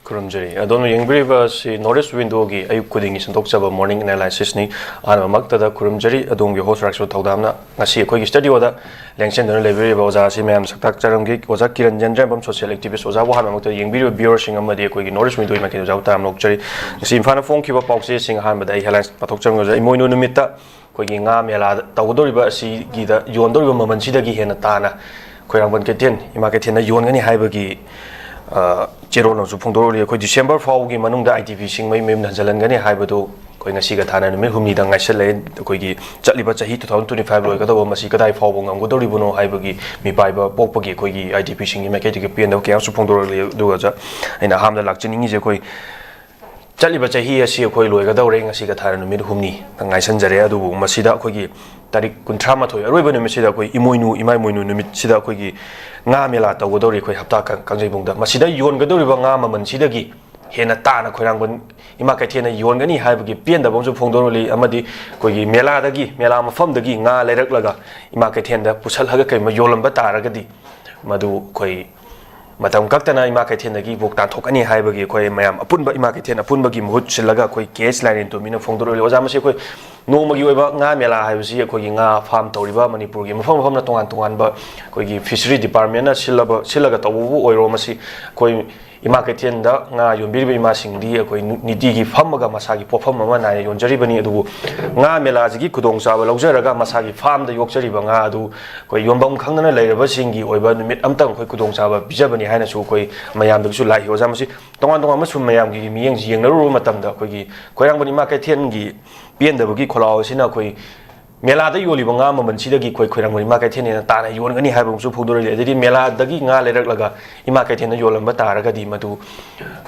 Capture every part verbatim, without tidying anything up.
ꯈꯨꯔꯨꯝꯖꯔꯤ꯫ ꯑꯗꯣꯝꯅ ꯌꯦꯡꯕꯤꯔꯤꯕ ꯑꯁꯤ North East Window-ꯒꯤ ꯑꯌꯨꯛ ꯈꯨꯗꯤꯡꯒꯤ ꯁꯟꯗꯣꯛꯆꯕ morning analysis-ꯅꯤ꯫ ꯑꯍꯥꯟꯕꯃꯛꯇꯗ ꯈꯨꯔꯨꯝꯖꯔꯤ ꯑꯗꯣꯝꯒꯤ host ꯔꯥꯏꯁꯣ ꯊꯧꯗꯥꯝꯅ꯫ ꯉꯁꯤ ꯑꯩꯈꯣꯏꯒꯤ studio-ꯗ ꯂꯦꯡꯁꯤꯟꯗꯨꯅ ꯂꯩꯕꯤꯔꯤꯕ ꯑꯣꯖꯥ ꯑꯁꯤ ꯃꯌꯥꯝꯅ ꯁꯛ ꯇꯥꯛꯆꯔꯝꯒꯦ꯫ ꯑꯣꯖꯥ ꯀꯤꯔꯟ ꯖꯦꯟꯗ꯭ꯔꯦꯝꯕꯝ, social activist꯫ ꯑꯣꯖꯥꯕꯨ ꯑꯍꯥꯟꯕꯃꯛꯇꯗ ꯌꯦꯡꯕꯤꯔꯤꯕ viewer-ꯁꯤꯡ ꯑꯃꯗꯤ ꯑꯩꯈꯣꯏꯒꯤ North East Window-ꯒꯤ ꯃꯥꯏꯀꯩꯗ ꯑꯣꯖꯥꯕꯨ ꯇꯔꯥꯝꯅ ꯑꯣꯛꯆꯔꯤ꯫ ꯉꯁꯤ ꯏꯝꯐꯥꯜꯅ ꯐꯣꯡꯈꯤꯕ ꯄꯥꯎꯆꯦꯁꯤꯡ, ꯑꯍꯥꯟꯕꯗ ꯑꯩ headlines ꯄꯥꯊꯣꯛ ꯆꯪꯖꯔꯦ꯫ ꯏꯃꯣꯏꯅꯨ ꯅꯨꯃꯤꯠꯇ ꯑꯩꯈꯣꯏꯒꯤ ꯉꯥ ꯃꯦꯂꯥ ꯇꯧꯒꯗꯧꯔꯤꯕ ꯑꯁꯤꯒꯤꯗ ꯌꯣꯟꯗꯧꯔꯤꯕ ꯃꯃꯜꯁꯤꯗꯒꯤ ꯍꯦꯟꯅ ꯇꯥꯅ ꯈꯣꯏꯔꯥꯡꯕꯟ ꯀꯩꯊꯦꯜ, ꯏꯃꯥ ꯀꯩꯊꯦꯜꯅ ꯌꯣꯟꯒꯅꯤ ꯍꯥꯏꯕꯒꯤ, ꯑ, ꯆꯦꯔꯣꯜ ꯑꯃꯁꯨ ꯐꯣꯡꯗꯣꯔꯛꯂꯤ꯫ ꯑꯩꯈꯣꯏ December ꯐꯥꯎꯕꯒꯤ ꯃꯅꯨꯡꯗ I D P-ꯁꯤꯡ ꯃꯌꯨꯝ ꯃꯌꯨꯝꯗ ꯍꯟꯖꯤꯜꯍꯟꯒꯅꯤ ꯍꯥꯏꯕꯗꯨ ꯑꯩꯈꯣꯏ ꯉꯁꯤꯒ ꯊꯥꯅ ꯅꯨꯃꯤꯠ ꯍꯨꯝꯅꯤꯗꯪ ꯉꯥꯏꯁꯜꯂꯛꯑꯦ꯫ ꯑꯩꯈꯣꯏꯒꯤ ꯆꯠꯂꯤꯕ ꯆꯍꯤ two thousand twenty five ꯂꯣꯏꯒꯗꯧꯕ, ꯃꯁꯤ ꯀꯗꯥꯏ ꯐꯥꯎꯕ ꯉꯝꯒꯗꯧꯔꯤꯕꯅꯣ ꯍꯥꯏꯕꯒꯤ ꯃꯤꯄꯥꯏꯕ ꯄꯣꯛꯄꯒꯤ ꯑꯩꯈꯣꯏꯒꯤ I D P-ꯁꯤꯡꯒꯤ ꯃꯥꯏꯀꯩꯗꯒꯤ ꯄꯦꯟꯗꯕ ꯀꯌꯥ ꯑꯃꯁꯨ ꯐꯣꯡꯗꯣꯔꯛꯂꯤ꯫ ꯑꯗꯨꯒ ꯑꯩꯅ ꯑꯍꯥꯟꯕꯗ ꯂꯥꯛꯆꯅꯤꯡꯉꯤꯁꯦ, ꯑꯩꯈꯣꯏ ꯆꯠꯂꯤꯕ ꯆꯍꯤ ꯑꯁꯤ ꯑꯩꯈꯣꯏ ꯂꯣꯏꯒꯗꯧꯔꯦ, ꯉꯁꯤꯒ ꯊꯥꯅ ꯅꯨꯃꯤꯠ ꯍꯨꯝꯅꯤ ꯉꯥꯏꯁꯟꯖꯔꯦ꯫ ꯑꯗꯨꯕꯨ ꯃꯁꯤꯗ ꯑꯩꯈꯣꯏꯒꯤ ꯇꯥꯔꯤꯛ ꯀꯨꯟꯊ꯭ꯔꯥ ꯃꯥꯊꯣꯏ, ꯑꯔꯣꯏꯕ ꯅꯨꯃꯤꯠꯁꯤꯗ ꯑꯩꯈꯣꯏ ꯏꯃꯣꯏꯅꯨ, ꯏꯃꯥ ꯏꯃꯣꯏꯅꯨ ꯅꯨꯃꯤꯠꯁꯤꯗ ꯑꯩꯈꯣꯏꯒꯤ ꯉꯥ ꯃꯦꯂꯥ ꯇꯧꯒꯗꯧꯔꯤ ꯑꯩꯈꯣꯏ ꯍꯞꯇꯥ ꯀꯥꯡ-, ꯀꯥꯡꯖꯩꯕꯨꯡꯗ꯫ ꯃꯁꯤꯗ ꯌꯣꯟꯒꯗꯧꯔꯤꯕ ꯉꯥ ꯃꯃꯜꯁꯤꯗꯒꯤ ꯍꯦꯟꯅ ꯇꯥꯅ ꯈꯣꯏꯔꯥꯡꯕꯟ ꯏꯃꯥ ꯀꯩꯊꯦꯜꯅ ꯌꯣꯟꯒꯅꯤ ꯍꯥꯏꯕꯒꯤ ꯄꯦꯟꯗꯕ ꯑꯃꯁꯨ ꯐꯣꯡꯗꯣꯔꯛꯂꯤ꯫ ꯑꯃꯗꯤ ꯑꯩꯈꯣꯏꯒꯤ ꯃꯦꯂꯥꯗꯒꯤ, ꯃꯦꯂꯥ ꯃꯐꯝꯗꯒꯤ ꯉꯥ ꯂꯩꯔꯛꯂꯒ ꯏꯃꯥ ꯀꯩꯊꯦꯜꯗ ꯄꯨꯁꯜꯂꯒ ꯀꯩꯒꯨꯝꯕ ꯌꯣꯜꯂꯝꯕ ꯇꯥꯔꯒꯗꯤ, ꯃꯗꯨ ꯑꯩꯈꯣꯏ ꯃꯇꯝ ꯀꯛꯇꯅ ꯏꯃꯥ ꯀꯩꯊꯦꯜꯗꯒꯤ ꯕꯨꯛ ꯇꯥꯟꯊꯣꯛꯀꯅꯤ ꯍꯥꯏꯕꯒꯤ ꯑꯩꯈꯣꯏ ꯃꯌꯥꯝ ꯑꯄꯨꯟꯕ ꯏꯃꯥ ꯀꯩꯊꯦꯜ ꯑꯄꯨꯟꯕꯒꯤ ꯃꯍꯨꯠ ꯁꯤꯜꯂꯒ ꯑꯩꯈꯣꯏ ꯀꯦ ꯑꯦꯁ ꯂꯥꯏꯔꯦꯟ ꯇꯣꯝꯕꯤꯅ ꯐꯣꯡꯗꯣꯔꯛꯂꯤ꯫ ꯑꯣꯖꯥ, ꯃꯁꯤ ꯑꯩꯈꯣꯏ ꯅꯣꯡꯃꯒꯤ ꯑꯣꯏꯕ ꯉꯥ ꯃꯦꯂꯥ ꯍꯥꯏꯕꯁꯤ ꯑꯩꯈꯣꯏꯒꯤ ꯉꯥ farm ꯇꯧꯔꯤꯕ ꯃꯅꯤꯄꯨꯔꯒꯤ ꯃꯐꯝ ꯃꯐꯝꯅ ꯇꯣꯉꯥꯟ ꯇꯣꯉꯥꯟꯕ ꯑꯩꯈꯣꯏꯒꯤ fishery department-ꯅ ꯁꯤꯜꯂꯕ, ꯁꯤꯜꯂꯒ ꯇꯧꯕꯕꯨ ꯑꯣꯏꯔꯣ, ꯃꯁꯤ ꯑꯩꯈꯣꯏ ꯏꯃꯥ ꯀꯩꯊꯦꯜꯗ ꯉꯥ ꯌꯣꯟꯕꯤꯔꯤꯕ ꯏꯃꯥꯁꯤꯡꯗꯤ ꯑꯩꯈꯣꯏ ꯅꯨ-, ꯅꯤꯇꯤꯒꯤ ꯐꯝꯃꯒ ꯃꯁꯥꯒꯤ ꯄꯣꯠꯐꯝ ꯑꯃ ꯅꯥꯏꯅ ꯌꯣꯟꯖꯔꯤꯕꯅꯤ꯫ ꯑꯗꯨꯕꯨ ꯉꯥ ꯃꯦꯂꯥꯁꯤꯒꯤ ꯈꯨꯗꯣꯡꯆꯥꯕ ꯂꯧꯖꯔꯒ ꯃꯁꯥꯒꯤ farm-ꯗ ꯌꯣꯛꯆꯔꯤꯕ ꯉꯥ ꯑꯗꯨ ꯑꯩꯈꯣꯏ ꯌꯣꯟꯐꯝ ꯈꯪꯗꯅ ꯂꯩꯔꯕꯁꯤꯡꯒꯤ ꯑꯣꯏꯕ ꯅꯨꯃꯤꯠ ꯑꯃꯇꯪ ꯑꯩꯈꯣꯏ ꯈꯨꯗꯣꯡꯆꯥꯕ ꯄꯤꯖꯕꯅꯤ ꯍꯥꯏꯅꯁꯨ ꯑꯩꯈꯣꯏ ꯃꯌꯥꯝꯗꯒꯤꯁꯨ ꯂꯥꯛꯏ꯫ ꯑꯣꯖꯥ, ꯃꯁꯤ ꯇꯣꯉꯥꯟ ꯇꯣꯉꯥꯟꯕ ꯁꯨꯝ ꯃꯌꯥꯝꯒꯤ ꯃꯤꯠꯌꯦꯡꯁꯤ ꯌꯦꯡꯅꯔꯨꯕ ꯃꯇꯝꯗ ꯑꯩꯈꯣꯏꯒꯤ ꯈꯣꯏꯔꯥꯡꯕꯟ ꯏꯃꯥ ꯀꯩꯊꯦꯜꯒꯤ ꯄꯦꯟꯗꯕꯒꯤ ꯈꯣꯜꯂꯥꯎ ꯑꯁꯤꯅ ꯑꯩꯈꯣꯏ ꯃꯦꯂꯥꯗ ꯌꯣꯜꯂꯤꯕ ꯉꯥ ꯃꯃꯜꯁꯤꯗꯒꯤ ꯑꯩꯈꯣꯏ ꯈꯣꯏꯔꯥꯡꯕꯟ ꯏꯃꯥ ꯀꯩꯊꯦꯜꯅ ꯍꯦꯟꯅ ꯇꯥꯅ ꯌꯣꯟꯒꯅꯤ ꯍꯥꯏꯕ ꯑꯃꯁꯨ ꯐꯣꯡꯗꯣꯔꯛꯂꯤ꯫ ꯑꯗꯩꯗꯤ ꯃꯦꯂꯥꯗꯒꯤ ꯉꯥ ꯂꯩꯔꯛꯂꯒ ꯏꯃꯥ ꯀꯩꯊꯦꯜꯗ ꯌꯣꯜꯂꯝꯕ ꯇꯥꯔꯒꯗꯤ ꯃꯗꯨ,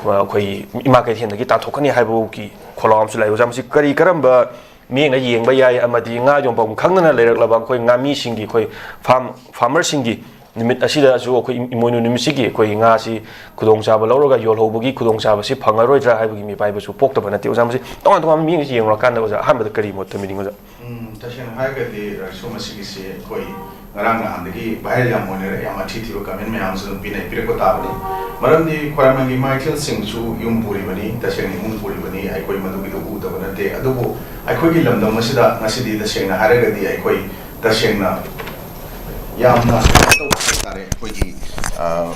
ꯑ, ꯑꯩꯈꯣꯏ ꯏꯃꯥ ꯀꯩꯊꯦꯜꯗꯒꯤ ꯇꯥꯟꯊꯣꯛꯀꯅꯤ ꯍꯥꯏꯕꯒꯤ ꯈꯣꯜꯂꯥꯎ ꯑꯃꯁꯨ ꯂꯥꯛꯏ꯫ ꯑꯣꯖꯥ, ꯃꯁꯤ ꯀꯔꯤ ꯀꯔꯝꯕ ꯃꯤꯠꯌꯦꯡꯅ ꯌꯦꯡꯕ ꯌꯥꯏ? ꯑꯃꯗꯤ ꯉꯥ ꯌꯣꯟꯐꯝ ꯈꯪꯗꯅ ꯂꯩꯔꯛꯂꯕ ꯑꯩꯈꯣꯏ ꯉꯥꯃꯤꯁꯤꯡꯒꯤ, ꯑꯩꯈꯣꯏ farm, farmer-ꯁꯤꯡꯒꯤ ꯅꯨꯃꯤꯠ ꯑꯁꯤꯗꯁꯨ ꯑꯩꯈꯣꯏ ꯏꯃꯣꯏꯅꯨ ꯅꯨꯃꯤꯠꯁꯤꯒꯤ ꯑꯩꯈꯣꯏ ꯉꯥꯁꯤ ꯈꯨꯗꯣꯡꯆꯥꯕ ꯂꯧꯔꯒ ꯌꯣꯜꯍꯧꯕꯒꯤ ꯈꯨꯗꯣꯡꯆꯥꯕꯁꯤ ꯐꯪꯉꯔꯣꯏꯗ꯭ꯔꯥ ꯍꯥꯏꯕꯒꯤ ꯃꯤꯄꯥꯏꯕꯁꯨ ꯄꯣꯛꯇꯕ ꯅꯠꯇꯦ꯫ ꯑꯣꯖꯥ, ꯃꯁꯤ ꯇꯣꯉꯥꯟ ꯇꯣꯉꯥꯟꯕ ꯃꯤꯠꯌꯦꯡꯁꯤ ꯌꯦꯡꯂꯨꯔꯀꯥꯟꯗ, ꯑꯣꯖꯥ, ꯑꯍꯥꯟꯕꯗ ꯀꯔꯤ ꯃꯣꯠ ꯊꯝꯕꯤꯅꯤꯡꯉꯤ, ꯑꯣꯖꯥ? ꯎꯝ, ꯇꯁꯦꯡꯅ ꯍꯥꯏꯔꯒꯗꯤ ꯔꯥꯏꯁꯣ, ꯃꯁꯤꯒꯤꯁꯤ ꯑꯩꯈꯣꯏ ꯉꯔꯥꯡ ꯅꯍꯥꯟꯗꯒꯤ viral ꯌꯥꯝ ꯑꯣꯏꯅꯔꯦ, ꯌꯥꯝ ꯑꯊꯤ ꯊꯤꯕ comment ꯃꯌꯥꯝ ꯑꯃꯁꯨ ꯑꯗꯨꯝ ꯄꯤꯅꯩ, ꯄꯤꯔꯛꯄ ꯇꯥꯕꯅꯤ꯫ ꯃꯔꯝꯗꯤ ꯈ꯭ꯋꯥꯏꯔꯝꯕꯟꯒꯤ ꯏꯃꯥ ꯀꯩꯊꯦꯜꯁꯤꯡꯁꯨ ꯌꯨꯝ ꯄꯨꯔꯤꯕꯅꯤ, ꯇꯁꯦꯡꯅ ꯏꯃꯨꯡ ꯄꯨꯔꯤꯕꯅꯤ, ꯑꯩꯈꯣꯏ ꯃꯗꯨꯒꯤꯗꯨ ꯎꯗꯕ ꯅꯠꯇꯦ꯫ ꯑꯗꯨꯕꯨ ꯑꯩꯈꯣꯏꯒꯤ ꯂꯝꯗꯝ ꯑꯁꯤꯗ ꯉꯁꯤꯗꯤ ꯇꯁꯦꯡꯅ ꯍꯥꯏꯔꯒꯗꯤ ꯑꯩꯈꯣꯏ ꯇꯁꯦꯡꯅ ꯌꯥꯝꯅ ꯀꯩꯅꯣ ꯇꯧꯕ ꯍꯥꯏꯇꯥꯔꯦ, ꯑꯩꯈꯣꯏꯒꯤ, ꯑ,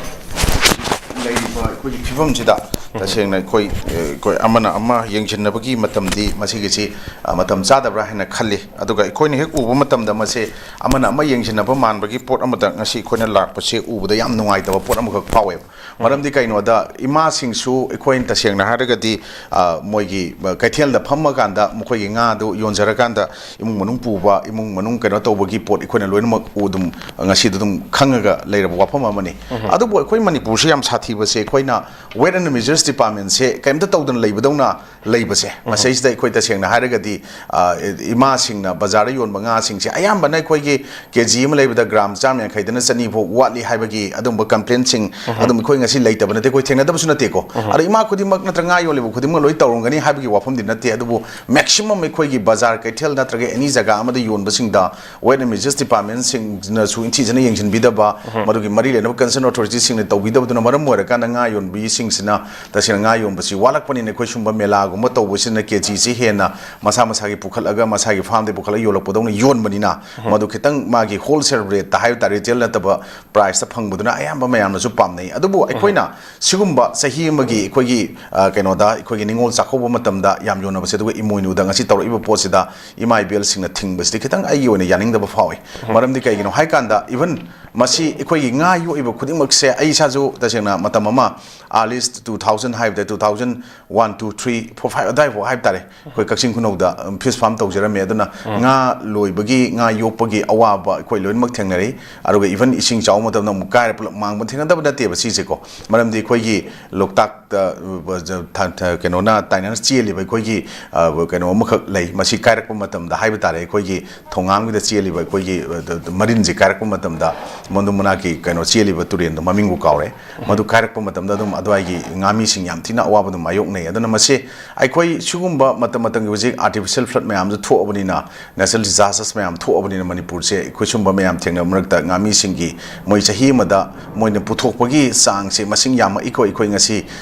ꯂꯩꯔꯤꯕ ꯑꯩꯈꯣꯏꯒꯤ ꯐꯤꯕꯝꯁꯤꯗ ꯇꯁꯦꯡꯅ ꯑꯩꯈꯣꯏ, ꯑ, ꯑꯩꯈꯣꯏ ꯑꯃꯅ ꯑꯃ ꯌꯦꯡꯁꯤꯟꯅꯕꯒꯤ ꯃꯇꯝꯗꯤ ꯃꯁꯤꯒꯤꯁꯤ, ꯑ, ꯃꯇꯝ ꯆꯥꯗꯕ꯭ꯔꯥ ꯍꯥꯏꯅ ꯈꯜꯂꯤ꯫ ꯑꯗꯨꯒ ꯑꯩꯈꯣꯏꯅ ꯍꯦꯛ ꯎꯕ ꯃꯇꯝꯗ ꯃꯁꯦ ꯑꯃꯅ ꯑꯃ ꯌꯦꯡꯁꯤꯟꯅꯕ ꯃꯥꯟꯕꯒꯤ ꯄꯣꯠ ꯑꯃꯗ ꯉꯁꯤ ꯑꯩꯈꯣꯏꯅ ꯂꯥꯛꯄꯁꯦ ꯎꯕꯗ ꯌꯥꯝ ꯅꯨꯡꯉꯥꯏꯇꯕ ꯄꯣꯠ ꯑꯃꯈꯛ ꯐꯥꯎꯋꯦꯕ꯫ ꯃꯔꯝꯗꯤ ꯀꯩꯅꯣꯗ, ꯏꯃꯥꯁꯤꯡꯁꯨ ꯑꯩꯈꯣꯏꯅ ꯇꯁꯦꯡꯅ ꯍꯥꯏꯔꯒꯗꯤ, ꯑ, ꯃꯣꯏꯒꯤ, ꯑ, ꯀꯩꯊꯦꯜꯗ ꯐꯝꯃꯀꯥꯟꯗ ꯃꯈꯣꯏꯒꯤ ꯉꯥꯗꯨ ꯌꯣꯟꯖꯔꯀꯥꯟꯗ ꯏꯃꯨꯡ ꯃꯅꯨꯡ ꯄꯨꯕ, ꯏꯃꯨꯡ ꯃꯅꯨꯡ ꯀꯩꯅꯣ ꯇꯧꯕꯒꯤ ꯄꯣꯠ ꯑꯩꯈꯣꯏꯅ ꯂꯣꯏꯅꯃꯛ ꯎ-, ꯑꯗꯨꯝ ꯉꯁꯤꯗ ꯑꯗꯨꯝ ꯈꯪꯉꯒ ꯂꯩꯔꯕ ꯋꯥꯐꯝ ꯑꯃꯅꯤ꯫ ꯑꯗꯨꯕꯨ ꯑꯩꯈꯣꯏ ꯃꯅꯤꯄꯨꯔꯁꯤ ꯌꯥꯝ ꯁꯥꯊꯤꯕꯁꯦ, ꯑꯩꯈꯣꯏꯅ Weight and Measures Departmentꯁꯦ ꯀꯔꯤꯝꯇ ꯇꯧꯗꯅ ꯂꯩꯕꯗꯧꯅ ꯂꯩꯕꯁꯦ, ꯃꯁꯤꯁꯤꯗ ꯑꯩꯈꯣꯏ ꯇꯁꯦꯡꯅ ꯍꯥꯏꯔꯒꯗꯤ, ꯑ, ꯏꯃꯥꯁꯤꯡꯅ ꯕꯖꯥꯔꯗ ꯌꯣꯟꯕ ꯉꯥꯁꯤꯡꯁꯦ ꯑꯌꯥꯝꯕꯅ ꯑꯩꯈꯣꯏꯒꯤ ꯀꯦ ꯖꯤ ꯑꯃ ꯂꯩꯕꯗ ꯒ꯭ꯔꯥꯝ ꯆꯥꯝ ꯌꯥꯡꯈꯩꯗꯅ ꯆꯅꯤ ꯐꯥꯎ ꯋꯥꯠꯂꯤ ꯍꯥꯏꯕꯒꯤ ꯑꯗꯨꯝꯕ complaintꯁꯤꯡ ꯑꯗꯨꯝ ꯑꯩꯈꯣꯏ ꯉꯁꯤ ꯂꯩꯇꯕ ꯅꯠꯇꯦ, ꯑꯩꯈꯣꯏ ꯊꯦꯡꯅꯗꯕꯁꯨ ꯅꯠꯇꯦꯀꯣ꯫ ꯑꯗꯣ ꯏꯃꯥ ꯈꯨꯗꯤꯡꯃꯛ ꯅꯠꯇ꯭ꯔꯒ ꯉꯥ ꯌꯣꯜꯂꯤꯕ ꯈꯨꯗꯤꯡꯃꯛ ꯂꯣꯏ ꯇꯧꯔꯝꯒꯅꯤ ꯍꯥꯏꯕꯒꯤ ꯋꯥꯐꯝꯗꯤ ꯅꯠꯇꯦ, ꯑꯗꯨꯕꯨ maximum ꯑꯩꯈꯣꯏꯒꯤ ꯕꯖꯥꯔ ꯀꯩꯊꯦꯜ ꯅꯠꯇ꯭ꯔꯒ any ꯖꯒꯥ ꯑꯃꯗ ꯌꯣꯟꯕꯁꯤꯡꯗ Weight and Measures Departmentꯁꯤꯡꯅꯁꯨ ꯏꯟꯊꯤꯖꯅ ꯌꯦꯡꯁꯤꯟꯕꯤꯗꯕ, ꯃꯗꯨꯒꯤ ꯃꯔꯤ ꯂꯩꯅꯕ concern authorityꯁꯤꯡꯅ ꯇꯧꯕꯤꯗꯕꯗꯨꯅ ꯃꯔꯝ ꯑꯣꯏꯔꯀꯥꯟꯗ ꯉꯥ ꯌꯣꯟꯕꯤꯁꯤꯡꯁꯤꯅ ꯇꯁꯦꯡꯅ ꯉꯥ ꯌꯣꯟꯕꯁꯤ ꯋꯥꯠꯂꯛꯄꯅꯤꯅ ꯑꯩꯈꯣꯏ ꯁꯨꯝꯕ ꯃꯦꯂꯥꯒꯨꯝꯕ ꯇꯧꯕꯁꯤꯅ ꯀꯦ ꯖꯤꯁꯤ ꯍꯦꯟꯅ ꯃꯁꯥ ꯃꯁꯥꯒꯤ ꯄꯨꯈꯠꯂꯒ, ꯃꯁꯥꯒꯤ farmꯗꯒꯤ ꯄꯨꯈꯠꯂꯒ ꯌꯣꯜꯂꯛꯄꯗꯧꯅ ꯌꯣꯟꯕꯅꯤꯅ, ꯃꯗꯨ ꯈꯤꯇꯪ ꯃꯥꯒꯤ wholesale rateꯇ ꯍꯥꯏꯕ ꯇꯥꯔꯦ, retail ꯅꯠꯇꯕ priceꯇ ꯐꯪꯕꯗꯨꯅ ꯑꯌꯥꯝꯕ ꯃꯌꯥꯝꯅꯁꯨ ꯄꯥꯝꯅꯩ꯫ ꯑꯗꯨꯕꯨ ꯑꯩꯈꯣꯏꯅ ꯁꯤꯒꯨꯝꯕ ꯆꯍꯤ ꯑꯃꯒꯤ ꯑꯩꯈꯣꯏꯒꯤ, ꯑ, ꯀꯩꯅꯣꯗ, ꯑꯩꯈꯣꯏꯒꯤ ꯅꯤꯉꯣꯜ ꯆꯥꯛꯀꯧꯕ ꯃꯇꯝꯗ ꯌꯥꯝ ꯌꯣꯟꯅꯕꯁꯦ, ꯑꯗꯨꯒ ꯏꯃꯣꯏꯅꯨꯗ ꯉꯁꯤ ꯇꯧꯔꯛꯏꯕ ꯄꯣꯠꯁꯤꯗ ꯏꯃꯥ ꯏꯕꯦꯜꯁꯤꯡꯅ ꯊꯤꯡꯕꯁꯤꯗꯤ ꯈꯤꯇꯪ ꯑꯩꯒꯤ ꯑꯣꯏꯅ ꯌꯥꯅꯤꯡꯗꯕ ꯐꯥꯎꯏ꯫ ꯃꯔꯝꯗꯤ ꯀꯩꯒꯤꯅꯣ ꯍꯥꯏꯀꯥꯟꯗ, even ꯃꯁꯤ ꯑꯩꯈꯣꯏꯒꯤ ꯉꯥ ꯌꯣꯛꯏꯕ ꯈꯨꯗꯤꯡꯃꯛꯁꯦ, ꯑꯩ ꯏꯁꯥꯁꯨ ꯇꯁꯦꯡꯅ ꯃꯇꯝ ꯑꯃ early two thousand ꯍꯥꯏꯕꯗ two thousand one, two, three, four, five ꯑꯗꯥꯏꯐꯥꯎ ꯍꯥꯏꯕ ꯇꯥꯔꯦ, ꯑꯩꯈꯣꯏ ꯀꯛꯆꯤꯡ ꯈꯨꯅꯧꯗ, ꯎꯝ, fish farm ꯇꯧꯖꯔꯝꯃꯦ꯫ ꯑꯗꯨꯅ ꯉꯥ ꯂꯣꯏꯕꯒꯤ, ꯉꯥ ꯌꯣꯛꯄꯒꯤ ꯑꯋꯥꯕ ꯑꯩꯈꯣꯏ ꯂꯣꯏꯅꯃꯛ ꯊꯦꯡꯅꯔꯛꯏ꯫ ꯑꯗꯨꯒ even ꯏꯁꯤꯡ ꯆꯥꯎꯕ ꯃꯇꯝꯗ ꯑꯃꯨꯛ ꯀꯥꯏꯔ ꯄꯨꯂꯞ ꯃꯥꯡꯕ ꯊꯦꯡꯅꯗꯕ ꯅꯠꯇꯦꯕ ꯁꯤꯁꯦꯀꯣ꯫ ꯃꯔꯝꯗꯤ ꯑꯩꯈꯣꯏꯒꯤ ꯂꯣꯛꯇꯥꯛꯇ, ꯑ, ꯊ-, ꯊ-, ꯀꯩꯅꯣꯅ, ꯇꯥꯏꯅꯅ ꯆꯦꯜꯂꯤꯕ ꯑꯩꯈꯣꯏꯒꯤ, ꯑ, ꯀꯩꯅꯣ ꯑꯃꯈꯛ ꯂꯩ꯫ ꯃꯁꯤ ꯀꯥꯏꯔꯛꯄ ꯃꯇꯝꯗ ꯍꯥꯏꯕ ꯇꯥꯔꯦ, ꯑꯩꯈꯣꯏꯒꯤ ꯊꯣꯉꯥꯝꯒꯤꯗ ꯆꯦꯜꯂꯤꯕ ꯑꯩꯈꯣꯏꯒꯤ, ꯑ, ꯗ-, ꯗ-, ꯃꯔꯤꯟꯁꯦ ꯀꯥꯏꯔꯛꯄ ꯃꯇꯝꯗ ꯃꯣꯟꯗꯨꯝ ꯃꯅꯥꯛꯀꯤ ꯀꯩꯅꯣ ꯆꯦꯜꯂꯤꯕ ꯇꯨꯔꯦꯟꯗꯣ, ꯃꯃꯤꯡꯕꯨ ꯀꯥꯎꯔꯦ, ꯃꯗꯨ ꯀꯥꯏꯔꯛꯄ ꯃꯇꯝꯗ ꯑꯗꯨꯝ ꯑꯗꯨꯋꯥꯏꯒꯤ ꯉꯥꯃꯤ ꯁꯤꯡ ꯌꯥꯝ ꯊꯤꯅ ꯑꯋꯥꯕ ꯑꯗꯨꯝ ꯃꯥꯌꯣꯛꯅꯩ꯫ ꯑꯗꯨꯅ ꯃꯁꯤ ꯑꯩꯈꯣꯏ ꯁꯤꯒꯨꯝꯕ ꯃꯇꯝ ꯃꯇꯝꯒꯤ ꯍꯧꯖꯤꯛ artificial flood ꯃꯌꯥꯝꯁꯨ ꯊꯣꯛꯑꯕꯅꯤꯅ, natural disasters ꯃꯌꯥꯝ ꯊꯣꯛꯑꯕꯅꯤꯅ, ꯃꯅꯤꯄꯨꯔꯁꯦ ꯑꯩꯈꯣꯏ ꯁꯤꯒꯨꯝꯕ ꯃꯌꯥꯝ ꯊꯦꯡꯅꯕ ꯃꯔꯛꯇ ꯉꯥꯃꯤꯁꯤꯡꯒꯤ ꯃꯣꯏ ꯆꯍꯤ ꯑꯃꯗ ꯃꯣꯏꯅ ꯄꯨꯊꯣꯛꯄꯒꯤ ꯆꯥꯡꯁꯦ ꯃꯁꯤꯡ ꯌꯥꯝꯃꯛꯏꯀꯣ꯫ ꯑꯩꯈꯣꯏ ꯉꯁꯤ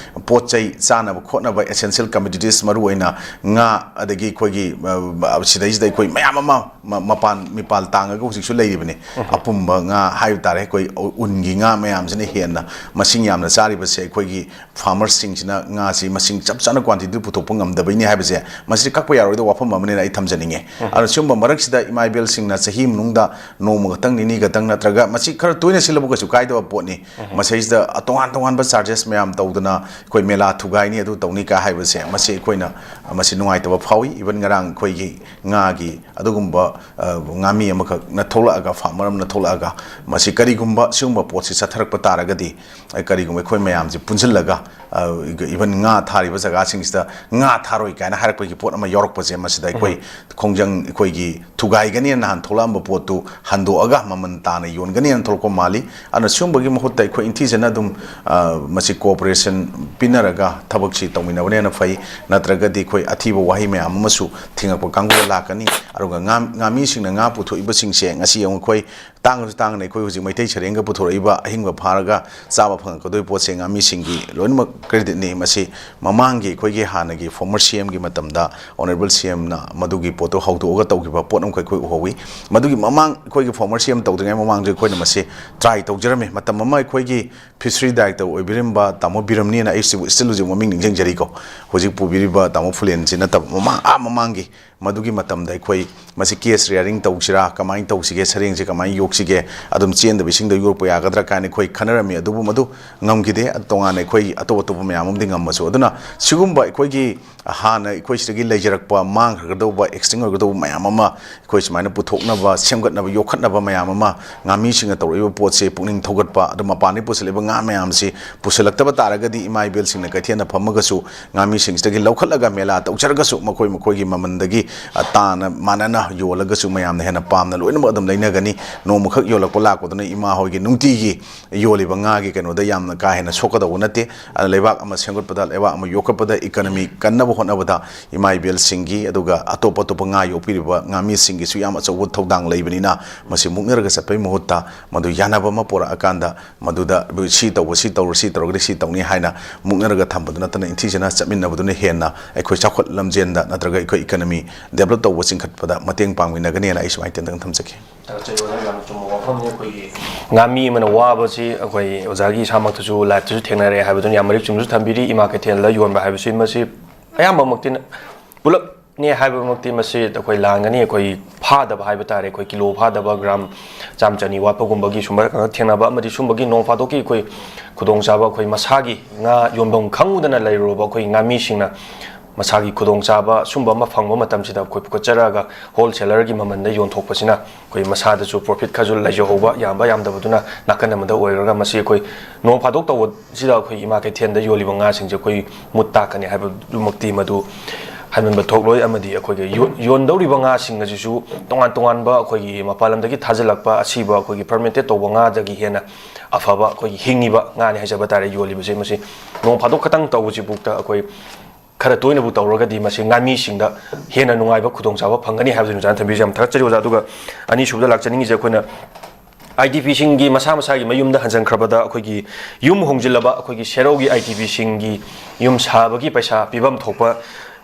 ꯄꯣꯠ ꯆꯩ ꯆꯥꯅꯕ ꯈꯣꯠꯅꯕ essential commodities, ꯃꯔꯨꯑꯣꯏꯅ ꯉꯥ, ꯑꯗꯒꯤ ꯑꯩꯈꯣꯏꯒꯤ, ꯑ, ꯁꯤꯗꯩꯁꯤꯗ ꯑꯩꯈꯣꯏ ꯃꯌꯥꯝ ꯑꯃ ꯃ-, ꯃꯄꯥꯟ ꯃꯤꯄꯥꯜ ꯇꯥꯡꯉꯒ ꯍꯧꯖꯤꯛꯁꯨ ꯂꯩꯔꯤꯕꯅꯤ꯫ ꯑꯄꯨꯝꯕ ꯉꯥ ꯍꯥꯏꯕ ꯇꯥꯔꯦ, ꯑꯩꯈꯣꯏ ꯎꯟꯒꯤ ꯉꯥ ꯃꯌꯥꯝꯁꯤꯅ ꯍꯦꯟꯅ ꯃꯁꯤꯡ ꯌꯥꯝꯅ ꯆꯥꯔꯤꯕꯁꯦ ꯑꯩꯈꯣꯏꯒꯤ farmers ꯁꯤꯡꯁꯤꯅ ꯉꯥꯁꯤ ꯃꯁꯤꯡ ꯆꯞ ꯆꯥꯅ quantity ꯗꯨ ꯄꯨꯊꯣꯛꯄ ꯉꯝꯗꯕꯩꯅꯤ ꯍꯥꯏꯕꯁꯦ ꯃꯁꯤ ꯀꯛꯄ ꯌꯥꯔꯣꯏꯗꯕ ꯋꯥꯐꯝ ꯑꯃꯅꯦꯅ ꯑꯩ ꯊꯝꯖꯅꯤꯡꯉꯦ꯫ ꯑꯗꯨꯅ ꯁꯤꯒꯨꯝꯕ ꯃꯔꯛꯁꯤꯗ ꯏꯃꯥ ꯏꯕꯦꯜꯁꯤꯡꯅ ꯆꯍꯤ ꯃꯅꯨꯡꯗ ꯅꯣꯡꯃ ꯈꯛꯇꯪ, ꯅꯤꯅꯤ ꯈꯛꯇꯪ, ꯅꯠꯇ꯭ꯔꯒ ꯃꯁꯤ ꯈꯔ ꯇꯣꯏꯅ ꯁꯤꯜꯂꯕꯨ ꯀꯩꯁꯨ ꯀꯥꯏꯗꯕ ꯄꯣꯠꯅꯤ꯫ ꯃꯁꯩꯁꯤꯗ ꯇꯣꯉꯥꯟ ꯇꯣꯉꯥꯟꯕ charges ꯃꯌꯥꯝ ꯇꯧꯗꯅ ꯑꯩꯈꯣꯏ ꯃꯦꯂꯥ ꯊꯨꯒꯥꯏꯅꯤ, ꯑꯗꯨ ꯇꯧꯅꯤ ꯀꯥꯏ ꯍꯥꯏꯕꯁꯦ ꯃꯁꯤ ꯑꯩꯈꯣꯏꯅ ꯃꯁꯤ ꯅꯨꯡꯉꯥꯏꯇꯕ ꯐꯥꯎꯏ꯫ Even ꯉꯔꯥꯡ ꯑꯩꯈꯣꯏꯒꯤ ꯉꯥꯒꯤ ꯑꯗꯨꯒꯨꯝꯕ, ꯑ, ꯉꯥꯃꯤ ꯑꯃꯈꯛꯅ ꯊꯣꯛꯂꯛꯑꯒ, farmer ꯑꯃꯅ ꯊꯣꯛꯂꯛꯑꯒ, ꯃꯁꯤ ꯀꯔꯤꯒꯨꯝꯕ ꯁꯤꯒꯨꯝꯕ ꯄꯣꯠꯁꯤ ꯆꯠꯊꯔꯛꯄ ꯇꯥꯔꯒꯗꯤ, ꯑ, ꯀꯔꯤꯒꯨꯝꯕ ꯑꯩꯈꯣꯏ ꯃꯌꯥꯝꯁꯤ ꯄꯨꯟꯁꯤꯜꯂꯒ, ꯑ, even ꯉꯥ ꯊꯥꯔꯤꯕ ꯖꯒꯥꯁꯤꯡꯁꯤꯗ ꯉꯥ ꯊꯥꯔꯣꯏ ꯀꯥꯏꯅ ꯍꯥꯏꯔꯛꯄꯒꯤ ꯄꯣꯠ ꯑꯃ ꯌꯥꯎꯔꯛꯄꯁꯦ, ꯃꯁꯤꯗ ꯑꯩꯈꯣꯏ ꯈꯣꯡꯖꯪ, ꯑꯩꯈꯣꯏꯒꯤ ꯊꯨꯒꯥꯏꯒꯅꯤꯅ ꯅꯍꯥꯟ ꯊꯣꯛꯂꯛꯑꯝꯕ ꯄꯣꯠꯇꯨ ꯍꯟꯗꯣꯛꯑꯒ ꯃꯃꯜ ꯇꯥꯅ ꯌꯣꯟꯒꯅꯤꯅ ꯊꯣꯛꯂꯛꯄ ꯃꯥꯜꯂꯤ꯫ ꯑꯗꯨꯅ ꯁꯤꯒꯨꯝꯕꯒꯤ ꯃꯍꯨꯠꯇ ꯑꯩꯈꯣꯏ ꯏꯪꯊꯤꯖꯅ ꯑꯗꯨꯝ, ꯑ, ꯃꯁꯤ cooperation ꯄꯤꯅꯔꯒ ꯊꯕꯛꯁꯤ ꯇꯧꯃꯤꯟꯅꯕꯅ ꯍꯦꯟꯅ ꯐꯩ꯫ ꯅꯠꯇ꯭ꯔꯒꯗꯤ ꯑꯩꯈꯣꯏ ꯑꯊꯤꯕ ꯋꯥꯍꯩ ꯃꯌꯥꯝ ꯑꯃꯁꯨ ꯊꯤꯡꯉꯛꯄ ꯀꯥꯡꯕꯨꯗ ꯂꯥꯛꯀꯅꯤ꯫ ꯑꯗꯨꯒ ꯉꯥ-, ꯉꯥꯃꯤꯁꯤꯡꯅ ꯉꯥ ꯄꯨꯊꯣꯛꯏꯕꯁꯤꯡꯁꯦ ꯉꯁꯤ ꯑꯃꯨꯛ ꯑꯩꯈꯣꯏ ꯇꯥꯡꯉꯁꯨ ꯇꯥꯡꯅ ꯑꯩꯈꯣꯏ ꯍꯧꯖꯤꯛ ꯃꯩꯇꯩ ꯁꯔꯦꯡꯒ ꯄꯨꯊꯣꯔꯛꯏꯕ ꯑꯍꯤꯡꯕ ꯐꯥꯔꯒ ꯆꯥꯕ ꯐꯪꯉꯛꯀꯗꯣꯏ ꯄꯣꯠꯁꯦ ꯉꯥꯃꯤꯁꯤꯡꯒꯤ ꯂꯣꯏꯅꯃꯛ credit ꯅꯤ꯫ ꯃꯁꯤ ꯃꯃꯥꯡꯒꯤ ꯑꯩꯈꯣꯏꯒꯤ ꯍꯥꯟꯅꯒꯤ former C M ꯒꯤ ꯃꯇꯝꯗ Honourable C M ꯅ ꯃꯗꯨꯒꯤ ꯄꯣꯠꯇꯨ ꯍꯧꯗꯣꯛꯑꯒ ꯇꯧꯈꯤꯕ ꯄꯣꯠ ꯑꯃꯈꯛ ꯑꯩꯈꯣꯏ ꯎꯍꯧꯋꯤ꯫ ꯃꯗꯨꯒꯤ ꯃꯃꯥꯡ ꯑꯩꯈꯣꯏꯒꯤ former C M ꯇꯧꯗ꯭ꯔꯤꯉꯩ ꯃꯃꯥꯡꯗ ꯑꯩꯈꯣꯏꯅ ꯃꯁꯤ try ꯇꯧꯖꯔꯝꯃꯤ꯫ ꯃꯇꯝ ꯑꯃ ꯑꯩꯈꯣꯏꯒꯤ fishery director ꯑꯣꯏꯕꯤꯔꯝꯕ ꯇꯥꯃꯣ ꯕꯤꯔꯝꯅꯤꯅ, ꯑꯩ ꯁꯤꯕꯨ still ꯍꯧꯖꯤꯛ ꯃꯃꯤꯡ ꯅꯤꯡꯁꯤꯡꯖꯔꯤꯀꯣ, ꯍꯧꯖꯤꯛ ꯄꯨꯕꯤꯔꯤꯕ ꯇꯥꯃꯣ ꯐꯨꯂꯦꯟꯁꯤ ꯅꯠꯇꯕ, ꯃꯃꯥꯡ, ꯑꯥ ꯃꯃꯥꯡꯒꯤ, ꯃꯗꯨꯒꯤ ꯃꯇꯝꯗ ꯑꯩꯈꯣꯏ ꯃꯁꯤ cage rearing ꯇꯧꯁꯤꯔꯥ, ꯀꯃꯥꯏꯅ ꯇꯧꯁꯤꯒꯦ, ꯁꯔꯦꯡꯁꯦ ꯀꯃꯥꯏꯅ ꯌꯣꯛꯁꯤꯒꯦ, ꯑꯗꯨꯝ ꯆꯦꯟꯗꯕ ꯏꯁꯤꯡꯗ ꯌꯣꯛꯄ ꯌꯥꯒꯗ꯭ꯔꯥ ꯀꯥꯏꯅ ꯑꯩꯈꯣꯏ ꯈꯟꯅꯔꯝꯃꯤ꯫ ꯑꯗꯨꯕꯨ ꯃꯗꯨ ꯉꯝꯈꯤꯗꯦ꯫ ꯇꯣꯉꯥꯟꯅ ꯑꯩꯈꯣꯏ ꯑꯇꯣꯞ ꯑꯇꯣꯞꯄ ꯃꯌꯥꯝ ꯑꯃꯗꯤ ꯉꯝꯃꯁꯨ꯫ ꯑꯗꯨꯅ ꯁꯤꯒꯨꯝꯕ ꯑꯩꯈꯣꯏꯒꯤ ꯍꯥꯟꯅ ꯑꯩꯈꯣꯏ ꯁꯤꯗꯒꯤ ꯂꯩꯖꯔꯛꯄ, ꯃꯥꯡꯈ꯭ꯔꯒꯗꯧꯕ, extinct ꯑꯣꯏꯒꯗꯧꯕ ꯃꯌꯥꯝ ꯑꯃ ꯑꯩꯈꯣꯏ ꯁꯨꯃꯥꯏꯅ ꯄꯨꯊꯣꯛꯅꯕ, ꯁꯦꯝꯒꯠꯅꯕ, ꯌꯣꯛꯈꯠꯅꯕ ꯃꯌꯥꯝ ꯑꯃ, ꯉꯥꯃꯤꯁꯤꯡꯅ ꯇꯧꯔꯛꯏꯕ ꯄꯣꯠꯁꯦ ꯄꯨꯛꯅꯤꯡ ꯊꯧꯒꯠꯄ, ꯑꯗꯨ ꯃꯄꯥꯟꯗꯒꯤ ꯄꯨꯁꯤꯜꯂꯛꯏꯕ ꯉꯥ ꯃꯌꯥꯝꯁꯤ ꯄꯨꯁꯤꯜꯂꯛꯇꯕ ꯇꯥꯔꯒꯗꯤ, ꯏꯃꯥ ꯏꯕꯦꯜꯁꯤꯡꯅ ꯀꯩꯊꯦꯜꯗ ꯐꯝꯃꯒꯁꯨ ꯉꯥꯃꯤꯁꯤꯡꯁꯤꯗꯒꯤ ꯂꯧꯈꯠꯂꯒ ꯃꯦꯂꯥ ꯇꯧꯖꯔꯒꯁꯨ, ꯃꯈꯣꯏ ꯃꯈꯣꯏꯒꯤ ꯃꯃꯜꯗꯒꯤ, ꯑ, ꯇꯥꯅ ꯃꯥꯟꯅꯅ ꯌꯣꯜꯂꯒꯁꯨ ꯃꯌꯥꯝꯅ ꯍꯦꯟꯅ ꯄꯥꯝꯅ ꯂꯣꯏꯅꯃꯛ ꯑꯗꯨꯝ ꯂꯩꯅꯒꯅꯤ꯫ ꯅꯣꯡꯃꯈꯛ ꯌꯣꯜꯂꯛꯄ ꯂꯥꯛꯄꯗꯨꯅ ꯏꯃꯥ ꯍꯣꯏꯒꯤ ꯅꯨꯡꯇꯤꯒꯤ ꯌꯣꯜꯂꯤꯕ ꯉꯥꯒꯤ ꯀꯩꯅꯣꯗ ꯌꯥꯝꯅ ꯀꯥ ꯍꯦꯟꯅ ꯁꯣꯛꯀꯗꯧꯕ ꯅꯠꯇꯦ꯫ ꯑꯗꯨꯅ ꯂꯩꯕꯥꯛ ꯑꯃ ꯁꯦꯝꯒꯠꯄꯗ, ꯂꯩꯕꯥꯛ ꯑꯃ ꯌꯣꯛꯈꯠꯄꯗ, economy ꯀꯟꯅꯕ ꯍꯣꯠꯅꯕꯗ ꯏꯃꯥ ꯏꯕꯦꯜꯁꯤꯡꯒꯤ, ꯑꯗꯨꯒ ꯑꯇꯣꯞ ꯑꯇꯣꯞꯄ ꯉꯥ ꯌꯣꯛꯄꯤꯔꯤꯕ ꯉꯥꯃꯤꯁꯤꯡꯒꯤꯁꯨ ꯌꯥꯝ ꯑꯆꯧꯕ ꯊꯧꯗꯥꯡ ꯂꯩꯕꯅꯤꯅ, ꯃꯁꯤ ꯃꯨꯛꯅꯔꯒ ꯆꯠꯄꯒꯤ ꯃꯍꯨꯠꯇ ꯃꯗꯨ ꯌꯥꯅꯕ ꯑꯃ ꯄꯨꯔꯛꯑꯀꯥꯟꯗ, ꯃꯗꯨꯗ ꯁꯤ ꯇꯧꯕ, ꯁꯤ ꯇꯧꯔ, ꯁꯤ ꯇꯧꯔꯒꯗꯤ ꯁꯤ ꯇꯧꯅꯤ ꯍꯥꯏꯅ ꯃꯨꯛꯅꯔꯒ ꯊꯝꯕꯗꯨ ꯅꯠꯇꯅ, ꯏꯪꯊꯤꯖꯅ ꯆꯠꯃꯤꯟꯅꯕꯗꯨꯅ ꯍꯦꯟꯅ ꯑꯩꯈꯣꯏ ꯆꯥꯎꯈꯠ ꯂꯝꯖꯦꯟꯗ ꯅꯠꯇ꯭ꯔꯒ ꯑꯩꯈꯣꯏ economy develop ꯇꯧꯕ ꯆꯤꯡꯈꯠꯄꯗ ꯃꯇꯦꯡ ꯄꯥꯡꯃꯤꯟꯅꯒꯅꯤꯅ ꯑꯩ ꯁꯨꯃꯥꯏꯅ ꯇꯦꯟꯇꯛꯅ ꯊꯝꯖꯒꯦ꯫ ꯊꯥꯒꯠꯆꯔꯤ ꯑꯣꯖꯥ, ꯌꯥꯝꯅ ꯆꯨꯝꯕ ꯋꯥꯐꯝꯅꯤ꯫ ꯑꯩꯈꯣꯏꯒꯤ ꯉꯥꯃꯤ ꯑꯃꯅ ꯋꯥꯕꯁꯤ ꯑꯩꯈꯣꯏ ꯑꯣꯖꯥꯒꯤ ꯏꯁꯥꯃꯛꯇꯁꯨ live ꯇꯁꯨ ꯊꯦꯡꯅꯔꯦ ꯍꯥꯏꯕꯗꯨꯅ ꯌꯥꯝ ꯃꯔꯤꯛ ꯆꯨꯝꯅꯁꯨ ꯊꯝꯕꯤꯔꯤ꯫ ꯏꯃꯥ ꯀꯩꯊꯦꯜꯗ ꯌꯣꯟꯕ ꯍꯥꯏꯕꯁꯤ ꯃꯁꯤ ꯑꯌꯥꯝꯕꯃꯛꯇꯤ ꯄꯨꯂꯞꯅꯦ ꯍꯥꯏꯕꯃꯛꯇꯤ ꯃꯁꯤ ꯑꯩꯈꯣꯏ ꯂꯥꯟꯒꯅꯤ꯫ ꯑꯩꯈꯣꯏ ꯐꯥꯗꯕ ꯍꯥꯏꯕ ꯇꯥꯔꯦ, ꯑꯩꯈꯣꯏ ꯀꯤꯂꯣ ꯐꯥꯗꯕ, ꯒ꯭ꯔꯥꯝ ꯆꯥꯝ ꯆꯅꯤ ꯋꯥꯠꯄꯒꯨꯝꯕꯒꯤ ꯁꯨꯝꯕ ꯈꯛ ꯊꯦꯡꯅꯕ, ꯑꯃꯗꯤ ꯁꯨꯝꯕꯒꯤ ꯅꯣꯡ ꯐꯥꯗꯣꯛꯀꯤ ꯑꯩꯈꯣꯏ ꯈꯨꯗꯣꯡꯆꯥꯕ, ꯑꯩꯈꯣꯏ ꯃꯁꯥꯒꯤ ꯉꯥ ꯌꯣꯟꯐꯝ ꯈꯪꯉꯨꯗꯅ ꯂꯩꯔꯨꯔꯕ ꯑꯩꯈꯣꯏ ꯉꯥꯃꯤꯁꯤꯡꯅ ꯃꯁꯥꯒꯤ ꯈꯨꯗꯣꯡꯆꯥꯕ ꯁꯨꯝꯕ ꯑꯃ ꯐꯪꯕ ꯃꯇꯝꯁꯤꯗ ꯑꯩꯈꯣꯏ ꯄꯨꯈꯠꯆꯔꯛꯑꯒ wholesaler ꯒꯤ ꯃꯃꯜꯗ ꯌꯣꯟꯊꯣꯛꯄꯁꯤꯅ ꯑꯩꯈꯣꯏ ꯃꯁꯥꯗꯁꯨ profit ꯈꯔꯁꯨ ꯂꯩꯖꯍꯧꯕ, ꯌꯥꯝꯕ ꯌꯥꯝꯗꯕꯗꯨꯅ ꯅꯥꯀꯟ ꯑꯃꯗ ꯑꯣꯏꯔꯒ, ꯃꯁꯤ ꯑꯩꯈꯣꯏ ꯅꯣꯡ ꯐꯥꯗꯣꯛ ꯇꯧꯕꯁꯤꯗ ꯑꯩꯈꯣꯏ ꯏꯃꯥ ꯀꯩꯊꯦꯜꯗ ꯌꯣꯜꯂꯤꯕ ꯉꯥꯁꯤꯡꯁꯦ ꯑꯩꯈꯣꯏ ꯃꯨꯠ ꯇꯥꯛꯀꯅꯤ ꯍꯥꯏꯕꯗꯨꯃꯛꯇꯤ ꯃꯗꯨ ꯍꯥꯏꯃꯟꯕ ꯊꯣꯛꯂꯣꯏ꯫ ꯑꯃꯗꯤ ꯑꯩꯈꯣꯏꯒꯤ ꯌꯣ-, ꯌꯣꯟꯗꯧꯔꯤꯕ ꯉꯥꯁꯤꯡ ꯑꯁꯤꯁꯨ ꯇꯣꯉꯥꯟ ꯇꯣꯉꯥꯟꯕ ꯑꯩꯈꯣꯏꯒꯤ ꯃꯄꯥꯟ ꯂꯝꯗꯒꯤ ꯊꯥꯖꯤꯜꯂꯛꯄ ꯑꯁꯤꯕ ꯑꯩꯈꯣꯏꯒꯤ fermented ꯇꯧꯕ ꯉꯥꯗꯒꯤ ꯍꯦꯟꯅ ꯑꯐꯕ ꯑꯩꯈꯣꯏꯒꯤ ꯍꯤꯡꯉꯤꯕ ꯉꯥꯅꯤ ꯍꯥꯏꯖꯕ ꯇꯥꯔꯦ ꯌꯣꯜꯂꯤꯕꯁꯦ꯫ ꯃꯁꯤ ꯅꯣꯡ ꯐꯥꯗꯣꯛ ꯈꯇꯪ ꯇꯧꯕꯁꯤꯐꯥꯎꯗ ꯑꯩꯈꯣꯏ ꯈꯔ ꯇꯣꯏꯅꯕꯨ ꯇꯧꯔꯒꯗꯤ ꯃꯁꯤ ꯉꯥꯃꯤꯁꯤꯡꯗ ꯍꯦꯟꯅ ꯅꯨꯡꯉꯥꯏꯕ ꯈꯨꯗꯣꯡꯆꯥꯕ ꯐꯪꯒꯅꯤ ꯍꯥꯏꯕꯗꯨ ꯑꯣꯖꯥꯅ ꯊꯝꯕꯤꯔꯤꯁꯤ ꯌꯥꯝ ꯊꯥꯒꯠꯆꯔꯤ ꯑꯣꯖꯥ꯫ ꯑꯗꯨꯒ ꯑꯅꯤꯁꯨꯕꯗ ꯂꯥꯛꯆꯅꯤꯡꯉꯤꯁꯦ, ꯑꯩꯈꯣꯏꯅ IDP ꯁꯤꯡꯒꯤ ꯃꯁꯥ ꯃꯁꯥꯒꯤ ꯃꯌꯨꯝꯗ ꯍꯟꯖꯤꯟꯈ꯭ꯔꯕꯗ ꯑꯩꯈꯣꯏꯒꯤ ꯌꯨꯝ ꯍꯣꯡꯖꯤꯜꯂꯕ ꯑꯩꯈꯣꯏꯒꯤ ꯁꯦꯔꯧꯒꯤ IDP ꯁꯤꯡꯒꯤ ꯌꯨꯝ ꯁꯥꯕꯒꯤ ꯄꯩꯁꯥ ꯄꯤꯐꯝ ꯊꯣꯛꯄ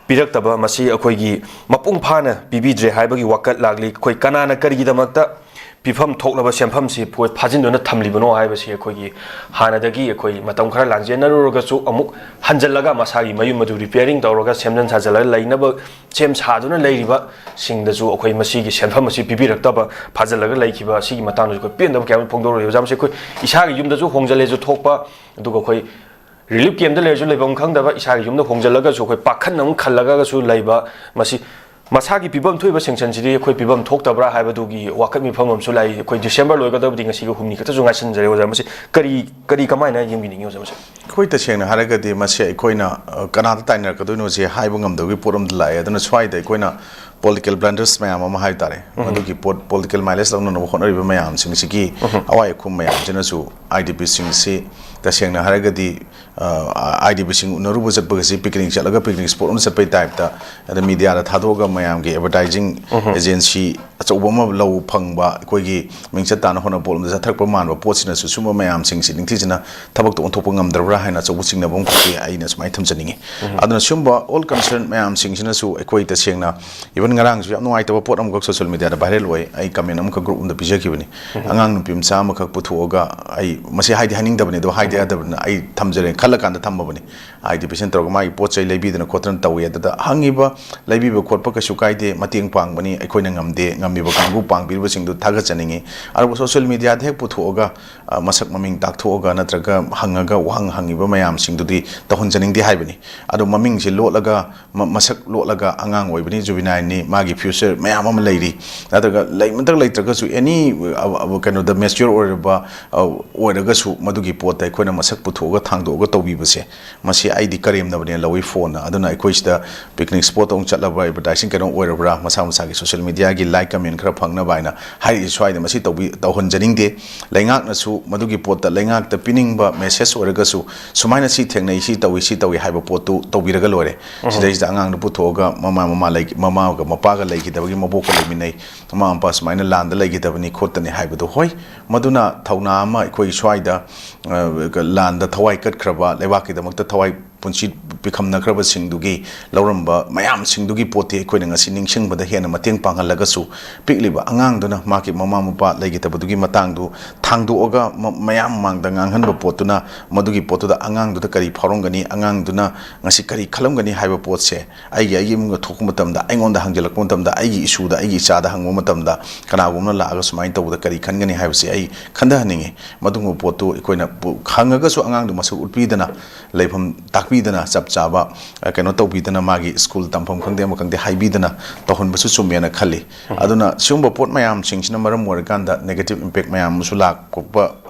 ꯄꯤꯔꯛꯇꯕ, ꯃꯁꯤ ꯑꯩꯈꯣꯏꯒꯤ ꯃꯄꯨꯡ ꯐꯥꯅ ꯄꯤꯕꯤꯗ꯭ꯔꯦ ꯍꯥꯏꯕꯒꯤ ꯋꯥꯀꯠ ꯂꯥꯛꯂꯤ꯫ ꯑꯩꯈꯣꯏ ꯀꯅꯥꯅ ꯀꯔꯤꯒꯤꯗꯃꯛꯇ ꯄꯤꯐꯝ ꯊꯣꯛꯂꯕ ꯁꯦꯟꯐꯝꯁꯤ ꯑꯩꯈꯣꯏ ꯐꯥꯖꯤꯟꯗꯨꯅ ꯊꯝꯂꯤꯕꯅꯣ ꯍꯥꯏꯕꯁꯤ ꯑꯩꯈꯣꯏꯒꯤ ꯍꯥꯟꯅꯗꯒꯤ ꯑꯩꯈꯣꯏ ꯃꯇꯝ ꯈꯔ ꯂꯥꯟꯖꯦꯟꯅꯔꯨꯔꯒꯁꯨ ꯑꯃꯨꯛ ꯍꯟꯖꯤꯜꯂꯒ ꯃꯁꯥꯒꯤ ꯃꯌꯨꯝ ꯑꯗꯨ repairing ꯇꯧꯔꯒ ꯁꯦꯝꯖꯤꯟ ꯁꯥꯖꯤꯜꯂꯒ ꯂꯩꯅꯕ ꯁꯦꯝ ꯁꯥꯗꯨꯅ ꯂꯩꯔꯤꯕꯁꯤꯡꯗꯁꯨ ꯑꯩꯈꯣꯏ ꯃꯁꯤꯒꯤ ꯁꯦꯟꯐꯝ ꯑꯁꯤ ꯄꯤꯕꯤꯔꯛꯇꯕ, ꯐꯥꯖꯤꯜꯂꯒ ꯂꯩꯈꯤꯕ ꯑꯁꯤꯒꯤ ꯃꯇꯥꯡꯗꯁꯨ ꯑꯩꯈꯣꯏ ꯄꯦꯟꯗꯕ ꯀꯌꯥ ꯑꯃ ꯐꯣꯡꯗꯣꯔꯛꯂꯤ꯫ ꯑꯣꯖꯥ, ꯃꯁꯤ ꯑꯩꯈꯣꯏ ꯏꯁꯥꯒꯤ ꯌꯨꯝꯗꯁꯨ ꯍꯣꯡꯖꯤꯜꯂꯦꯁꯨ ꯊꯣꯛꯄ, ꯑꯗꯨꯒ ꯑꯩꯈꯣꯏ ꯔꯤꯂꯤꯐ ꯀꯦꯝꯞꯇ ꯂꯩꯔꯁꯨ ꯂꯩꯐꯝ ꯈꯪꯗꯕ, ꯏꯁꯥꯒꯤ ꯌꯨꯝꯗ ꯍꯣꯡꯖꯤꯜꯂꯒꯁꯨ ꯑꯩꯈꯣꯏ ꯄꯥꯈꯠꯅ ꯑꯃꯨꯛ ꯈꯜꯂꯒꯁꯨ ꯂꯩꯕ, ꯃꯁꯤ ꯃꯁꯥꯒꯤ ꯄꯤꯐꯝ ꯊꯣꯛꯏꯕ ꯁꯦꯡꯁꯟꯁꯤꯗꯤ ꯑꯩꯈꯣꯏ ꯄꯤꯐꯝ ꯊꯣꯛꯇꯕ꯭ꯔꯥ ꯍꯥꯏꯕꯗꯨꯒꯤ ꯋꯥꯀꯠ ꯃꯤꯐꯝ ꯑꯃꯁꯨ ꯂꯥꯛꯏ꯫ ꯑꯩꯈꯣꯏ ꯗꯤꯁꯦꯝꯕꯔ ꯂꯣꯏꯒꯗꯕꯗꯤ ꯉꯁꯤꯒ ꯍꯨꯝꯅꯤ ꯈꯛꯇꯁꯨ ꯉꯥꯏꯁꯤꯟꯖꯔꯦ ꯑꯣꯖꯥ, ꯃꯁꯤ ꯀꯔꯤ ꯀꯔꯤ ꯀꯃꯥꯏꯅ ꯌꯦꯡꯕꯤꯅꯤꯡꯉꯤ ꯑꯣꯖꯥ? ꯃꯁꯤ ꯑꯩꯈꯣꯏ ꯇꯁꯦꯡꯅ ꯍꯥꯏꯔꯒꯗꯤ ꯃꯁꯤ ꯑꯩꯈꯣꯏꯅ, ꯑ, ꯀꯅꯥꯗ ꯇꯥꯏꯅꯔꯛꯀꯗꯣꯏꯅꯣꯁꯦ ꯍꯥꯏꯕ ꯉꯝꯗꯕꯒꯤ ꯄꯣꯠ ꯑꯃꯗ ꯂꯥꯛꯑꯦ꯫ ꯑꯗꯨꯅ ꯁ꯭ꯋꯥꯏꯗ ꯑꯩꯈꯣꯏꯅ ꯄꯣꯂꯤꯇꯤꯀꯦꯜ ꯕ꯭ꯂꯟꯗꯔꯁ ꯃꯌꯥꯝ ꯑꯃ ꯍꯥꯏ ꯇꯥꯔꯦ, ꯎꯝ꯫ ꯃꯗꯨꯒꯤ ꯄꯣꯠ, ꯄꯣꯂꯤꯇꯤꯀꯦꯜ ꯃꯥꯏꯂꯦꯖ ꯂꯧꯅꯅꯕ ꯍꯣꯠꯅꯔꯤꯕ ꯃꯌꯥꯝꯁꯤꯡꯁꯤꯒꯤ, ꯎꯝ꯫ ꯑꯋꯥꯏ ꯑꯈꯨꯝ ꯃꯌꯥꯝꯁꯤꯅꯁꯨ ꯑꯥꯏ ꯗꯤ ꯄꯤꯁꯤꯡꯁꯤ ꯇꯁꯦꯡꯅ ꯍꯥꯏꯔꯒꯗꯤ, ꯑ, ꯑꯥꯏ ꯗꯤ ꯄꯤꯁꯤꯡ ꯎꯅꯔꯨꯕ ꯆꯠꯄꯒꯁꯤ ꯄꯤꯛꯅꯤꯛ ꯆꯠꯂꯒ ꯄꯤꯛꯅꯤꯛ ꯁ꯭ꯄꯣꯠ ꯑꯃ ꯆꯠꯄꯩ ꯇꯥꯏꯞꯇ, ꯑꯗ ꯃꯤꯗꯤꯌꯥꯗ ꯊꯥꯗꯣꯛꯑꯒ ꯃꯌꯥꯝꯒꯤ ꯑꯦꯗꯚꯔꯇꯥꯏꯖꯤꯡ, ꯎꯝ꯫ ꯑꯦꯖꯦꯟꯁꯤ ꯑꯆꯧꯕ ꯑꯃ ꯂꯧ ꯐꯪꯕ, ꯑꯩꯈꯣꯏꯒꯤ ꯃꯤꯡꯆꯠ ꯇꯥꯅ ꯍꯣꯠꯅꯕ ꯄꯣꯠꯂꯣꯝꯗ ꯆꯠꯊꯔꯛꯄ ꯃꯥꯟꯕ ꯄꯣꯠꯁꯤꯅꯁꯨ ꯁꯨꯝꯕ ꯃꯌꯥꯝꯁꯤꯡꯁꯤ ꯅꯤꯡꯊꯤꯖꯅ ꯊꯕꯛꯇ ꯑꯣꯟꯊꯣꯛꯄ ꯉꯝꯗ꯭ꯔꯕ꯭ꯔꯥ ꯍꯥꯏꯅ ꯑꯆꯧꯕ ꯆꯤꯡꯅꯕ ꯑꯃꯈꯛꯇꯤ ꯑꯩꯅ ꯁꯨꯃꯥꯏꯅ ꯊꯝꯖꯅꯤꯡꯉꯤ꯫ ꯎꯝ꯫ ꯑꯗꯨꯅ ꯁꯨꯝꯕ ꯑꯣꯜ ꯀꯟꯁꯔꯟ ꯃꯌꯥꯝꯁꯤꯡꯁꯤꯅꯁꯨ ꯑꯩꯈꯣꯏ ꯇꯁꯦꯡꯅ, ꯏꯚꯟ ꯉꯔꯥꯡꯁꯨ ꯌꯥꯝ ꯅꯨꯡꯉꯥꯏꯇꯕ ꯄꯣꯠ ꯑꯃꯈꯛ ꯁꯣꯁꯤꯌꯦꯜ ꯃꯤꯗꯤꯌꯥꯗ ꯚꯥꯏꯔꯦꯜ ꯑꯣꯏ꯫ ꯑꯩ ꯀꯃꯦꯟ ꯑꯃꯈꯛ ꯒ꯭ꯔꯨꯞ ꯑꯃꯗ ꯄꯤꯖꯈꯤꯕꯅꯤ꯫ ꯎꯝ꯫ ꯑꯉꯥꯡ ꯅꯨꯄꯤ ꯃꯆꯥ ꯑꯃꯈꯛ ꯄꯨꯊꯣꯛꯑꯒ, ꯑꯩ ꯃꯁꯤ ꯍꯥꯏꯗꯤ ꯍꯥꯏꯅꯤꯡꯗꯕꯅꯤ, ꯑꯗꯣ ꯍꯥꯏꯗ ꯌꯥꯗꯕꯅꯤꯅ ꯑꯩ ꯊꯝꯖꯔꯦ, ꯈꯜꯂ ꯀꯥꯟꯗ ꯊꯝꯃꯕꯅꯤ꯫ ꯑꯥꯏ ꯗꯤ ꯄꯤꯁꯤꯅ ꯇꯧꯔꯒ ꯃꯥꯒꯤ ꯄꯣꯠ ꯆꯩ ꯂꯩꯕꯤꯗꯅ ꯈꯣꯠꯇꯅ ꯇꯧꯏ꯫ ꯑꯗꯨꯗ ꯍꯪꯉꯤꯕ, ꯂꯩꯕꯤꯕ ꯈꯣꯠꯄ ꯀꯩꯁꯨ ꯀꯥꯏꯗꯦ, ꯃꯇꯦꯡ ꯄꯥꯡꯕꯅꯤ, ꯑꯩꯈꯣꯏꯅ ꯉꯝꯗꯦ, ꯉꯝꯃꯤꯕ ꯀꯥꯡꯕꯨ ꯄꯥꯡꯕꯤꯔꯤꯕꯁꯤꯡꯗꯨ ꯊꯥꯒꯠꯆꯅꯤꯡꯉꯤ꯫ ꯑꯗꯨꯕꯨ ꯁꯣꯁꯤꯌꯦꯜ ꯃꯤꯗꯤꯌꯥꯗ ꯍꯦꯛ ꯄꯨꯊꯣꯛꯑꯒ, ꯑ, ꯃꯁꯛ ꯃꯃꯤꯡ ꯇꯥꯛꯊꯣꯛꯑꯒ ꯅꯠꯇ꯭ꯔꯒ ꯍꯪꯉꯒ ꯋꯥꯍꯪ ꯍꯪꯉꯤꯕ ꯃꯌꯥꯝꯁꯤꯡꯗꯨꯗꯤ ꯇꯧꯍꯟꯖꯅꯤꯡꯗꯦ ꯍꯥꯏꯕꯅꯤ꯫ ꯑꯗꯣ ꯃꯃꯤꯡꯁꯦ ꯂꯣꯠꯂꯒ, ꯃ-, ꯃꯁꯛ ꯂꯣꯠꯂꯒ ꯑꯉꯥꯡ ꯑꯣꯏꯕꯅꯤ, ꯖꯨꯕꯤꯅꯥꯏꯜꯅꯤ, ꯃꯥꯒꯤ ꯐ꯭ꯌꯨꯆꯔ ꯃꯌꯥꯝ ꯑꯃ ꯂꯩꯔꯤ꯫ ꯅꯠꯇ꯭ꯔꯒ ꯂꯩꯃꯛꯇ ꯂꯩꯇ꯭ꯔꯒꯁꯨ ꯑꯦꯅꯤ, ꯑ, ꯑ, ꯀꯩꯅꯣꯗ ꯃꯦꯆ꯭ꯌꯣꯔ ꯑꯣꯏꯔꯕ, ꯑ, ꯑꯣꯏꯔꯒꯁꯨ ꯃꯗꯨꯒꯤ ꯄꯣꯠꯇ ꯑꯩꯈꯣꯏꯅ ꯃꯁꯛ ꯄꯨꯊꯣꯛꯑꯒ ꯊꯥꯡꯗꯣꯛꯑꯒ ꯇꯧꯕꯤꯕꯁꯦ, ꯃꯁꯤ ꯑꯩꯗꯤ ꯀꯔꯦꯝꯅꯕꯅꯦꯅ ꯂꯧꯏ ꯐꯣꯟꯅ꯫ ꯑꯗꯨꯅ ꯑꯩꯈꯣꯏ ꯁꯤꯗ ꯄꯤꯛꯅꯤꯛ ꯁ꯭ꯄꯣꯠꯇ ꯑꯃꯨꯛ ꯆꯠꯂꯕ꯭ꯔꯥ, ꯑꯦꯗꯚꯔꯇꯥꯏꯖꯤꯡ ꯀꯩꯅꯣ ꯑꯣꯏꯔꯕ꯭ꯔꯥ, ꯃꯁꯥ ꯃꯁꯥꯒꯤ ꯁꯣꯁꯤꯌꯦꯜ ꯃꯤꯗꯤꯌꯥꯒꯤ ꯂꯥꯏꯛ ꯀꯃꯦꯟ ꯈꯔ ꯐꯪꯅꯕ ꯍꯥꯏꯅ ꯍꯥꯏꯔꯤꯁꯦ ꯁ꯭ꯋꯥꯏꯗ ꯃꯁꯤ ꯇꯧꯕꯤ-, ꯇꯧꯍꯟꯖꯅꯤꯡꯗꯦ꯫ ꯂꯩꯉꯥꯛꯅꯁꯨ ꯃꯗꯨꯒꯤ ꯄꯣꯠꯇ ꯂꯩꯉꯥꯛꯇ ꯄꯤꯅꯤꯡꯕ ꯃꯦꯁꯦꯖ ꯑꯣꯏꯔꯒꯁꯨ ꯁꯨꯃꯥꯏꯅ ꯁꯤ ꯊꯦꯡꯅꯩ, ꯁꯤ ꯇꯧꯏ, ꯁꯤ ꯇꯧꯏ ꯍꯥꯏꯕ ꯄꯣꯠꯇꯨ ꯇꯧꯕꯤꯔꯒ ꯂꯣꯏꯔꯦ꯫ ꯎꯝ꯫ ꯁꯤꯗꯩꯁꯤꯗ ꯑꯉꯥꯡꯗꯨ ꯄꯨꯊꯣꯛꯑꯒ ꯃꯃꯥ, ꯃꯃꯥ ꯂꯩ-, ꯃꯃꯥꯒ ꯃꯄꯥꯒ ꯂꯩꯈꯤꯗꯕꯒꯤ ꯃꯕꯣꯛꯀ ꯂꯩꯃꯤꯟꯅꯩ, ꯃꯃꯥ ꯃꯄꯥ ꯁꯨꯃꯥꯏꯅ ꯂꯥꯟꯗ ꯂꯩꯈꯤꯗꯕꯅꯤ ꯈꯣꯠꯇꯅꯤ ꯍꯥꯏꯕꯗꯨ ꯍꯣꯏ꯫ ꯃꯗꯨꯅ ꯊꯧꯅꯥ ꯑꯃ ꯑꯩꯈꯣꯏ ꯁ꯭ꯋꯥꯏꯗ, ꯑ, ꯂꯥꯟꯗ ꯊꯋꯥꯏ ꯀꯠꯈ꯭ꯔꯕ, ꯂꯩꯕꯥꯛꯀꯤꯗꯃꯛꯇ ꯊꯋꯥꯏ ꯄꯨꯟꯁꯤ ꯄꯤꯈꯝꯅꯈ꯭ꯔꯕꯁꯤꯡꯗꯨꯒꯤ ꯂꯧꯔꯝꯕ ꯃꯌꯥꯝꯁꯤꯡꯗꯨꯒꯤ ꯄꯣꯠꯇꯤ ꯑꯩꯈꯣꯏꯅ ꯉꯁꯤ ꯅꯤꯡꯁꯤꯡꯕꯗ ꯍꯦꯟꯅ ꯃꯇꯦꯡ ꯄꯥꯡꯍꯜꯂꯒꯁꯨ, ꯄꯤꯛꯂꯤꯕ ꯑꯉꯥꯡꯗꯨꯅ ꯃꯥꯒꯤ ꯃꯃꯥ ꯃꯄꯥ ꯂꯩꯈꯤꯗꯕꯗꯨꯒꯤ ꯃꯇꯥꯡꯗꯨ ꯊꯥꯡꯗꯣꯛꯑꯒ ꯃ-, ꯃꯌꯥꯝ ꯃꯥꯡꯗ ꯉꯥꯡꯍꯟꯕ ꯄꯣꯠꯇꯨꯅ, ꯃꯗꯨꯒꯤ ꯄꯣꯠꯇꯨꯗ ꯑꯉꯥꯡꯗꯨꯗ ꯀꯔꯤ ꯐꯥꯎꯔꯝꯒꯅꯤ, ꯑꯉꯥꯡꯗꯨꯅ ꯉꯁꯤ ꯀꯔꯤ ꯈꯜꯂꯝꯒꯅꯤ ꯍꯥꯏꯕ ꯄꯣꯠꯁꯦ ꯑꯩꯒꯤ, ꯑꯩꯒꯤ ꯏꯃꯨꯡꯗ ꯊꯣꯛꯄ ꯃꯇꯝꯗ, ꯑꯩꯉꯣꯟꯗ ꯍꯪꯖꯤꯜꯂꯛꯄ ꯃꯇꯝꯗ, ꯑꯩꯒꯤ ꯏꯁꯨꯗ, ꯑꯩꯒꯤ ꯏꯆꯥꯗ ꯍꯪꯕ ꯃꯇꯝꯗ, ꯀꯅꯥꯒꯨꯝꯕꯅ ꯂꯥꯛꯑꯒ ꯁꯨꯃꯥꯏꯅ ꯇꯧꯕꯗ ꯀꯔꯤ ꯈꯟꯒꯅꯤ ꯍꯥꯏꯕꯁꯦ ꯑꯩ ꯈꯟꯊꯍꯟꯅꯤꯡꯉꯤ꯫ ꯃꯗꯨꯒꯨꯝꯕ ꯄꯣꯠꯇꯨ ꯑꯩꯈꯣꯏꯅ ꯄꯨ-, ꯍꯪꯉꯒꯁꯨ ꯑꯉꯥꯡꯗꯨ ꯃꯁꯛ ꯎꯠꯄꯤꯗꯅ, ꯂꯩꯐꯝ ꯇꯥꯛꯄꯤꯗꯅ, ꯆꯞ ꯆꯥꯕ, ꯑ, ꯀꯩꯅꯣ ꯇꯧꯕꯤꯗꯅ, ꯃꯥꯒꯤ ꯁ꯭ꯀꯨꯜ ꯇꯝꯐꯝ ꯈꯪꯗꯦ, ꯑꯃ ꯈꯪꯗꯦ, ꯍꯥꯏꯕꯤꯗꯅ ꯇꯧꯍꯟꯕꯁꯨ ꯆꯨꯝꯃꯦꯅ ꯈꯜꯂꯤ꯫ ꯑꯗꯨꯅ ꯁꯤꯒꯨꯝꯕ ꯄꯣꯠ ꯃꯌꯥꯝꯁꯤꯡꯁꯤꯅ ꯃꯔꯝ ꯑꯣꯏꯔꯀꯥꯟꯗ negative impact ꯃꯌꯥꯝ ꯑꯃꯁꯨ ꯂꯥꯛꯄ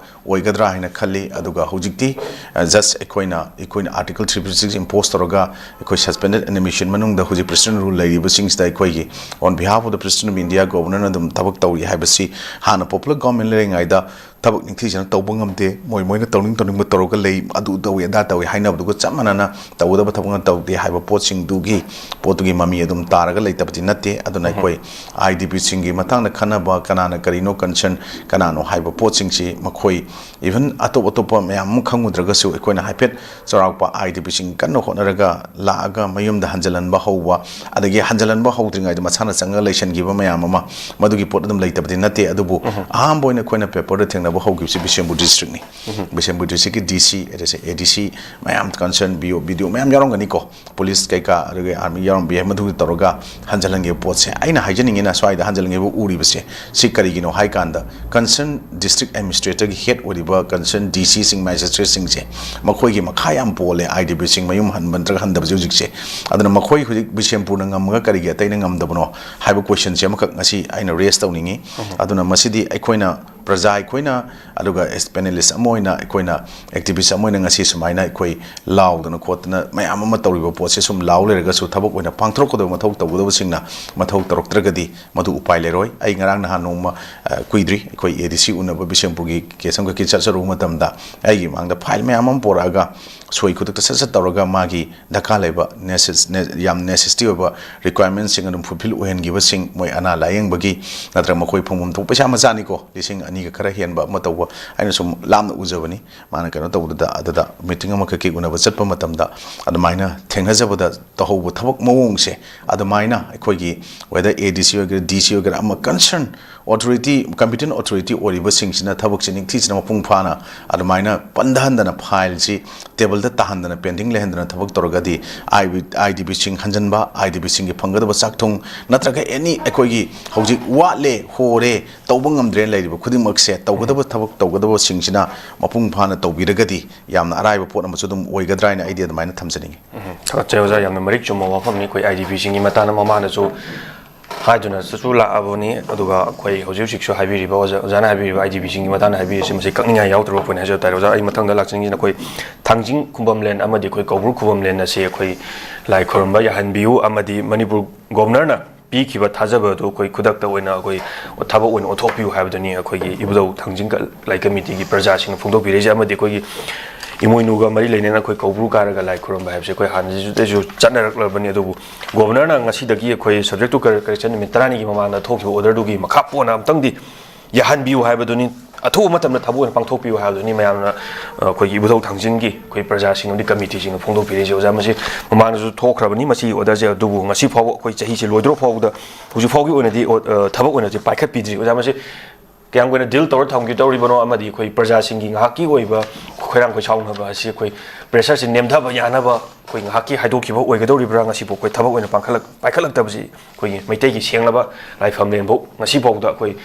ꯑꯣꯏꯒꯗ꯭ꯔꯥ ꯍꯥꯏꯅ ꯈꯜꯂꯤ꯫ ꯑꯗꯨꯒ ꯍꯧꯖꯤꯛꯇꯤ, ꯑ, just ꯑꯩꯈꯣꯏꯅ, ꯑꯩꯈꯣꯏꯅ Article three fifty six impose ꯇꯧꯔꯒ, ꯑꯩꯈꯣꯏ suspended animation ꯃꯅꯨꯡꯗ ꯍꯧꯖꯤꯛ President Rule ꯂꯩꯔꯤꯕꯁꯤꯡꯁꯤꯗ ꯑꯩꯈꯣꯏꯒꯤ on behalf of the President of India, Governor ꯅ ꯑꯗꯨꯝ ꯊꯕꯛ ꯇꯧꯔꯤ ꯍꯥꯏꯕꯁꯤ ꯍꯥꯟꯅ popular government ꯂꯩꯔꯤꯉꯩꯗ ꯊꯕꯛ ꯅꯤꯡꯊꯤꯖꯅ ꯇꯧꯕ ꯉꯝꯗꯦ, ꯃꯣꯏ ꯃꯣꯏꯅ ꯇꯧꯅꯤꯡ ꯇꯧꯅꯤꯡꯕ ꯇꯧꯔꯒ ꯂꯩ, ꯑꯗꯨ ꯇꯧꯏ ꯑꯗꯥ ꯇꯧꯏ ꯍꯥꯏꯅꯕꯗꯨꯒ ꯆꯞ ꯃꯥꯟꯅꯅ ꯇꯧꯒꯗꯕ ꯊꯕꯛꯅ ꯇꯧꯗꯦ ꯍꯥꯏꯕ ꯄꯣꯠꯁꯤꯡꯗꯨꯒꯤ, ꯄꯣꯠꯇꯨꯒꯤ ꯃꯃꯤ ꯑꯗꯨꯝ ꯇꯥꯔꯒ ꯂꯩꯇꯕꯗꯤ ꯅꯠꯇꯦ꯫ ꯑꯗꯨꯅ ꯑꯩꯈꯣꯏ IDP ꯁꯤꯡꯒꯤ ꯃꯇꯥꯡꯗ ꯈꯟꯅꯕ, ꯀꯅꯥꯅ ꯀꯔꯤꯅꯣ concern, ꯀꯅꯥꯅꯣ ꯍꯥꯏꯕ ꯄꯣꯠꯁꯤꯡꯁꯤ ꯃꯈꯣꯏ even ꯑꯇꯣꯞ ꯑꯇꯣꯞꯄ ꯃꯌꯥꯝ ꯑꯃ ꯈꯪꯉꯨꯗ꯭ꯔꯒꯁꯨ ꯑꯩꯈꯣꯏꯅ ꯍꯥꯏꯐꯦꯠ ꯆꯥꯎꯔꯥꯛꯄ IDP ꯁꯤꯡ ꯀꯟꯅ ꯍꯣꯠꯅꯔꯒ ꯂꯥꯛꯑꯒ ꯃꯌꯨꯝꯗ ꯍꯟꯖꯤꯜꯍꯟꯕ ꯍꯧꯕ, ꯑꯗꯒꯤ ꯍꯟꯖꯤꯜꯍꯟꯕ ꯍꯧꯗ꯭ꯔꯤꯉꯩꯗ ꯃꯁꯥꯅ ꯆꯪꯉꯒ ꯂꯩꯁꯟꯈꯤꯕ ꯃꯌꯥꯝ ꯑꯃ, ꯃꯗꯨꯒꯤ ꯄꯣꯠ ꯑꯗꯨꯝ ꯂꯩꯇꯕꯗꯤ ꯅꯠꯇꯦ꯫ ꯑꯗꯨꯕꯨ ꯑꯍꯥꯟꯕ ꯑꯣꯏꯅ ꯑꯩꯈꯣꯏꯅ paper ꯗ ꯊꯦꯡꯅꯕ ꯍꯧꯈꯤꯕꯁꯤ ꯕꯤꯁꯦꯝꯄꯨꯔ district ꯅꯤ꯫ ꯕꯤꯁꯦꯝꯄꯨꯔ district ꯀꯤ DC, ꯑꯗꯩ ADC ꯃꯌꯥꯝ concern, BO, BDO ꯃꯌꯥꯝ ꯌꯥꯎꯔꯝꯒꯅꯤꯀꯣ, police ꯀꯩꯀꯥ, ꯑꯗꯨꯒ army ꯌꯥꯎꯔꯝꯕ ꯌꯥꯏ꯫ ꯃꯗꯨꯒꯤ ꯇꯧꯔꯒ ꯍꯟꯖꯤꯜꯍꯟꯈꯤꯕ ꯄꯣꯠꯁꯦ, ꯑꯩꯅ ꯍꯥꯏꯖꯅꯤꯡꯉꯤꯅ ꯁ꯭ꯋꯥꯏꯗ ꯍꯟꯖꯤꯜꯍꯟꯈꯤꯕ ꯎꯔꯤꯕꯁꯦ ꯁꯤ ꯀꯔꯤꯒꯤꯅꯣ ꯍꯥꯏ ꯀꯥꯟꯗ, concern district administrator ꯒꯤ head ꯑꯣꯏꯔꯤꯕ concern DC ꯁꯤꯡ, magistrate ꯁꯤꯡꯁꯦ, ꯃꯈꯣꯏꯒꯤ ꯃꯈꯥ ꯌꯥꯝ ꯄꯣꯜꯂꯦ IDP ꯁꯤꯡ ꯃꯌꯨꯝ ꯍꯟꯕ ꯅꯠꯇ꯭ꯔꯒ ꯍꯟꯗꯕꯁꯦ ꯍꯧꯖꯤꯛꯁꯦ꯫ ꯑꯗꯨꯅ ꯃꯈꯣꯏ ꯍꯧꯖꯤꯛ ꯕꯤꯁꯦꯝꯄꯨꯔꯅ ꯉꯝꯃꯒ ꯀꯔꯤꯒꯤ ꯑꯇꯩꯅ ꯉꯝꯗꯕꯅꯣ ꯍꯥꯏꯕ question ꯁꯦ ꯑꯃꯈꯛ ꯉꯁꯤ ꯑꯩꯅ raise ꯇꯧꯅꯤꯡꯉꯤ꯫ ꯑꯗꯨꯅ ꯃꯁꯤꯗꯤ ꯑꯩꯈꯣꯏꯅ ꯄ꯭ꯔꯖꯥ ꯑꯩꯈꯣꯏꯅ, ꯑꯗꯨꯒ as panelist ꯑꯃ ꯑꯣꯏꯅ, ꯑꯩꯈꯣꯏꯅ activist ꯑꯃ ꯑꯣꯏꯅ ꯉꯁꯤ ꯁꯨꯃꯥꯏꯅ ꯑꯩꯈꯣꯏ ꯂꯥꯎꯗꯅ ꯈꯣꯠꯇꯅ ꯃꯌꯥꯝ ꯑꯃ ꯇꯧꯔꯤꯕ ꯄꯣꯠꯁꯦ ꯁꯨꯝ ꯂꯥꯎ ꯂꯩꯔꯒꯁꯨ, ꯊꯕꯛ ꯑꯣꯏꯅ ꯄꯥꯡꯊꯣꯔꯛꯀꯗꯕ ꯃꯊꯧ ꯇꯧꯒꯗꯕꯁꯤꯡꯅ ꯃꯊꯧ ꯇꯧꯔꯛꯇ꯭ꯔꯒꯗꯤ ꯃꯗꯨ ꯎꯄꯥꯏ ꯂꯩꯔꯣꯏ꯫ ꯑꯩ ꯉꯔꯥꯡ ꯅꯍꯥꯟ ꯅꯣꯡꯃ, ꯑ, ꯀꯨꯏꯗ꯭ꯔꯤ, ꯑꯩꯈꯣꯏ ADC ꯎꯅꯕ ꯕꯤꯁꯦꯝꯄꯨꯔꯒꯤ case ꯑꯃꯈꯛꯀꯤ ꯆꯠꯆꯔꯨꯕ ꯃꯇꯝꯗ, ꯑꯩꯒꯤ ꯃꯥꯡꯗ file ꯃꯌꯥꯝ ꯑꯃ ꯄꯣꯔꯛꯑꯒ, ꯁꯣꯏ ꯈꯨꯗꯛꯇ ꯁꯠ ꯁꯠ ꯇꯧꯔꯒ ꯃꯥꯒꯤ ꯗꯔꯀꯥꯔ ꯂꯩꯕ necess-, ne-, ꯌꯥꯝ necessity ꯑꯣꯏꯕ requirement ꯁꯤꯡ ꯑꯗꯨꯝ fulfill ꯑꯣꯏꯍꯟꯈꯤꯕꯁꯤꯡ, ꯃꯣꯏ ꯑꯅꯥ ꯂꯥꯌꯦꯡꯕꯒꯤ ꯅꯠꯇ꯭ꯔꯒ ꯃꯈꯣꯏ ꯐꯪꯐꯝ ꯊꯣꯛꯄ ꯄꯩꯁꯥ ꯃꯆꯥꯅꯤꯀꯣ, ꯂꯤꯁꯤꯡ ꯑꯅꯤ ꯑꯅꯤꯒ ꯈꯔ ꯍꯦꯟꯕ ꯑꯃ ꯇꯧꯕ, ꯑꯩꯅ ꯁꯨꯝ ꯂꯥꯞꯅ ꯎꯖꯕꯅꯤ꯫ ꯃꯥꯅ ꯀꯩꯅꯣ ꯇꯧꯕꯗꯨꯗ, ꯑꯗꯨꯗ ꯃꯤꯇꯤꯡ ꯑꯃꯈꯛꯀꯤ ꯎꯅꯕ ꯆꯠꯄ ꯃꯇꯝꯗ ꯑꯗꯨꯃꯥꯏꯅ ꯊꯦꯡꯅꯖꯕꯗ ꯇꯧꯍꯧꯕ ꯊꯕꯛ ꯃꯑꯣꯡꯁꯦ, ꯑꯗꯨꯃꯥꯏꯅ ꯑꯩꯈꯣꯏꯒꯤ whether A D C ꯑꯣꯏꯒꯦꯔꯥ, D C ꯑꯣꯏꯒꯦꯔꯥ, ꯑꯃ concern authority, competent authority ꯑꯣꯏꯔꯤꯕꯁꯤꯡꯁꯤꯅ ꯊꯕꯛꯁꯤ ꯅꯤꯡꯊꯤꯖꯅ ꯃꯄꯨꯡ ꯐꯥꯅ ꯑꯗꯨꯃꯥꯏꯅ ꯄꯟꯊꯍꯟꯗꯅ, ꯐꯥꯏꯜꯁꯤ ꯇꯦꯕꯜꯗ ꯇꯥꯍꯟꯗꯅ, pending ꯂꯩꯍꯟꯗꯅ ꯊꯕꯛ ꯇꯧꯔꯒꯗꯤ, IDPꯁꯤꯡ ꯍꯟꯖꯤꯟꯕ, IDPꯁꯤꯡꯒꯤ ꯐꯪꯒꯗꯕ ꯆꯥꯛꯊꯨꯡ ꯅꯠꯇ꯭ꯔꯒ any ꯑꯩꯈꯣꯏꯒꯤ ꯍꯧꯖꯤꯛ ꯋꯥꯠꯂꯦ, ꯍꯣꯔꯦ, ꯇꯧꯕ ꯉꯝꯗ꯭ꯔꯦꯅ ꯂꯩꯔꯤꯕ ꯈꯨꯗꯤꯡꯃꯛꯁꯦ, ꯇꯧꯒꯗꯕ ꯊꯕꯛ ꯇꯧꯒꯗꯕꯁꯤꯡꯁꯤꯅ ꯃꯄꯨꯡ ꯐꯥꯅ ꯇꯧꯕꯤꯔꯒꯗꯤ ꯌꯥꯝꯅ ꯑꯔꯥꯏꯕ ꯄꯣꯠ ꯑꯃꯁꯨ ꯑꯗꯨꯝ ꯑꯣꯏꯒꯗ꯭ꯔꯥ ꯍꯥꯏꯅ ꯑꯩꯗꯤ ꯑꯗꯨꯃꯥꯏꯅ ꯊꯝꯖꯅꯤꯡꯉꯤ꯫ ꯎꯝ, ꯊꯥꯒꯠꯆꯔꯤ ꯑꯣꯖꯥ, ꯌꯥꯝꯅ ꯃꯔꯤꯛ ꯆꯨꯝꯕ ꯋꯥꯐꯝꯅꯤ꯫ ꯑꯩꯈꯣꯏ IDPꯁꯤꯡꯒꯤ ꯃꯇꯥꯡꯗ ꯃꯃꯥꯡꯗꯁꯨ ꯍꯥꯏꯗꯨꯅꯁꯨ ꯂꯥꯛꯑꯕꯅꯤ, ꯑꯗꯨꯒ ꯑꯩꯈꯣꯏ ꯍꯧꯖꯤꯛ ꯍꯧꯖꯤꯛꯁꯨ ꯍꯥꯏꯕꯤꯔꯤꯕ ꯑꯣꯖꯥ, ꯑꯣꯖꯥꯅ ꯍꯥꯏꯕꯤꯔꯤꯕ IDPꯁꯤꯡꯒꯤ ꯃꯇꯥꯡꯗ ꯍꯥꯏꯕꯤꯔꯤꯁꯤ, ꯃꯁꯤ ꯀꯛꯅꯤꯡꯉꯥꯏ ꯌꯥꯎꯗ꯭ꯔꯕ ꯄꯣꯏꯟ ꯍꯥꯏꯖꯕ ꯇꯥꯔꯦ꯫ ꯑꯣꯖꯥ, ꯑꯩ ꯃꯊꯪꯗ ꯂꯥꯛꯆꯅꯤꯡꯉꯤꯁꯤꯅ ꯑꯩꯈꯣꯏ ꯊꯥꯡꯖꯤꯡ ꯈꯨꯕꯝꯂꯦꯟ ꯑꯃꯗꯤ ꯑꯩꯈꯣꯏ ꯀꯧꯕ꯭ꯔꯨ ꯈꯨꯕꯝꯂꯦꯟ ꯑꯁꯤ ꯑꯩꯈꯣꯏ ꯂꯥꯏ ꯈꯨꯔꯨꯝꯕ ꯌꯥꯍꯟꯕꯤꯌꯨ ꯑꯃꯗꯤ ꯃꯅꯤꯄꯨꯔ ꯒꯣꯕꯔꯅꯔꯅ ꯄꯤꯈꯤꯕ ꯊꯥꯖꯕ ꯑꯗꯨ ꯑꯩꯈꯣꯏ ꯈꯨꯗꯛꯇ ꯑꯣꯏꯅ ꯑꯩꯈꯣꯏ ꯊꯕꯛ ꯑꯣꯏꯅ ꯑꯣꯟꯊꯣꯛꯄꯤꯌꯨ ꯍꯥꯏꯕꯗꯨꯅꯤ ꯑꯩꯈꯣꯏꯒꯤ ꯏꯕꯨꯙꯧ ꯊꯥꯡꯖꯤꯡ ꯂꯥꯏ ꯀꯃꯤꯇꯤꯒꯤ ꯄ꯭ꯔꯖꯥꯁꯤꯡꯅ ꯐꯣꯡꯗꯣꯛꯄꯤꯔꯛꯏꯁꯦ꯫ ꯑꯃꯗꯤ ꯑꯩꯈꯣꯏꯒꯤ ꯏꯃꯣꯏꯅꯨꯒ ꯃꯔꯤ ꯂꯩꯅꯅ ꯑꯩꯈꯣꯏ ꯀꯧꯕ꯭ꯔꯨ ꯀꯥꯔꯒ ꯂꯥꯏ ꯈꯨꯔꯨꯝꯕ ꯍꯥꯏꯕꯁꯦ ꯑꯩꯈꯣꯏ ꯍꯥꯟꯅꯗꯒꯤꯁꯨ ꯆꯠꯅꯔꯛꯂꯕꯅꯤ꯫ ꯑꯗꯨꯕꯨ ꯒꯣꯕꯔꯅꯔꯅ ꯉꯁꯤꯗꯒꯤ ꯑꯩꯈꯣꯏ subject to correction ꯅꯨꯃꯤꯠ ꯇꯔꯥꯅꯤꯒꯤ ꯃꯃꯥꯡꯗ ꯊꯣꯛꯈꯤꯕ order ꯗꯨꯒꯤ ꯃꯈꯥ ꯄꯣꯟꯅ ꯑꯃꯨꯛꯇꯪꯗꯤ ꯌꯥꯍꯟꯕꯤꯌꯨ ꯍꯥꯏꯕꯗꯨꯅꯤ, ꯑꯊꯨꯕ ꯃꯇꯝꯗ ꯊꯕꯛ ꯑꯣꯏꯅ ꯄꯥꯡꯊꯣꯛꯄꯤꯌꯨ ꯍꯥꯏꯕꯗꯨꯅꯤ꯫ ꯃꯌꯥꯝꯅ, ꯑ, ꯑꯩꯈꯣꯏꯒꯤ ꯏꯕꯨꯙꯧ ꯊꯥꯡꯖꯤꯡꯒꯤ ꯑꯩꯈꯣꯏ ꯄ꯭ꯔꯖꯥꯁꯤꯡ ꯑꯃꯗꯤ ꯀꯃꯤꯇꯤꯁꯤꯡꯅ ꯐꯣꯡꯗꯣꯛꯄꯤꯔꯛꯏꯁꯦ꯫ ꯑꯣꯖꯥ, ꯃꯁꯤ ꯃꯃꯥꯡꯗꯁꯨ ꯊꯣꯛꯈ꯭ꯔꯕꯅꯤ ꯃꯁꯤꯒꯤ order ꯁꯦ, ꯑꯗꯨꯕꯨ ꯉꯁꯤ ꯐꯥꯎꯕ, ꯑꯩꯈꯣꯏ ꯆꯍꯤꯁꯦ ꯂꯣꯏꯗ꯭ꯔꯣ ꯐꯥꯎꯕꯗ ꯍꯧꯖꯤꯛ ꯐꯥꯎꯒꯤ ꯑꯣꯏꯅꯗꯤ ꯑꯣ-, ꯑ, ꯊꯕꯛ ꯑꯣꯏꯅꯗꯤ ꯄꯥꯏꯈꯠꯄꯤꯗ꯭ꯔꯤ꯫ ꯑꯣꯖꯥ, ꯃꯁꯤ ꯀꯌꯥꯝ ꯀꯨꯏꯅ ꯗꯤꯜ ꯇꯧꯔ ꯊꯝꯈꯤꯗꯧꯔꯤꯕꯅꯣ ꯑꯃꯗꯤ ꯑꯩꯈꯣꯏ ꯄ꯭ꯔꯖꯥꯁꯤꯡꯒꯤ ꯉꯥꯏꯍꯥꯛꯀꯤ ꯑꯣꯏꯕ ꯈꯣꯏꯔꯥꯡ ꯈꯣꯏꯁꯥꯎꯅꯕ ꯑꯁꯤ ꯑꯩꯈꯣꯏ pressure ꯁꯤ ꯅꯦꯝꯊꯕ ꯌꯥꯅꯕ ꯑꯩꯈꯣꯏ ꯉꯥꯏꯍꯥꯛꯀꯤ ꯍꯥꯏꯗꯣꯛꯈꯤꯕ ꯑꯣꯏꯒꯗꯧꯔꯤꯕ꯭ꯔꯥ? ꯉꯁꯤꯕꯨ ꯑꯩꯈꯣꯏ ꯊꯕꯛ ꯑꯣꯏꯅ ꯄꯥꯡꯈꯠꯂꯛ-, ꯄꯥꯏꯈꯠꯂꯛꯇꯕꯁꯤ ꯑꯩꯈꯣꯏꯒꯤ ꯃꯩꯇꯩꯒꯤ ꯁꯦꯡꯂꯕ ꯂꯥꯏꯐꯝꯂꯦꯟꯐꯧ ꯉꯁꯤ ꯐꯥꯎꯕꯗ ꯑꯩꯈꯣꯏ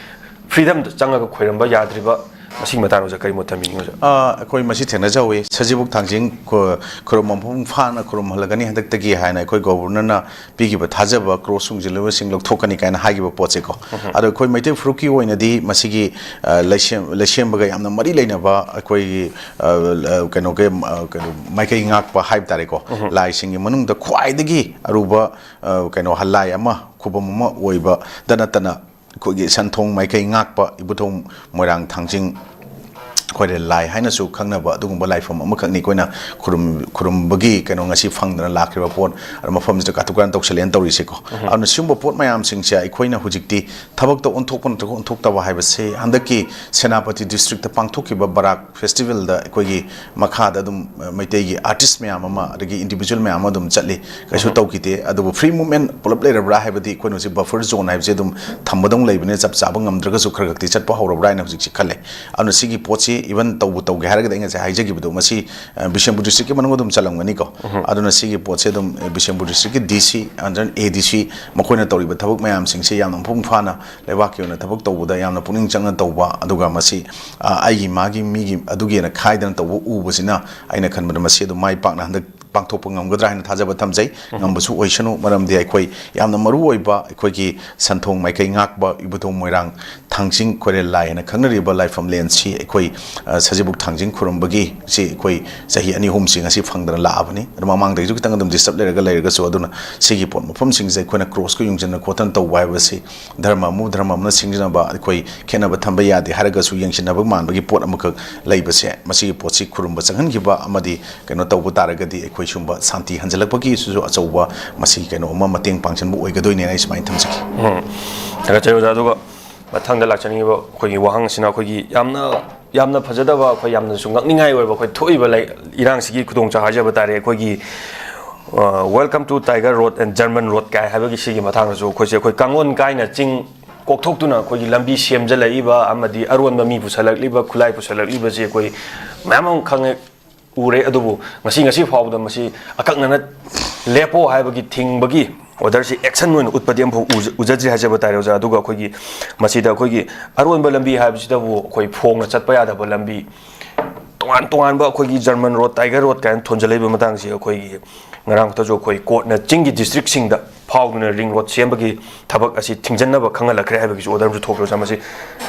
freedom ꯗ ꯆꯪꯉꯒ ꯈꯣꯏꯔꯝꯕ ꯌꯥꯗ꯭ꯔꯤꯕ, ꯃꯁꯤꯒꯤ ꯃꯇꯥꯡꯗ ꯑꯣꯖꯥ ꯀꯔꯤ ꯃꯣꯠ ꯊꯝꯕꯤꯅꯤꯡꯉꯤ, ꯑꯣꯖꯥ? ꯑ, ꯑꯩꯈꯣꯏ ꯃꯁꯤ ꯊꯦꯡꯅꯖꯍꯧꯋꯤ꯫ ꯁꯖꯤꯕꯨ ꯊꯥꯡꯖꯤꯡ ꯈꯨ-, ꯈꯨꯔꯨꯝꯕ ꯃꯄꯨꯡ ꯐꯥꯅ ꯈꯨꯔꯨꯝꯍꯜꯂꯒꯅꯤ ꯍꯟꯗꯛꯇꯒꯤ ꯍꯥꯏꯅ ꯑꯩꯈꯣꯏ ꯒꯣꯕꯔꯅꯔꯅ ꯄꯤꯈꯤꯕ ꯊꯥꯖꯕ ꯀ꯭ꯔꯣꯁ ꯊꯨꯡꯖꯤꯜꯂꯕꯁꯤꯡ ꯂꯧꯊꯣꯛꯀꯅꯤ ꯀꯥꯏꯅ ꯍꯥꯏꯈꯤꯕ ꯄꯣꯠꯁꯦꯀꯣ꯫ ꯎꯝ꯫ ꯑꯗꯣ ꯑꯩꯈꯣꯏ ꯃꯩꯇꯩ ꯐꯨꯔꯨꯞꯀꯤ ꯑꯣꯏꯅꯗꯤ ꯃꯁꯤꯒꯤ, ꯑ, ꯂꯩꯁꯦꯝ-, ꯂꯩꯁꯦꯝꯕꯒ ꯌꯥꯝꯅ ꯃꯔꯤ ꯂꯩꯅꯕ ꯑꯩꯈꯣꯏꯒꯤ, ꯑ, ꯑ, ꯀꯩꯅꯣꯒꯤ, ꯑ, ꯀꯩꯅꯣ, ꯃꯥꯏꯀꯩ ꯉꯥꯛꯄ ꯍꯥꯏꯕ ꯇꯥꯔꯦꯀꯣ꯫ ꯎꯝ꯫ ꯂꯥꯏꯁꯤꯡꯒꯤ ꯃꯅꯨꯡꯗ ꯈ꯭ꯋꯥꯏꯗꯒꯤ ꯑꯔꯨꯕ, ꯑ, ꯀꯩꯅꯣ, ꯂꯥꯏ ꯑꯃ, ꯈꯨꯕꯝ ꯑꯃ ꯑꯣꯏꯕꯗ ꯅꯠꯇꯅ, ꯑꯩꯈꯣꯏꯒꯤ ꯁꯟꯊꯣꯡ ꯃꯥꯏꯀꯩ ꯉꯥꯛꯄ ꯏꯕꯨꯙꯧ ꯃꯣꯏꯔꯥꯡ ꯊꯥꯡꯖꯤꯡ ꯈꯣꯏꯔꯦꯜ ꯂꯥꯏ ꯍꯥꯏꯅꯁꯨ ꯈꯪꯅꯕ ꯑꯗꯨꯒꯨꯝꯕ ꯂꯥꯏꯐꯝ ꯑꯃꯈꯛꯅꯤ ꯑꯩꯈꯣꯏꯅ ꯈꯨꯔꯨꯝ-, ꯈꯨꯔꯨꯝꯕꯒꯤ ꯀꯩꯅꯣ ꯉꯁꯤ ꯐꯪꯗꯅ ꯂꯥꯛꯈ꯭ꯔꯤꯕ ꯄꯣꯠ, ꯑꯗꯣ ꯃꯐꯝꯁꯤꯗ ꯀꯥꯇꯨ ꯀꯥꯔꯟ ꯇꯧꯁꯜꯂꯦꯅ ꯇꯧꯔꯤꯁꯦꯀꯣ꯫ ꯑꯗꯨꯅ ꯁꯤꯒꯨꯝꯕ ꯄꯣꯠ ꯃꯌꯥꯝꯁꯤꯡꯁꯦ ꯑꯩꯈꯣꯏꯅ ꯍꯧꯖꯤꯛꯇꯤ ꯊꯕꯛꯇ ꯑꯣꯟꯊꯣꯛꯄ ꯅꯠꯇ꯭ꯔꯒ ꯑꯣꯟꯊꯣꯛꯇꯕ ꯍꯥꯏꯕꯁꯦ ꯍꯟꯗꯛꯀꯤ ꯁꯦꯅꯥꯄꯇꯤ ꯗꯤꯁꯇ꯭ꯔꯤꯛꯇ ꯄꯥꯡꯊꯣꯛꯈꯤꯕ ꯕꯔꯥꯛ ꯐꯦꯁꯇꯤꯚꯦꯜꯗ ꯑꯩꯈꯣꯏꯒꯤ ꯃꯈꯥꯗ ꯑꯗꯨꯝ, ꯑ, ꯃꯩꯇꯩꯒꯤ ꯑꯥꯔꯇꯤꯁ ꯃꯌꯥꯝ ꯑꯃ, ꯑꯗꯒꯤ ꯏꯟꯗꯤꯚꯤꯖꯨꯋꯦꯜ ꯃꯌꯥꯝ ꯑꯃ ꯑꯗꯨꯝ ꯆꯠꯂꯤ, ꯀꯩꯁꯨ ꯇꯧꯈꯤꯗꯦ꯫ ꯑꯗꯨꯕꯨ ꯐ꯭ꯔꯤ ꯃꯨꯚꯃꯦꯟ ꯄꯨꯂꯞ ꯂꯩꯔꯕ꯭ꯔꯥ ꯍꯥꯏꯕꯗꯤ ꯑꯩꯈꯣꯏꯅ ꯍꯧꯖꯤꯛ ꯕꯐꯔ ꯖꯣꯟ ꯍꯥꯏꯕꯁꯦ ꯑꯗꯨꯝ ꯊꯝꯕꯗꯧ ꯂꯩꯕꯅꯤꯅ ꯆꯞ ꯆꯥꯕ ꯉꯝꯗ꯭ꯔꯒꯁꯨ ꯈꯔ ꯈꯛꯇꯤ ꯆꯠꯄ ꯍꯧꯔꯕ꯭ꯔꯥ ꯍꯥꯏꯅ ꯍꯧꯖꯤꯛꯁꯦ ꯈꯜꯂꯦ꯫ ꯑꯗꯨꯅ ꯁꯤꯒꯤ ꯄꯣꯠꯁꯤ ꯏꯚꯟ ꯇꯧꯕꯨ ꯇꯧꯒꯦ ꯍꯥꯏꯔꯒꯗꯤ ꯑꯩ ꯉꯁꯥꯏ ꯍꯥꯏꯖꯈꯤꯕꯗꯣ ꯃꯁꯤ, ꯑ, ꯕꯤꯁꯦꯝꯄꯨꯔ ꯗꯤꯁꯇ꯭ꯔꯤꯛꯀꯤ ꯃꯅꯨꯡꯗ ꯑꯗꯨꯝ ꯆꯜꯂꯝꯒꯅꯤꯀꯣ꯫ ꯑꯗꯨꯅ ꯁꯤꯒꯤ ꯄꯣꯠꯁꯦ ꯑꯗꯨꯝ, ꯑ, ꯕꯤꯁꯦꯝꯄꯨꯔ ꯗꯤꯁꯇ꯭ꯔꯤꯛꯀꯤ ꯗꯤ ꯁꯤ, ꯑꯦ ꯗꯤ ꯁꯤ ꯃꯈꯣꯏꯅ ꯇꯧꯔꯤꯕ ꯊꯕꯛ ꯃꯌꯥꯝꯁꯤꯡꯁꯦ ꯌꯥꯝꯅ ꯃꯄꯨꯡ ꯐꯥꯅ ꯂꯩꯕꯥꯛꯀꯤ ꯑꯣꯏꯅ ꯊꯕꯛ ꯇꯧꯕꯗ ꯌꯥꯝꯅ ꯄꯨꯛꯅꯤꯡ ꯆꯪꯅ ꯇꯧꯕ, ꯑꯗꯨꯒ ꯃꯁꯤ, ꯑ, ꯑꯩꯒꯤ ꯃꯥꯒꯤ ꯃꯤꯒꯤ ꯑꯗꯨꯒꯤꯅ ꯈꯥꯏꯗꯅ ꯇꯧꯕ ꯎꯕꯁꯤꯅ ꯑꯩꯅ ꯈꯟꯕꯗ ꯃꯁꯤ ꯑꯗꯨꯝ ꯃꯥꯏ ꯄꯥꯛꯅ ꯍꯟꯗꯛ ꯄꯥꯡꯊꯣꯛꯄ ꯉꯝꯒꯗ꯭ꯔꯥ ꯍꯥꯏꯅ ꯊꯥꯖꯕ ꯊꯝꯖꯩ꯫ ꯉꯝꯕꯁꯨ ꯑꯣꯏꯁꯅꯨ, ꯃꯔꯝꯗꯤ ꯑꯩꯈꯣꯏ ꯌꯥꯝꯅ ꯃꯔꯨ ꯑꯣꯏꯕ ꯑꯩꯈꯣꯏꯒꯤ ꯁꯟꯊꯣꯡ ꯃꯥꯏꯀꯩ ꯉꯥꯛꯄ ꯏꯕꯨꯙꯧ ꯃꯣꯏꯔꯥꯡ ꯊꯥꯡꯖꯤꯡ ꯈꯣꯏꯔꯦꯜ ꯂꯥꯏ ꯍꯥꯏꯅ ꯈꯪꯅꯔꯤꯕ ꯂꯥꯏꯐꯝꯂꯦꯟꯁꯤ ꯑꯩꯈꯣꯏ, ꯑ, ꯁꯖꯤꯕꯨ ꯊꯥꯡꯖꯤꯡ ꯈꯨꯔꯨꯝꯕꯒꯤ ꯁꯤ ꯑꯩꯈꯣꯏ ꯆꯍꯤ ꯑꯅꯤ ꯑꯍꯨꯝꯁꯤ ꯉꯁꯤ ꯐꯪꯗꯅ ꯂꯥꯛꯑꯕꯅꯤ꯫ ꯑꯗꯨ ꯃꯃꯥꯡꯗꯒꯤꯁꯨ ꯈꯤꯇꯪ ꯑꯗꯨꯝ ꯗꯤꯁꯇꯔꯕ ꯂꯩꯔꯒ ꯂꯩꯔꯒꯁꯨ, ꯑꯗꯨꯅ ꯁꯤꯒꯤ ꯄꯣꯠ ꯃꯐꯝꯁꯤꯡꯁꯦ ꯑꯩꯈꯣꯏꯅ ꯀ꯭ꯔꯣꯁꯀ ꯌꯨꯡꯁꯤꯟꯅ ꯈꯣꯠꯇꯅ ꯇꯧꯕ ꯍꯥꯏꯕꯁꯤ ꯙꯔꯃ ꯑꯃ ꯙꯔꯃ ꯑꯃꯅ ꯁꯤꯡꯖꯤꯟꯅꯕ ꯑꯩꯈꯣꯏ ꯈꯦꯠꯅꯕ ꯊꯝꯕ ꯌꯥꯗꯦ ꯍꯥꯏꯔꯒꯁꯨ ꯌꯦꯡꯁꯤꯟꯅꯕ ꯃꯥꯟꯕꯒꯤ ꯄꯣꯠ ꯑꯃꯈꯛ ꯂꯩꯕꯁꯦ, ꯃꯁꯤꯒꯤ ꯄꯣꯠꯁꯤ ꯈꯨꯔꯨꯝꯕ ꯆꯪꯍꯟꯈꯤꯕ ꯑꯃꯗꯤ ꯀꯩꯅꯣ ꯇꯧꯕ ꯇꯥꯔꯒꯗꯤ ꯑꯩꯈꯣꯏ ꯁꯨꯝꯕ ꯁꯥꯟꯇꯤ ꯍꯟꯖꯤꯜꯂꯛꯄꯒꯤꯁꯨ ꯑꯆꯧꯕ ꯃꯁꯤ ꯀꯩꯅꯣ ꯑꯃ ꯃꯇꯦꯡ ꯄꯥꯡꯁꯤꯟꯕ ꯑꯣꯏꯒꯗꯣꯏꯅꯦꯅ ꯑꯩ ꯁꯨꯃꯥꯏꯅ ꯊꯝꯖꯒꯦ꯫ ꯎꯝ꯫ ꯊꯥꯒꯠꯆꯔꯤ ꯑꯣꯖꯥ꯫ ꯑꯗꯨꯒ ꯃꯊꯪꯗ ꯂꯥꯛꯆꯅꯤꯡꯉꯤꯕ ꯑꯩꯈꯣꯏꯒꯤ ꯋꯥꯍꯪꯁꯤꯅ ꯑꯩꯈꯣꯏꯒꯤ ꯌꯥꯝꯅ, ꯌꯥꯝꯅ ꯐꯖꯗꯕ, ꯑꯩꯈꯣꯏ ꯌꯥꯝꯅꯁꯨ ꯉꯛꯅꯤꯡꯉꯥꯏ ꯑꯣꯏꯕ ꯑꯩꯈꯣꯏ ꯊꯣꯛꯏꯕ ꯂꯩ-, ꯏꯔꯥꯡꯁꯤꯒꯤ ꯈꯨꯗꯣꯡꯆꯥ ꯍꯥꯏꯖꯕ ꯇꯥꯔꯦ꯫ ꯑꯩꯈꯣꯏꯒꯤ, ꯑ, Welcome to Tiger Road and German Road ꯀꯥꯏ ꯍꯥꯏꯕꯒꯤ ꯁꯤꯒꯤ ꯃꯇꯥꯡꯗꯁꯨ ꯑꯩꯈꯣꯏꯁꯦ ꯑꯩꯈꯣꯏ ꯀꯥꯡꯂꯣꯟ ꯀꯥꯏꯅ ꯆꯤꯡ ꯀꯣꯛꯊꯣꯛꯇꯨꯅ ꯑꯩꯈꯣꯏꯒꯤ ꯂꯝꯕꯤ ꯁꯦꯝꯖꯤꯜꯂꯛꯏꯕ ꯑꯃꯗꯤ ꯑꯔꯣꯟꯕ ꯃꯤ ꯄꯨꯁꯜꯂꯛꯂꯤꯕ, ꯈꯨꯠꯂꯥꯏ ꯄꯨꯁꯜꯂꯛꯂꯤꯕꯁꯤ ꯑꯩꯈꯣꯏ ꯃꯌꯥꯝ ꯑꯃ ꯈꯪꯉꯦ, ꯎꯔꯦ꯫ ꯑꯗꯨꯕꯨ ꯉꯁꯤ, ꯉꯁꯤ ꯐꯥꯎꯕꯗ ꯃꯁꯤ ꯑꯀꯛꯅꯅ ꯂꯦꯞꯄꯣ ꯍꯥꯏꯕꯒꯤ ꯊꯤꯡꯕꯒꯤ ꯑꯣꯔꯗꯔꯁꯤ ꯑꯦꯛꯁꯟ ꯑꯣꯏꯅ ꯎꯠꯄꯗꯤ ꯑꯃꯐꯥꯎ ꯎꯖ-, ꯎꯖꯗ꯭ꯔꯤ ꯍꯥꯏꯖꯕ ꯇꯥꯔꯦ ꯑꯣꯖꯥ꯫ ꯑꯗꯨꯒ ꯑꯩꯈꯣꯏꯒꯤ ꯃꯁꯤꯗ ꯑꯩꯈꯣꯏꯒꯤ ꯑꯔꯣꯟꯕ ꯂꯝꯕꯤ ꯍꯥꯏꯕꯁꯤꯗꯕꯨ ꯑꯩꯈꯣꯏ ꯐꯣꯡꯅ ꯆꯠꯄ ꯌꯥꯗꯕ ꯂꯝꯕꯤ, ꯇꯣꯉꯥꯟ ꯇꯣꯉꯥꯟꯕ ꯑꯩꯈꯣꯏꯒꯤ German Road, Tiger Road ꯀꯥꯏꯅ ꯊꯣꯟꯖꯜꯂꯛꯏꯕ ꯃꯇꯥꯡꯁꯤ ꯑꯩꯈꯣꯏꯒꯤ ꯉꯔꯥꯡ ꯈꯛꯇꯁꯨ ꯑꯩꯈꯣꯏ ꯀꯣꯔꯠꯅ ꯆꯤꯡꯒꯤ ꯗꯤꯁꯇ꯭ꯔꯤꯛꯁꯤꯡꯗ ꯐꯥꯎꯗꯨꯅ ꯔꯤꯡ ꯔꯣꯗ ꯁꯦꯝꯕꯒꯤ ꯊꯕꯛ ꯑꯁꯤ ꯊꯤꯡꯖꯤꯟꯅꯕ ꯈꯪꯍꯜꯂꯛꯈ꯭ꯔꯦ ꯍꯥꯏꯕꯒꯤꯁꯨ ꯑꯣꯔꯗꯔ ꯑꯃꯁꯨ ꯊꯣꯛꯈ꯭ꯔꯦ ꯑꯣꯖꯥ꯫ ꯃꯁꯤ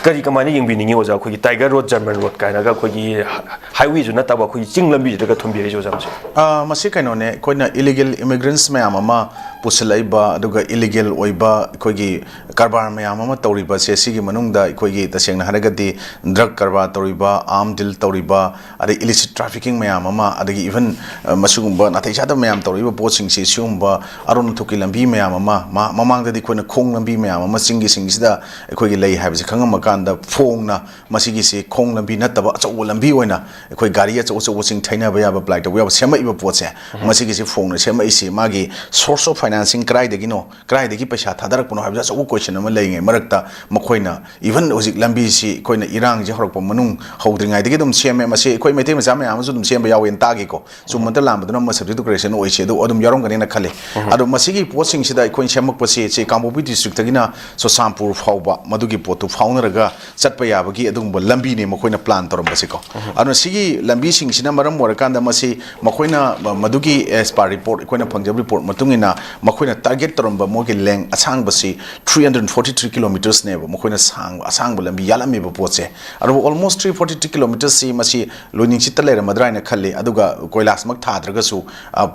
ꯀꯔꯤ, ꯀꯃꯥꯏꯅ ꯌꯦꯡꯕꯤꯅꯤꯡꯉꯤ ꯑꯣꯖꯥ? ꯑꯩꯈꯣꯏꯒꯤ Tiger Road, German Road ꯀꯥꯏꯅꯒ ꯑꯩꯈꯣꯏꯒꯤ ꯍꯥꯏꯋꯦꯁꯨ ꯅꯠꯇꯕ ꯑꯩꯈꯣꯏꯒꯤ ꯆꯤꯡ ꯂꯝꯕꯤꯁꯤꯗꯒ ꯊꯣꯟꯕꯤꯔꯛꯏꯁꯦ ꯑꯣꯖꯥ, ꯃꯁꯤ? ꯑ, ꯃꯁꯤ ꯀꯩꯅꯣꯅꯦ, ꯑꯩꯈꯣꯏꯅ ꯏꯂꯤꯒꯦꯜ ꯏꯃꯤꯒ꯭ꯔꯦꯟꯠꯁ ꯃꯌꯥꯝ ꯑꯃ ꯄꯨꯁꯤꯜꯂꯛꯏꯕ ꯑꯗꯨꯒ ꯏꯂꯤꯒꯦꯜ ꯑꯣꯏꯕ ꯑꯩꯈꯣꯏꯒꯤ ꯀꯔꯕꯥꯔ ꯃꯌꯥꯝ ꯑꯃ ꯇꯧꯔꯤꯕꯁꯦ, ꯁꯤꯒꯤ ꯃꯅꯨꯡꯗ ꯑꯩꯈꯣꯏꯒꯤ ꯇꯁꯦꯡꯅ ꯍꯥꯏꯔꯒꯗꯤ ꯗ꯭ꯔꯒ ꯀꯔꯕꯥꯔ ꯇꯧꯔꯤꯕ, ꯑꯥꯔꯝ ꯗꯤꯜ ꯇꯧꯔꯤꯕ, ꯑꯗꯩ ꯏꯂꯤꯁꯤꯠ ꯇ꯭ꯔꯥꯐꯤꯀꯤꯡ ꯃꯌꯥꯝ ꯑꯃ, ꯑꯗꯒꯤ ꯏꯚꯟ ꯃꯁꯤꯒꯨꯝꯕ ꯅꯥꯇꯩ ꯆꯥꯗꯕ ꯃꯌꯥꯝ ꯇꯧꯔꯛꯏꯕ ꯄꯣꯠꯁꯤꯡꯁꯤ, ꯁꯤꯒꯨꯝꯕ ꯑꯔꯣꯟ ꯑꯊꯨꯞꯀꯤ ꯂꯝꯕꯤ ꯃꯌꯥꯝ ꯑꯃ, ꯃ- ꯃꯃꯥꯡꯗꯗꯤ ꯑꯩꯈꯣꯏꯅ ꯈꯣꯡ ꯂꯝꯕꯤ ꯃꯌꯥꯝ ꯑꯃ ꯆꯤꯡꯒꯤ ꯁꯤꯡꯁꯤꯗ ꯑꯩꯈꯣꯏꯒꯤ ꯂꯩ ꯍꯥꯏꯕꯁꯤ ꯈꯪꯉꯝꯃꯀꯥꯟꯗ ꯐꯣꯡꯅ ꯃꯁꯤꯒꯤꯁꯤ ꯈꯣꯡ ꯂꯝꯕꯤ ꯅꯠꯇꯕ ꯑꯆꯧꯕ ꯂꯝꯕꯤ ꯑꯣꯏꯅ ꯑꯩꯈꯣꯏ ꯒꯥꯔꯤ ꯑꯆꯧ ꯑꯆꯧꯕꯁꯤꯡ ꯊꯩꯅꯕ ꯌꯥꯕ, ꯄ꯭ꯂꯥꯏ ꯇꯧꯕ ꯌꯥꯕ ꯁꯦꯝꯃꯛꯏꯕ ꯄꯣꯠꯁꯦ, ꯃꯁꯤꯒꯤꯁꯤ ꯐꯣꯡꯅ ꯁꯦꯝꯃꯛꯏꯁꯤ ꯃꯥꯒꯤ source of financing ꯀꯗꯥꯏꯗꯒꯤꯅꯣ, ꯀꯗꯥꯏꯗꯒꯤ ꯄꯩꯁꯥ ꯊꯥꯗꯔꯛꯄꯅꯣ ꯍꯥꯏꯕꯁꯦ ꯑꯆꯧꯕ ꯀꯣꯏꯁꯟ ꯑꯃ ꯂꯩꯔꯤꯉꯩ ꯃꯔꯛꯇ, ꯃꯈꯣꯏꯅ ꯏꯚꯟ ꯍꯧꯖꯤꯛ ꯂꯝꯕꯤꯁꯤ ꯑꯩꯈꯣꯏꯅ ꯏꯔꯥꯡꯁꯦ ꯍꯧꯔꯛꯄ ꯃꯅꯨꯡ ꯍꯧꯗ꯭ꯔꯤꯉꯩꯗꯒꯤ ꯑꯗꯨꯝ ꯁꯦꯝꯃꯦ꯫ ꯃꯁꯤ ꯑꯩꯈꯣꯏ ꯃꯩꯇꯩ ꯃꯆꯥ ꯃꯌꯥꯝ ꯑꯃꯁꯨ ꯑꯗꯨꯝ ꯁꯦꯝꯕ ꯌꯥꯎꯋꯦꯅ ꯇꯥꯈꯤꯀꯣ꯫ ꯆꯨꯝꯕꯗ ꯂꯥꯟꯕꯗꯨꯅ ꯑꯃ subject to correction ꯑꯣꯏꯁꯦ, ꯑꯗꯨ ꯑꯗꯨꯝ ꯌꯥꯎꯔꯝꯒꯅꯤꯅ ꯈꯜꯂꯤ꯫ ꯑꯗꯣ ꯃꯁꯤꯒꯤ ꯄꯣꯠꯁꯤꯡꯁꯤꯗ ꯑꯩꯈꯣꯏꯅ ꯁꯦꯝꯃꯛꯄꯁꯤ ꯁꯤ ꯀꯥꯡꯄꯣꯛꯄꯤ ꯗꯤꯁꯇ꯭ꯔꯤꯛꯇꯒꯤꯅ ꯆꯨꯔꯆꯥꯟꯄꯨꯔ ꯐꯥꯎꯕ ꯃꯗꯨꯒꯤ ꯄꯣꯠꯇꯨ ꯐꯥꯎꯅꯔꯒ ꯆꯠꯄ ꯌꯥꯕꯒꯤ ꯑꯗꯨꯒꯨꯝꯕ ꯂꯝꯕꯤꯅꯦ ꯃꯈꯣꯏꯅ ꯄ꯭ꯂꯥꯟ ꯇꯧꯔꯝꯕꯁꯤꯀꯣ꯫ ꯑꯗꯨꯅ ꯁꯤꯒꯤ ꯂꯝꯕꯤꯁꯤꯡꯁꯤꯅ ꯃꯔꯝ ꯑꯣꯏꯔꯀꯥꯟꯗ ꯃꯁꯤ ꯃꯈꯣꯏꯅ ꯃ- ꯃꯗꯨꯒꯤ as per report, ꯑꯩꯈꯣꯏꯅ ꯐꯪꯖꯕ ꯔꯤꯄꯣꯔꯠ ꯃꯇꯨꯡ ꯏꯟꯅ ꯃꯈꯣꯏꯅ ꯇꯥꯔꯒꯦꯠ ꯇꯧꯔꯝꯕ ꯃꯣꯏꯒꯤ ꯂꯦꯡ ꯑꯁꯥꯡꯕꯁꯤ three hundred forty three kilometersꯅꯦꯕ꯫ ꯃꯈꯣꯏꯅ ꯁꯥꯡꯕ ꯑꯁꯥꯡꯕ ꯂꯝꯕꯤ ꯌꯥꯠꯂꯝꯃꯤꯕ ꯄꯣꯠꯁꯦ꯫ ꯑꯗꯨꯕꯨ almost three forty three kilometersꯁꯤ ꯃꯁꯤ ꯂꯣꯏꯅꯤꯡꯆꯤꯠꯇ ꯂꯩꯔꯝꯃꯗ꯭ꯔꯥ ꯍꯥꯏꯅ ꯈꯜꯂꯤ꯫ ꯑꯗꯨꯒ ꯀꯣꯏꯂꯥꯁꯃꯛ ꯊꯥꯗ꯭ꯔꯒꯁꯨ,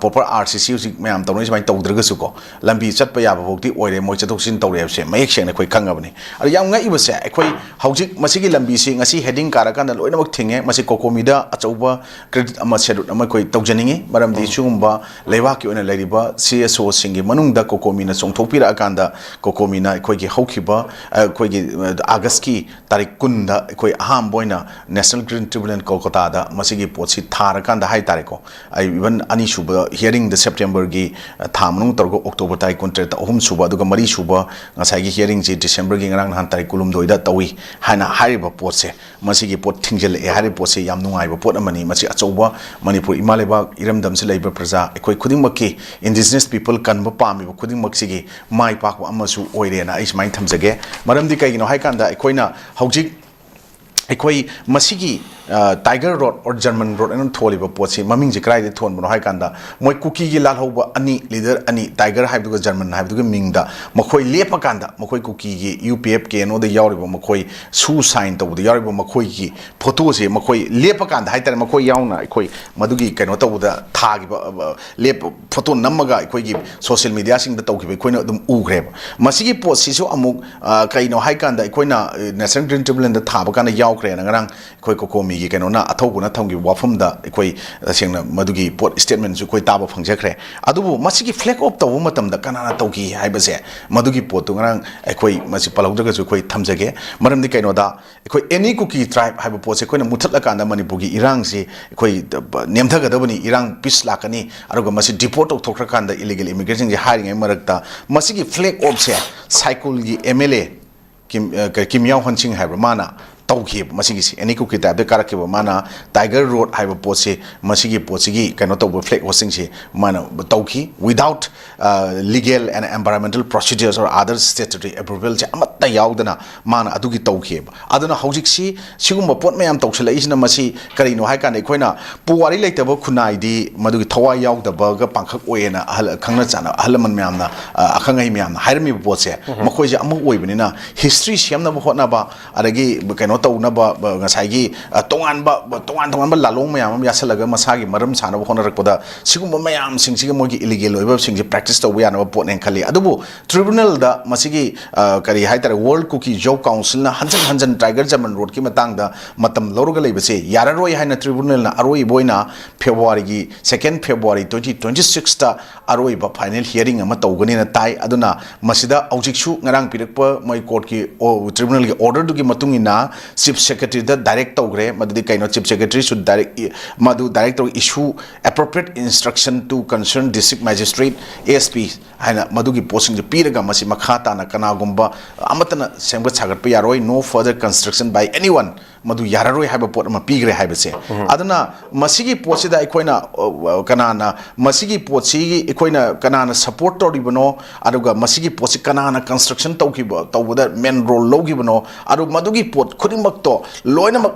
proper RCC ꯍꯧꯖꯤꯛ ꯃꯌꯥꯝ ꯇꯧꯅꯩ ꯁꯨꯃꯥꯏꯅ ꯇꯧꯗ꯭ꯔꯒꯁꯨꯀꯣ, ꯂꯝꯕꯤ ꯆꯠꯄ ꯌꯥꯕ ꯐꯥꯎꯗꯤ ꯑꯣꯏꯔꯦ꯫ ꯃꯣꯏ ꯆꯠꯊꯣꯛ ꯆꯠꯁꯤꯟ ꯇꯧꯔꯦ ꯍꯥꯏꯕꯁꯦ ꯃꯌꯦꯛ ꯁꯦꯡꯅ ꯑꯩꯈꯣꯏ ꯈꯪꯉꯕꯅꯤ꯫ ꯑꯗꯣ ꯌꯥꯝ ꯉꯛꯏꯕꯁꯦ, ꯑꯩꯈꯣꯏ ꯍꯧꯖꯤꯛ ꯃꯁꯤꯒꯤ ꯂꯝꯕꯤꯁꯤ ꯉꯁꯤ heading ꯀꯥꯔꯀꯥꯟꯗ ꯂꯣꯏꯅꯃꯛ ꯊꯤꯡꯉꯦ꯫ ꯃꯁꯤ ꯀꯣꯀꯣꯃꯤꯗ ꯑꯆꯧꯕ credit ꯑꯃ, salute ꯑꯃ ꯑꯩꯈꯣꯏ ꯇꯧꯖꯅꯤꯡꯉꯤ꯫ ꯃꯔꯝꯗꯤ ꯁꯤꯒꯨꯝꯕ ꯂꯩꯕꯥꯛꯀꯤ ꯑꯣꯏꯅ ꯂꯩꯔꯤꯕ CSOꯁꯤꯡꯒꯤ ꯃꯅꯨꯡꯗ ꯀꯣꯀꯣꯃꯤꯅ ꯆꯣꯡꯊꯣꯛꯄꯤꯔꯛꯑꯀꯥꯟꯗ, ꯀꯣꯀꯣꯃꯤꯅ ꯑꯩꯈꯣꯏꯒꯤ ꯍꯧꯈꯤꯕ, ꯑ, ꯑꯩꯈꯣꯏꯒꯤ, ꯑ, Augustꯀꯤ ꯇꯥꯔꯤꯛ ꯀꯨꯟꯗ ꯑꯩꯈꯣꯏ ꯑꯍꯥꯟꯕ ꯑꯣꯏꯅ National Green Tribunal ꯀꯣꯜꯀꯇꯥꯗ ꯃꯁꯤꯒꯤ ꯄꯣꯠꯁꯤ ꯊꯥꯔꯀꯥꯟꯗ ꯍꯥꯏ ꯇꯥꯔꯦꯀꯣ, ꯑꯩ ꯏꯚꯟ ꯑꯅꯤꯁꯨꯕ hearingꯗ Septemberꯒꯤ, ꯑ, ꯊꯥ ꯃꯅꯨꯡ ꯇꯧꯔꯒ October ꯇꯥꯔꯤꯛ ꯀꯨꯟꯇꯔꯦꯠꯇ ꯑꯍꯨꯝꯁꯨꯕ, ꯑꯗꯨꯒ ꯃꯔꯤꯁꯨꯕ ꯉꯁꯥꯏꯒꯤ hearingꯁꯤ Decemberꯒꯤ ꯉꯔꯥꯡ ꯅꯍꯥꯟ ꯇꯥꯔꯤꯛ ꯀꯨꯟꯍꯨꯝꯗꯣꯏꯗ ꯇꯧꯏ ꯍꯥꯏꯅ ꯍꯥꯏꯔꯤꯕ ꯄꯣꯠꯁꯦ, ꯃꯁꯤꯒꯤ ꯄꯣꯠ ꯊꯤꯡꯖꯤꯜꯂꯛꯑꯦ ꯍꯥꯏꯔꯤꯕ ꯄꯣꯠꯁꯦ ꯌꯥꯝ ꯅꯨꯡꯉꯥꯏꯕ ꯄꯣꯠ ꯑꯃꯅꯤ꯫ ꯃꯁꯤ ꯑꯆꯧꯕ ꯃꯅꯤꯄꯨꯔ ꯏꯃꯥ ꯂꯩꯕꯥꯛ ꯏꯔꯝꯗꯝꯁꯤ ꯂꯩꯕ ꯄ꯭ꯔꯖꯥ ꯑꯩꯈꯣꯏ ꯈꯨꯗꯤꯡꯃꯛꯀꯤ, indigenous people ꯀꯟꯕ ꯄꯥꯝꯃꯤꯕ ꯈꯨꯗꯤꯡꯃꯛꯁꯤꯒꯤ ꯃꯥꯏ ꯄꯥꯛꯄ ꯑꯃꯁꯨ ꯑꯣꯏꯔꯦꯅ ꯑꯩ ꯁꯨꯃꯥꯏꯅ ꯊꯝꯖꯒꯦ꯫ ꯃꯔꯝꯗꯤ ꯀꯩꯒꯤꯅꯣ ꯍꯥꯏꯀꯥꯟꯗ ꯑꯩꯈꯣꯏꯅ ꯍꯧꯖꯤꯛ ꯑꯩꯈꯣꯏ ꯃꯁꯤꯒꯤ tiger road or German road ꯑꯅ ꯊꯣꯜꯂꯤꯕ ꯄꯣꯠꯁꯤ ꯃꯃꯤꯡꯁꯤ ꯀꯗꯥꯏꯗ ꯊꯣꯟꯕꯅꯣ ꯍꯥꯏ ꯀꯥꯟꯗ, ꯃꯣꯏ ꯀꯨꯀꯤꯒꯤ ꯂꯥꯜꯍꯧꯕ ꯑꯅꯤ, ꯂꯤꯗꯔ ꯑꯅꯤ, ꯇꯥꯏꯒꯔ ꯍꯥꯏꯕꯗꯨꯒ ꯖꯔꯃꯟ ꯍꯥꯏꯕꯗꯨꯒꯤ ꯃꯤꯡꯗ ꯃꯈꯣꯏ ꯂꯦꯞꯄꯀꯥꯟꯗ, ꯃꯈꯣꯏ ꯀꯨꯀꯤꯒꯤ U P F K N ꯑꯣꯗ ꯌꯥꯎꯔꯤꯕ, ꯃꯈꯣꯏ ꯁꯨ ꯁꯥꯏꯟ ꯇꯧꯕꯗ ꯌꯥꯎꯔꯤꯕ ꯃꯈꯣꯏꯒꯤ ꯐꯣꯇꯣꯁꯦ ꯃꯈꯣꯏ ꯂꯦꯞꯄꯀꯥꯟꯗ ꯍꯥꯏꯇꯥꯔꯦ, ꯃꯈꯣꯏ ꯌꯥꯎꯅ ꯑꯩꯈꯣꯏ ꯃꯗꯨꯒꯤ ꯀꯩꯅꯣ ꯇꯧꯕꯗ ꯊꯥꯈꯤꯕ, ꯑ, ꯂꯦꯞ ꯐꯣꯇꯣ ꯅꯝꯃꯒ ꯑꯩꯈꯣꯏꯒꯤ ꯁꯣꯁꯤꯌꯦꯜ ꯃꯤꯗꯤꯌꯥꯁꯤꯡꯗ ꯇꯧꯈꯤꯕ ꯑꯩꯈꯣꯏꯅ ꯑꯗꯨꯝ ꯎꯈ꯭ꯔꯦꯕ꯫ ꯃꯁꯤꯒꯤ ꯄꯣꯠꯁꯤꯁꯨ ꯑꯃꯨꯛ, ꯑ, ꯀꯩꯅꯣ ꯍꯥꯏ ꯀꯥꯟꯗ, ꯑꯩꯈꯣꯏꯅ, ꯑ, ꯅꯦꯁꯅꯦꯜ ꯒ꯭ꯔꯤꯟ ꯇ꯭ꯔꯤꯕꯨꯅꯦꯜꯗ ꯊꯥꯕ ꯀꯥꯟꯗ ꯌꯥꯎꯈ꯭ꯔꯦꯅ ꯉꯔꯥꯡ ꯑꯩꯈꯣꯏ ꯀꯣꯀꯣꯃꯤꯒꯤ ꯀꯩꯅꯣꯅ, ꯑꯊꯧꯕꯅ ꯊꯝꯈꯤꯕ ꯋꯥꯐꯝꯗ ꯑꯩꯈꯣꯏ ꯇꯁꯦꯡꯅ ꯃꯗꯨꯒꯤ ꯄꯣꯠ ꯁ꯭ꯇꯦꯠꯃꯦꯟꯁꯨ ꯑꯩꯈꯣꯏ ꯇꯥꯕ ꯐꯪꯖꯈ꯭ꯔꯦ꯫ ꯑꯗꯨꯕꯨ ꯃꯁꯤꯒꯤ ꯐ꯭ꯂꯦꯛ ꯑꯣꯐ ꯇꯧꯕ ꯃꯇꯝꯗ ꯀꯅꯥꯅ ꯇꯧꯈꯤ ꯍꯥꯏꯕꯁꯦ, ꯃꯗꯨꯒꯤ ꯄꯣꯠꯇꯨ ꯉꯔꯥꯡ ꯑꯩꯈꯣꯏ ꯃꯁꯤ ꯄꯜꯍꯧꯗ꯭ꯔꯒꯁꯨ ꯑꯩꯈꯣꯏ ꯊꯝꯖꯒꯦ꯫ ꯃꯔꯝꯗꯤ ꯀꯩꯅꯣꯗ, ꯑꯩꯈꯣꯏ ꯑꯦꯅꯤ ꯀꯨꯀꯤ ꯇ꯭ꯔꯥꯏꯕ ꯍꯥꯏꯕ ꯄꯣꯠꯁꯦ ꯑꯩꯈꯣꯏꯅ ꯃꯨꯊꯠꯂꯀꯥꯟꯗ ꯃꯅꯤꯄꯨꯔꯒꯤ ꯏꯔꯥꯡꯁꯤ ꯑꯩꯈꯣꯏ ꯅꯦꯝꯊꯒꯗꯕꯅꯤ, ꯏꯔꯥꯡ ꯄꯤꯁ ꯂꯥꯛꯀꯅꯤ, ꯑꯗꯨꯒ ꯃꯁꯤ ꯗꯤꯄꯣꯔꯠ ꯇꯧꯊꯣꯛꯈ꯭ꯔꯀꯥꯟꯗ ꯏꯂꯤꯒꯦꯜ ꯏꯃꯤꯒ꯭ꯔꯦꯟꯁꯤꯡꯁꯦ ꯍꯥꯏꯔꯤꯉꯩ ꯃꯔꯛꯇ ꯃꯁꯤꯒꯤ ꯐ꯭ꯂꯦꯛ ꯑꯣꯐꯁꯦ ꯁꯥꯏꯀꯨꯜꯒꯤ ꯑꯦꯝ ꯑꯦꯜ ꯑꯦ ꯀꯤꯝ, ꯑ, ꯀ-, ꯀꯤꯝ ꯌꯥꯎ ꯍꯟꯁꯤꯡ ꯍꯥꯏꯕ꯭ꯔꯥ, ꯃꯥꯅ ꯇꯧꯈꯤꯕ꯫ ꯃꯁꯤꯒꯤꯁꯤ ꯑꯦꯅꯤ ꯀꯨꯀꯤ ꯇꯥꯏꯞꯇ ꯀꯥꯔꯛꯈꯤꯕ, ꯃꯥꯅ ꯇꯥꯏꯒꯔ ꯔꯣꯠ ꯍꯥꯏꯕ ꯄꯣꯠꯁꯤ, ꯃꯁꯤꯒꯤ ꯄꯣꯠꯁꯤꯒꯤ ꯀꯩꯅꯣ ꯇꯧꯕ ꯐ꯭ꯂꯦꯛ ꯍꯣꯁꯇꯤꯡꯁꯤ ꯃꯥꯅ ꯇꯧꯈꯤ, without, uh, legal and environmental procedures or other statutory approvalꯁꯦ ꯑꯃꯠꯇ ꯌꯥꯎꯗꯅ ꯃꯥꯅ ꯑꯗꯨꯒꯤ ꯇꯧꯈꯤꯑꯕ꯫ ꯑꯗꯨꯅ ꯍꯧꯖꯤꯛꯁꯤ ꯁꯤꯒꯨꯝꯕ ꯄꯣꯠ ꯃꯌꯥꯝ ꯇꯧꯁꯤꯜꯂꯛꯏꯁꯤꯅ ꯃꯁꯤ ꯀꯔꯤꯅꯣ ꯍꯥꯏ ꯀꯥꯟꯗ, ꯑꯩꯈꯣꯏꯅ ꯄꯨꯋꯥꯔꯤ ꯂꯩꯇꯕ ꯈꯨꯟꯅꯥꯏꯗꯤ ꯃꯗꯨꯒꯤ ꯊꯋꯥꯏ ꯌꯥꯎꯗꯕꯒ ꯄꯥꯡꯈꯛ ꯑꯣꯏꯌꯦꯅ ꯑꯍꯜ, ꯈꯪꯅ ꯆꯥꯟꯅ ꯑꯍꯜ ꯂꯃꯟ ꯃꯌꯥꯝꯅ, ꯑ, ꯑꯈꯪ ꯑꯍꯩ ꯃꯌꯥꯝꯅ ꯍꯥꯏꯔꯝꯃꯤꯕ ꯄꯣꯠꯁꯦ, ꯃꯈꯣꯏꯁꯦ ꯑꯃ ꯑꯣꯏꯕꯅꯤꯅ, ꯍꯤꯁꯇ꯭ꯔꯤ ꯁꯦꯝꯅꯕ ꯍꯣꯠꯅꯕ, ꯑꯗꯒꯤ ꯀꯩꯅꯣ ꯇꯧꯅꯕ, ꯉꯁꯥꯏꯒꯤ, ꯑ, ꯇꯣꯉꯥꯟꯕ, ꯇꯣꯉꯥꯟ ꯇꯣꯉꯥꯟꯕ ꯂꯥꯂꯣꯡ ꯃꯌꯥꯝ ꯑꯃ ꯌꯥꯁꯜꯂꯒ ꯃꯁꯥꯒꯤ ꯃꯔꯝ ꯁꯥꯅꯕ ꯍꯣꯠꯅꯔꯛꯄꯗ, ꯁꯤꯒꯨꯝꯕ ꯃꯌꯥꯝꯁꯤꯡꯁꯤꯒꯤ ꯃꯣꯏꯒꯤ ꯏꯂꯤꯒꯦꯜ ꯑꯣꯏꯕꯁꯤꯡꯁꯦ ꯄ꯭ꯔꯦꯛꯇꯤꯁ ꯇꯧꯕ ꯌꯥꯅꯕ ꯄꯣꯠꯅꯦꯅ ꯈꯜꯂꯤ꯫ ꯑꯗꯨꯕꯨ ꯇ꯭ꯔꯤꯕꯨꯅꯦꯜꯗ ꯃꯁꯤꯒꯤ, ꯑ, ꯀꯔꯤ ꯍꯥꯏꯇꯥꯔꯦ, ꯋꯥꯔꯜ ꯀꯨꯀꯤ ꯖꯧ ꯀꯥꯎꯟꯁꯤꯜꯅ ꯍꯟꯖꯟ ꯍꯟꯖꯟ ꯇꯥꯏꯒꯔ ꯖꯔꯃꯟ ꯔꯣꯗꯀꯤ ꯃꯇꯥꯡꯗ ꯃꯇꯝ ꯂꯧꯔꯒ ꯂꯩꯕꯁꯦ ꯌꯥꯔꯔꯣꯏ ꯍꯥꯏꯅ ꯇ꯭ꯔꯤꯕꯨꯅꯦꯜꯅ ꯑꯔꯣꯏꯕ ꯑꯣꯏꯅ ꯐꯦꯕ꯭ꯔꯨꯋꯥꯔꯤꯒꯤ, second February twenty twenty sixꯇ ꯑꯔꯣꯏꯕ ꯐꯥꯏꯅꯦꯜ ꯍꯤꯌꯔꯤꯡ ꯑꯃ ꯇꯧꯒꯅꯤꯅ ꯇꯥꯏ꯫ ꯑꯗꯨꯅ ꯃꯁꯤꯗ ꯍꯧꯖꯤꯛꯁꯨ ꯉꯔꯥꯡ ꯄꯤꯔꯛꯄ ꯃꯣꯏ ꯀꯣꯔꯠꯀꯤ ꯑꯣ-, ꯇ꯭ꯔꯤꯕꯨꯅꯦꯜꯒꯤ ꯑꯣꯔꯗꯔꯗꯨꯒꯤ ꯃꯇꯨꯡ ꯏꯟꯅ ꯆꯤꯐ ꯁꯦꯀ꯭ꯔꯦꯇꯔꯤꯗ ꯗꯥꯏꯔꯦꯛ ꯇꯧꯈ꯭ꯔꯦ꯫ ꯃꯗꯨꯗꯤ ꯀꯩꯅꯣ, ꯆꯤꯐ ꯁꯦꯀ꯭ꯔꯦꯇꯔꯤꯁꯨ ꯗꯥꯏꯔꯦꯛ ꯏ-, ꯃꯗꯨ ꯗꯥꯏꯔꯦꯛ ꯇꯧꯔꯒ issue appropriate instruction to concerned district magistrate, S P ꯍꯥꯏꯅ ꯃꯗꯨꯒꯤ ꯄꯣꯠꯁꯤꯡꯁꯦ ꯄꯤꯔꯒ ꯃꯁꯤ ꯃꯈꯥ ꯇꯥꯅ ꯀꯅꯥꯒꯨꯝꯕ ꯑꯃꯠꯇꯅ ꯁꯦꯝꯒꯠ ꯁꯥꯒꯠꯄ ꯌꯥꯔꯣꯏ, no further construction by anyone, ꯃꯗꯨ ꯌꯥꯔꯔꯣꯏ ꯍꯥꯏꯕ ꯄꯣꯠ ꯑꯃ ꯄꯤꯈ꯭ꯔꯦ ꯍꯥꯏꯕꯁꯦ꯫ ꯑꯗꯨꯅ ꯃꯁꯤꯒꯤ ꯄꯣꯠꯁꯤꯗ ꯑꯩꯈꯣꯏꯅ, ꯑ, ꯀꯅꯥꯅ, ꯃꯁꯤꯒꯤ ꯄꯣꯠꯁꯤꯒꯤ ꯑꯩꯈꯣꯏꯅ ꯀꯅꯥꯅ ꯁꯄꯣꯔꯠ ꯇꯧꯔꯤꯕꯅꯣ, ꯑꯗꯨꯒ ꯃꯁꯤꯒꯤ ꯄꯣꯠꯁꯤ ꯀꯅꯥꯅ ꯀꯟꯁꯇ꯭ꯔꯛꯁꯟ ꯇꯧꯈꯤꯕ, ꯇꯧꯕꯗ ꯃꯦꯟ ꯔꯣꯜ ꯂꯧꯈꯤꯕꯅꯣ, ꯑꯗꯨ ꯃꯗꯨꯒꯤ ꯄꯣꯠ ꯈꯨꯗꯤꯡꯃꯛ ꯃꯛꯇꯣ ꯂꯣꯏꯅꯃꯛ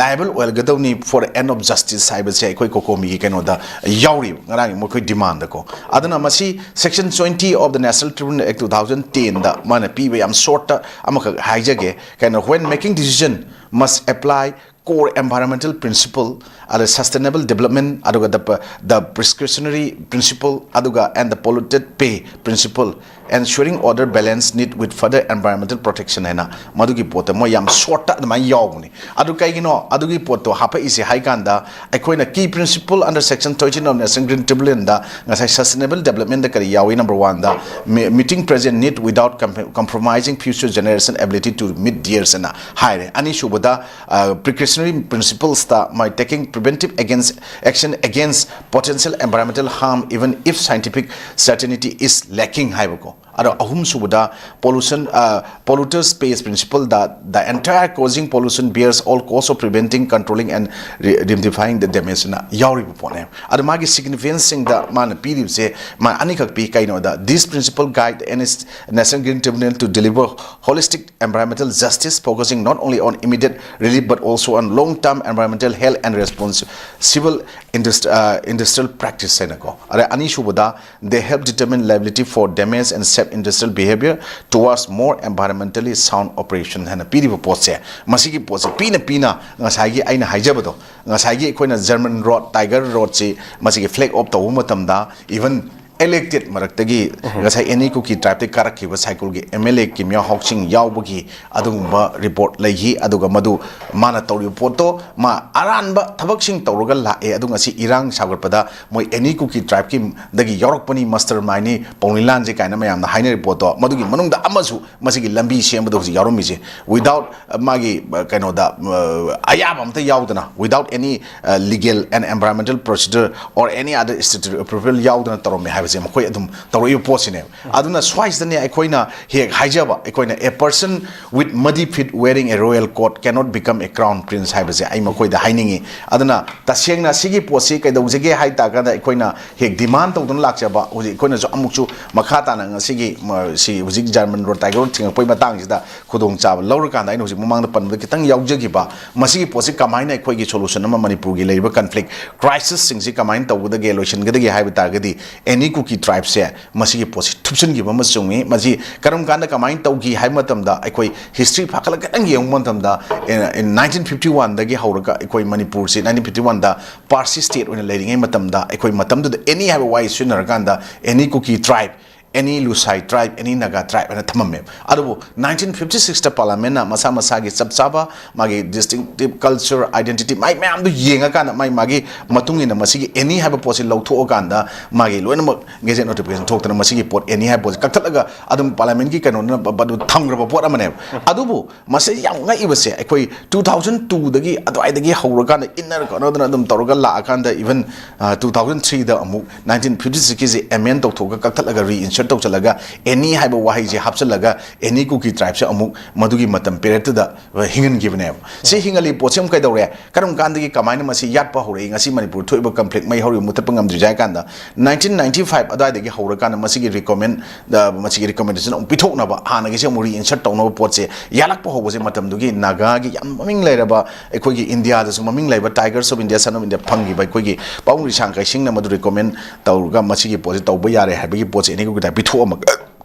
ꯂꯥꯏꯕꯜ ꯑꯣꯏꯔꯒꯗꯧꯅꯤ for the end of justice ꯍꯥꯏꯕꯁꯦ ꯑꯩꯈꯣꯏ ꯀꯣꯀꯣꯃꯤꯒꯤ ꯀꯩꯅꯣꯗ ꯌꯥꯎꯔꯤꯕ ꯉꯔꯥꯡꯒꯤ ꯃꯈꯣꯏ ꯗꯤꯃꯥꯟꯗꯀꯣ꯫ ꯑꯗꯨꯅ ꯃꯁꯤ section twenty of the National Tribunal Act two thousand ten ꯗ ꯃꯥꯅ ꯄꯤꯕ ꯌꯥꯝ ꯁꯣꯔꯠꯇ ꯑꯃꯈꯛ ꯍꯥꯏꯖꯒꯦ꯫ ꯀꯩꯅꯣ, when making decision must apply core environmental principle, ꯑꯗ sustainable development, ꯑꯗꯨꯒ the, the precautionary principle, ꯑꯗꯨꯒ and the polluted pay principle, ensuring order balance need with further environmental protection ꯍꯥꯏꯅ ꯃꯗꯨꯒꯤ ꯄꯣꯠꯇ ꯃꯣꯏ ꯌꯥꯝ ꯁꯣꯔꯠꯇ ꯑꯗꯨꯃꯥꯏꯅ ꯌꯥꯎꯕꯅꯤ꯫ ꯑꯗꯨ ꯀꯩꯒꯤꯅꯣ ꯑꯗꯨꯒꯤ ꯄꯣꯠꯇꯣ ꯍꯥꯞꯄꯛꯏꯁꯦ ꯍꯥꯏ ꯀꯥꯟꯗ, ꯑꯩꯈꯣꯏꯅ key principle under section thirteen of National Green Tribunal ꯗ ꯉꯁꯥꯏ sustainable development ꯗ ꯀꯔꯤ ꯌꯥꯎꯏ? Number one the meeting present need without compromising future generation ability to meet theirs ꯑꯅ ꯍꯥꯏꯔꯦ꯫ ꯑꯅꯤꯁꯨꯕꯗ, precautionary principles ꯇ ꯃꯥꯏ taking preventive against action against potential environmental harm even if scientific certainty is lacking ꯍꯥꯏꯕꯀꯣ꯫ ꯑꯗꯣ ꯑꯍꯨꯝꯁꯨꯕꯗ pollution, polluters pays principle the the entire causing pollution bears all cost of preventing, controlling and remedifying the damage ꯅ ꯌꯥꯎꯔꯤꯕ ꯄꯣꯠꯅꯦ꯫ ꯑꯗꯣ ꯃꯥꯒꯤ significance ꯁꯤꯡꯗ ꯃꯥꯅ ꯄꯤꯔꯤꯕꯁꯦ ꯃꯥ ꯑꯅꯤꯈꯛ ꯄꯤ꯫ ꯀꯩꯅꯣꯗ, this principle guide any National Green Tribunal to deliver holistic environmental justice, focusing not only on immediate relief but also on long-term environmental health and responsible industri- uh, industrial practice ꯍꯥꯏꯅꯀꯣ꯫ ꯑꯗ ꯑꯅꯤꯁꯨꯕꯗ, they help determine liability for damage and shape industrial behavior towards more environmentally sound operation ꯍꯥꯏꯅ ꯄꯤꯔꯤꯕ ꯄꯣꯠꯁꯦ, ꯃꯁꯤꯒꯤ ꯄꯣꯠꯁꯦ ꯄꯤꯅ ꯄꯤꯅ ꯉꯁꯥꯏꯒꯤ ꯑꯩꯅ ꯍꯥꯏꯖꯕꯗꯣ, ꯉꯁꯥꯏꯒꯤ ꯑꯩꯈꯣꯏꯅ German road, Tiger road ꯁꯤ ꯃꯁꯤꯒꯤ flag off ꯇꯧꯕ ꯃꯇꯝꯗ, even elected ꯃꯔꯛꯇꯒꯤ ꯉꯁꯥꯏ ꯑꯦꯅꯤ ꯀꯨꯀꯤ tribe ꯇꯒꯤ ꯀꯥꯔꯛꯈꯤꯕ ꯁꯥꯏꯀꯨꯜꯒꯤ MLA ꯀꯤꯝꯌꯥ ꯍꯥꯎꯁꯤꯡ ꯌꯥꯎꯕꯒꯤ ꯑꯗꯨꯒꯨꯝꯕ report ꯂꯩꯈꯤ꯫ ꯑꯗꯨꯒ ꯃꯗꯨ ꯃꯥꯅ ꯇꯧꯔꯤꯕ ꯄꯣꯠꯇꯣ ꯃꯥ ꯑꯔꯥꯟꯕ ꯊꯕꯛꯁꯤꯡ ꯇꯧꯔꯒ ꯂꯥꯛꯑꯦ, ꯑꯗꯨ ꯉꯁꯤ ꯏꯔꯥꯡ ꯁꯥꯒꯠꯄꯗ ꯃꯣꯏ ꯑꯦꯅꯤ ꯀꯨꯀꯤ tribe ꯀꯤ ꯗꯒꯤ ꯌꯥꯎꯔꯛꯄꯅꯤ, mastermind ꯅꯤ, ꯄꯥꯎꯅꯤꯂꯥꯟꯁꯦ ꯀꯥꯏꯅ ꯃꯌꯥꯝꯅ ꯍꯥꯏꯅꯔꯤꯕ ꯄꯣꯠꯇꯣ, ꯃꯗꯨꯒꯤ ꯃꯅꯨꯡꯗ ꯑꯃꯁꯨ ꯃꯁꯤꯒꯤ ꯂꯝꯕꯤ ꯁꯦꯝꯕꯗ ꯍꯧꯖꯤꯛ ꯌꯥꯎꯔꯝꯃꯤꯁꯦ, without ꯃꯥꯒꯤ ꯀꯩꯅꯣꯗ ꯑꯌꯥꯕ ꯑꯝꯇ ꯌꯥꯎꯗꯅ, without any legal and environmental procedure or any other statutory approval ꯌꯥꯎꯗꯅ ꯇꯧꯔꯝꯃꯦ ꯍꯥꯏꯕꯁꯦ꯫ ꯁꯦ ꯃꯈꯣꯏ ꯑꯗꯨꯝ ꯇꯧꯔꯛꯏꯕ ꯄꯣꯠꯁꯤꯅꯦꯕ꯫ ꯑꯗꯨꯅ ꯁ꯭ꯋꯥꯏꯁꯤꯗꯅꯦ ꯑꯩꯈꯣꯏꯅ ꯍꯦꯛ ꯍꯥꯏꯖꯕ, ꯑꯩꯈꯣꯏꯅ "A person with muddy feet wearing a royal coat cannot become a crown prince" ꯍꯥꯏꯕꯁꯦ ꯑꯩ ꯃꯈꯣꯏꯗ ꯍꯥꯏꯅꯤꯡꯉꯤ꯫ ꯑꯗꯨꯅ ꯇꯁꯦꯡꯅ ꯁꯤꯒꯤ ꯄꯣꯠꯁꯤ ꯀꯩꯗꯧꯖꯒꯦ ꯍꯥꯏ ꯇꯥꯔꯀꯥꯟꯗ, ꯑꯩꯈꯣꯏꯅ ꯍꯦꯛ demand ꯇꯧꯗꯨꯅ ꯂꯥꯛꯆꯕ, ꯍꯧꯖꯤꯛ ꯑꯩꯈꯣꯏꯅꯁꯨ ꯑꯃꯨꯛꯁꯨ ꯃꯈꯥ ꯇꯥꯅ ꯉꯁꯤꯒꯤ, ꯃ-, ꯁꯤ ꯍꯧꯖꯤꯛ German Road Tiger Road ꯊꯤꯡꯉꯛꯄꯒꯤ ꯃꯇꯥꯡꯁꯤꯗ ꯈꯨꯗꯣꯡꯆꯥꯕ ꯂꯧꯔꯀꯥꯟꯗ, ꯑꯩꯅ ꯍꯧꯖꯤꯛ ꯃꯃꯥꯡꯗ ꯄꯟꯕꯗ ꯈꯤꯇꯪ ꯌꯥꯎꯖꯈꯤꯕ, ꯃꯁꯤꯒꯤ ꯄꯣꯠꯁꯤ ꯀꯃꯥꯏꯅ ꯑꯩꯈꯣꯏꯒꯤ solution ꯑꯃ, ꯃꯅꯤꯄꯨꯔꯒꯤ ꯂꯩꯔꯤꯕ conflict, crisis ꯁꯤꯡꯁꯤ ꯀꯃꯥꯏꯅ ꯇꯧꯒꯗꯒꯦ, ꯂꯣꯏꯁꯤꯟꯒꯗꯒꯦ ꯍꯥꯏꯕ ꯇꯥꯔꯒꯗꯤ, any Kuki tribe ꯁꯦ ꯃꯁꯤꯒꯤ ꯄꯣꯠꯁꯤ ꯊꯨꯞꯆꯤꯟꯈꯤꯕ ꯑꯃ ꯆꯨꯝꯃꯤ꯫ ꯃꯁꯤ ꯀꯔꯝ ꯀꯥꯟꯗ ꯀꯃꯥꯏꯅ ꯇꯧꯈꯤ ꯍꯥꯏꯕ ꯃꯇꯝꯗ, ꯑꯩꯈꯣꯏ history ꯐꯥꯒꯠꯂꯒ ꯈꯤꯇꯪ ꯌꯦꯡꯕ ꯃꯇꯝꯗ, in, in nineteen fifty one ꯗꯒꯤ ꯍꯧꯔꯒ ꯑꯩꯈꯣꯏ ꯃꯅꯤꯄꯨꯔꯁꯤ nineteen fifty one ꯗ Parsi state ꯑꯣꯏꯅ ꯂꯩꯔꯤꯉꯩ ꯃꯇꯝꯗ, ꯑꯩꯈꯣꯏ ꯃꯇꯝꯗꯨꯗ any ꯍꯥꯏꯕ ꯋꯥꯍꯩ ꯁꯤꯖꯤꯟꯅꯔꯀꯥꯟꯗ any Kuki tribe, any Lusai tribe, any Naga tribe ꯍꯥꯏꯅ ꯊꯝꯃꯝꯃꯦꯕ꯫ ꯑꯗꯨꯕꯨ nineteen fifty six ꯇ parliament ꯅ ꯃꯁꯥ ꯃꯁꯥꯒꯤ ꯆꯞ ꯆꯥꯕ ꯃꯥꯒꯤ distinctive culture, identity, ꯃꯥꯒꯤ ꯃꯌꯥꯝꯗꯨ ꯌꯦꯡꯉꯀꯥꯟꯗ, ꯃꯥꯒꯤ, ꯃꯥꯒꯤ ꯃꯇꯨꯡ ꯏꯟꯅ ꯃꯁꯤꯒꯤ any ꯍꯥꯏꯕ ꯄꯣꯠꯁꯤ ꯂꯧꯊꯣꯛꯑꯀꯥꯟꯗ, ꯃꯥꯒꯤ ꯂꯣꯏꯅꯃꯛ gazette notification ꯊꯣꯛꯇꯅ ꯃꯁꯤꯒꯤ ꯄꯣꯠ any ꯍꯥꯏꯕ ꯄꯣꯠꯁꯤ ꯀꯛꯊꯠꯂꯒ ꯑꯗꯨꯝ parliament ꯀꯤ ꯀꯩꯅꯣꯗꯨꯅ ꯕ-, ꯕ-, ꯑꯗꯨ ꯊꯝꯈ꯭ꯔꯕ ꯄꯣꯠ ꯑꯃꯅꯦꯕ꯫ ꯑꯗꯨꯕꯨ ꯃꯁꯤ ꯌꯥꯝ ꯉꯛꯏꯕꯁꯦ, ꯑꯩꯈꯣꯏ two thousand two ꯗꯒꯤ ꯑꯗꯨꯋꯥꯏꯗꯒꯤ ꯍꯧꯔꯀꯥꯟꯗ ꯏꯟꯅꯔ ꯈꯣꯠꯅꯗꯅ ꯑꯗꯨꯝ ꯇꯧꯔꯒ ꯂꯥꯛꯑꯀꯥꯟꯗ, even, ꯑ, two thousand three ꯗ ꯑꯃꯨꯛ nineteen fifty six ꯀꯤꯁꯦ amend ꯇꯧꯊꯣꯛꯑꯒ ꯀꯛꯊꯠꯂꯒ reinsert ꯇꯧꯁꯤꯜꯂꯒ any ꯍꯥꯏꯕ ꯋꯥꯍꯩꯁꯦ ꯍꯥꯞꯆꯤꯜꯂꯒ any Kuki tribe ꯁꯦ ꯑꯃꯨꯛ ꯃꯗꯨꯒꯤ ꯃꯇꯝ period ꯇꯨꯗ ꯍꯤꯡꯍꯟꯈꯤꯕꯅꯦꯕ꯫ ꯁꯤ ꯍꯤꯡꯍꯜꯂꯤ ꯄꯣꯠꯁꯤ ꯑꯃꯨꯛ ꯀꯩꯗꯧꯔꯦ? ꯀꯔꯝ ꯀꯥꯟꯗꯒꯤ ꯀꯃꯥꯏꯅ ꯃꯁꯤ ꯌꯥꯠꯄ ꯍꯧꯔꯛꯏ? ꯉꯁꯤ ꯃꯅꯤꯄꯨꯔ ꯊꯣꯛꯏꯕ conflict ꯃꯩ ꯍꯧꯔꯤꯕ ꯃꯨꯊꯠꯄ ꯉꯝꯗ꯭ꯔꯤꯁꯦ ꯍꯥꯏ ꯀꯥꯟꯗ, nineteen ninety five ꯑꯗꯨꯋꯥꯏꯗꯒꯤ ꯍꯧꯔꯀꯥꯟꯗ ꯃꯁꯤꯒꯤ recommend, ꯑ, ꯃꯁꯤꯒꯤ recommendation ꯑꯃꯨꯛ ꯄꯤꯊꯣꯛꯅꯕ, ꯍꯥꯟꯅꯒꯤꯁꯦ ꯑꯃꯨꯛ reinsert ꯇꯧꯅꯕ ꯄꯣꯠꯁꯦ ꯌꯥꯠꯂꯛꯄ ꯍꯧꯕꯁꯦ, ꯃꯇꯝꯗꯨꯒꯤ ꯅꯥꯒꯥꯒꯤ ꯌꯥꯝ ꯃꯃꯤꯡ ꯂꯩꯔꯕ, ꯑꯩꯈꯣꯏꯒꯤ ꯏꯟꯗꯤꯌꯥꯗꯁꯨ ꯃꯃꯤꯡ ꯂꯩꯕ Tigers of India, Son of India ꯐꯪꯈꯤꯕ ꯑꯩꯈꯣꯏꯒꯤ ꯄꯥꯕꯨꯡ ꯔꯤꯁꯥꯡ ꯀꯩꯁꯤꯡꯅ ꯃꯗꯨ recommend ꯇꯧꯔꯒ ꯃꯁꯤꯒꯤ ꯄꯣꯠꯁꯦ ꯇꯧꯕ ꯌꯥꯔꯦ ꯍꯥꯏꯕꯒꯤ ꯄꯣꯠꯁꯦ any Kuki tribe ꯄꯤꯊꯣꯛꯑꯝꯃꯒ,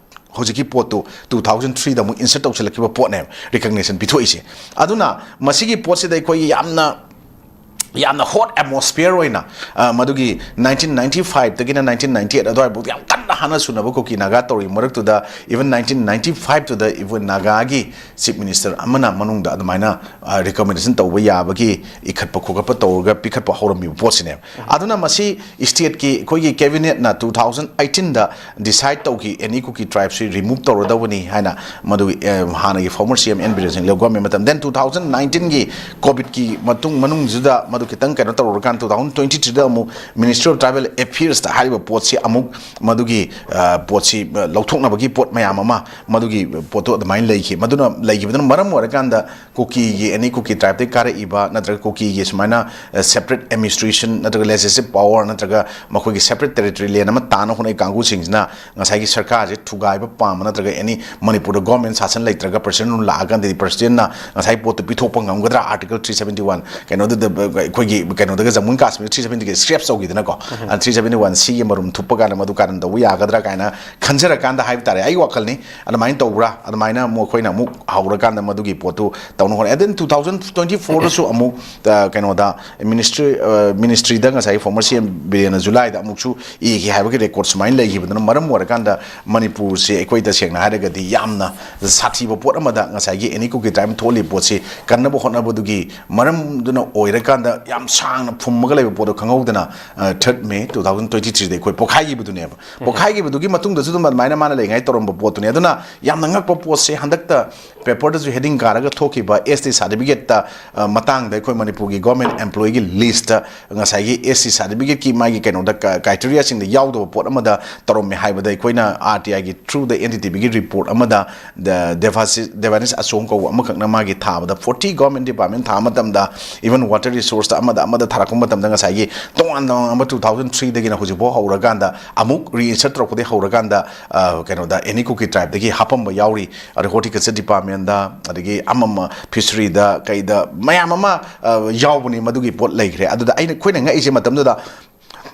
ꯍꯧꯖꯤꯛꯀꯤ ꯄꯣꯠꯇꯨ two thousand three ꯗ ꯑꯃꯨꯛ insert ꯇꯧꯁꯤꯜꯂꯛꯈꯤꯕ ꯄꯣꯠꯅꯦꯕ recognition ꯄꯤꯊꯣꯛꯏꯁꯦ꯫ ꯑꯗꯨꯅ ꯃꯁꯤꯒꯤ ꯄꯣꯠꯁꯤꯗ ꯑꯩꯈꯣꯏꯒꯤ ꯌꯥꯝꯅ, ꯌꯥꯝꯅ hot atmosphere ꯑꯣꯏꯅ, ꯑ, ꯃꯗꯨꯒꯤ nineteen ninety five ꯗꯒꯤꯅ nineteen ninety eight ꯑꯗꯨꯋꯥꯏꯐꯥꯎꯗ ꯌꯥꯝ ꯀꯟꯅ ꯍꯥꯟꯅ ꯁꯨꯅꯕ ꯀꯨꯀꯤ ꯅꯥꯒꯥ ꯇꯧꯔꯤ ꯃꯔꯛꯇꯨꯗ, even nineteen ninety five ꯇꯨꯗ even ꯅꯥꯒꯥꯒꯤ chief minister ꯑꯃꯅ ꯃꯅꯨꯡꯗ ꯑꯗꯨꯃꯥꯏꯅ, ꯑ, recommendation ꯇꯧꯕ ꯌꯥꯕꯒꯤ ꯏꯈꯠꯄ ꯈꯣꯀꯠꯄ ꯇꯧꯔꯒ ꯄꯤꯈꯠꯄ ꯍꯧꯔꯝꯃꯤꯕ ꯄꯣꯠꯁꯤꯅꯦꯕ꯫ ꯑꯗꯨꯅ ꯃꯁꯤ stateꯀꯤ ꯑꯩꯈꯣꯏꯒꯤ cabinetꯅ two thousand eighteen ꯗ decide ꯇꯧꯈꯤ, any Kuki tribeꯁꯤ remove ꯇꯧꯔꯗꯧꯕꯅꯤ ꯍꯥꯏꯅ꯫ ꯃꯗꯨꯒꯤ, ꯑ, ꯍꯥꯟꯅꯒꯤ former C M N Biren ꯁꯤꯡ ꯂꯧꯒꯣꯝꯒꯤ ꯃꯇꯝ, then two thousand nineteenꯒꯤ COVIDꯀꯤ ꯃꯇꯨꯡ, ꯃꯅꯨꯡꯁꯤꯗ ꯃꯗꯨ ꯈꯤꯇꯪ ꯀꯩꯅꯣ ꯇꯧꯔꯨꯔꯀꯥꯟꯗ, two thousand twenty threeꯗ ꯑꯃꯨꯛ Ministry of Tribal Affairsꯇ ꯍꯥꯏꯔꯤꯕ ꯄꯣꯠꯁꯤ ꯑꯃꯨꯛ ꯃꯗꯨꯒꯤ, ꯑ, ꯄꯣꯠꯁꯤ, ꯑ, ꯂꯧꯊꯣꯛꯅꯕꯒꯤ ꯄꯣꯠ ꯃꯌꯥꯝ ꯑꯃ, ꯃꯗꯨꯒꯤ ꯄꯣꯠꯇꯨ ꯑꯗꯨꯃꯥꯏꯅ ꯂꯩꯈꯤ꯫ ꯃꯗꯨꯅ ꯂꯩꯈꯤꯕꯗꯨꯅ ꯃꯔꯝ ꯑꯣꯏꯔꯀꯥꯟꯗ ꯀꯨꯀꯤꯒꯤ, any Kuki tribeꯇꯒꯤ ꯀꯥꯔꯛꯏꯕ ꯅꯠꯇ꯭ꯔꯒ ꯀꯨꯀꯤꯒꯤ ꯁꯨꯃꯥꯏꯅ, ꯑ, separate administration ꯅꯠꯇ꯭ꯔꯒ legislative power ꯅꯠꯇ꯭ꯔꯒ ꯃꯈꯣꯏꯒꯤ separate territory land ꯑꯃ ꯇꯥꯅ ꯍꯣꯠꯅꯩ ꯀꯥꯡꯕꯨꯁꯤꯡꯁꯤꯅ ꯉꯁꯥꯏꯒꯤ ꯁꯔꯀꯥꯔꯁꯦ ꯊꯨꯒꯥꯏꯕ ꯄꯥꯝꯕ ꯅꯠꯇ꯭ꯔꯒ any ꯃꯅꯤꯄꯨꯔꯗ government ꯁꯥꯁꯟ ꯂꯩꯇ꯭ꯔꯒ president rule ꯂꯥꯛꯑꯀꯥꯟꯗꯗꯤ presidentꯅ ꯉꯁꯥꯏ ꯄꯣꯠꯇꯨ ꯄꯤꯊꯣꯛꯄ ꯉꯝꯒꯗ꯭ꯔꯥ, Article three seventy one ꯀꯩꯅꯣꯗꯨꯗ, ꯑꯩꯈꯣꯏꯒꯤ ꯀꯩꯅꯣꯗꯒ Jammu and Kashmir three seventy three seventy twoꯒꯤ scrap ꯇꯧꯈꯤꯗꯅꯀꯣ꯫ ꯑ, three seventy one Cꯒꯤ ꯃꯔꯨꯝ ꯊꯨꯞꯄ ꯀꯥꯟꯗ ꯃꯗꯨ ꯀꯥꯔꯟ ꯇꯧꯕ ꯌꯥꯒꯗ꯭ꯔꯥ ꯀꯥꯏꯅ ꯈꯟꯖꯔꯀꯥꯟꯗ ꯍꯥꯏꯕ ꯇꯥꯔꯦ, ꯑꯩꯒꯤ ꯋꯥꯈꯜꯅꯤ꯫ ꯑꯗꯨꯃꯥꯏꯅ ꯇꯧꯕ꯭ꯔꯥ? ꯑꯗꯨꯃꯥꯏꯅ ꯑꯃꯨꯛ ꯑꯩꯈꯣꯏꯅ ꯑꯃꯨꯛ ꯍꯧꯔꯀꯥꯟꯗ ꯃꯗꯨꯒꯤ ꯄꯣꯠꯇꯨ ꯇꯧꯅ ꯍꯣꯠꯅꯩ꯫ And then two thousand twenty fourꯗꯁꯨ ꯑꯃꯨꯛ, ꯑ, ꯀꯩꯅꯣꯗ ministry, ꯑ, ministryꯗ ꯉꯁꯥꯏ former C M ꯕꯤꯔꯦꯟꯅ Julyꯗ ꯑꯃꯨꯛꯁꯨ ꯏꯈꯤ ꯍꯥꯏꯕꯒꯤ record ꯁꯨꯃꯥꯏꯅ ꯂꯩꯈꯤꯕꯗꯨꯅ ꯃꯔꯝ ꯑꯣꯏꯔꯀꯥꯟꯗ ꯃꯅꯤꯄꯨꯔꯁꯦ ꯑꯩꯈꯣꯏ ꯇꯁꯦꯡꯅ ꯍꯥꯏꯔꯒꯗꯤ ꯌꯥꯝꯅ ꯁꯥꯊꯤꯕ ꯄꯣꯠ ꯑꯃꯗ ꯉꯁꯥꯏꯒꯤ any Kuki tribe ꯊꯣꯛꯍꯜꯂꯤꯕ ꯄꯣꯠꯁꯤ ꯀꯟꯅꯕ ꯍꯣꯠꯅꯕꯗꯨꯒꯤ ꯃꯔꯝꯗꯨꯅ ꯑꯣꯏꯔꯀꯥꯟꯗ ꯌꯥꯝ ꯁꯥꯡꯅ ꯐꯨꯝꯃꯒ ꯂꯩꯕ ꯄꯣꯠꯇꯣ ꯈꯪꯍꯧꯗꯅ, ꯑ, third May two thousand twenty threeꯗ ꯑꯩꯈꯣꯏ ꯄꯣꯛꯈꯥꯏꯈꯤꯕꯗꯨꯅꯦꯕ꯫ ꯄꯣꯛꯈꯥꯏꯈꯤꯕꯗꯨꯒꯤ ꯃꯇꯨꯡꯗꯁꯨ ꯑꯗꯨꯝ ꯑꯗꯨꯃꯥꯏꯅ ꯃꯥꯅ ꯂꯩꯉꯥꯏ ꯇꯧꯔꯝꯕ ꯄꯣꯠꯇꯨꯅꯦ꯫ ꯑꯗꯨꯅ ꯌꯥꯝꯅ ꯉꯛꯄ ꯄꯣꯠꯁꯦ, ꯍꯟꯗꯛꯇ paperꯗꯁꯨ heading ꯀꯥꯔꯒ ꯊꯣꯛꯈꯤꯕ S T certificateꯇ, ꯑ, ꯃꯇꯥꯡꯗ ꯑꯩꯈꯣꯏ ꯃꯅꯤꯄꯨꯔꯒꯤ government employeeꯒꯤ listꯇ ꯉꯁꯥꯏꯒꯤ S T certificateꯀꯤ ꯃꯥꯒꯤ ꯀꯩꯅꯣꯗ ꯀ-, criteriaꯁꯤꯡꯗ ꯌꯥꯎꯗꯕ ꯄꯣꯠ ꯑꯃꯗ ꯇꯧꯔꯝꯃꯦ ꯍꯥꯏꯕꯗ ꯑꯩꯈꯣꯏꯅ R T Iꯒꯤ throughꯗ N D T Vꯒꯤ report ꯑꯃꯗ ꯗ-, ꯗꯦꯕꯥꯁꯤ-, ꯗꯦꯕꯥꯅꯤꯁ ꯑꯁꯣꯡ ꯀꯧꯕ ꯑꯃꯈꯛꯅ ꯃꯥꯒꯤ ꯊꯥꯕꯗ forty government department ꯊꯥꯕ ꯃꯇꯝꯗ, even water resourceꯇ ꯑꯃꯗ ꯑꯃꯗ ꯊꯥꯔꯛꯄ ꯃꯇꯝꯗ ꯉꯁꯥꯏꯒꯤ ꯇꯣꯉꯥꯟ ꯇꯣꯉꯥꯟꯕ two thousand threeꯗꯒꯤꯅ ꯍꯧꯖꯤꯛꯐꯥꯎ ꯍꯧꯔꯀꯥꯟꯗ ꯑꯃꯨꯛ reinsert ꯇꯧꯔꯛꯄꯗꯒꯤ ꯍꯧꯔꯀꯥꯟꯗ, ꯑ, ꯀꯩꯅꯣꯗ any Kuki tribeꯗꯒꯤ ꯍꯥꯞꯄꯝꯕ ꯌꯥꯎꯔꯤ꯫ ꯑꯗꯩ horticulture departmentꯗ, ꯑꯗꯒꯤ ꯑꯃ ꯑꯃ fisheryꯗ ꯀꯩꯗ ꯃꯌꯥꯝ ꯑꯃ, ꯑ, ꯌꯥꯎꯕꯅꯤ꯫ ꯃꯗꯨꯒꯤ ꯄꯣꯠ ꯂꯩꯈ꯭ꯔꯦ꯫ ꯑꯗꯨꯗ ꯑꯩꯅ, ꯑꯩꯈꯣꯏꯅ ꯉꯛꯏꯁꯦ ꯃꯇꯝꯗꯨꯗ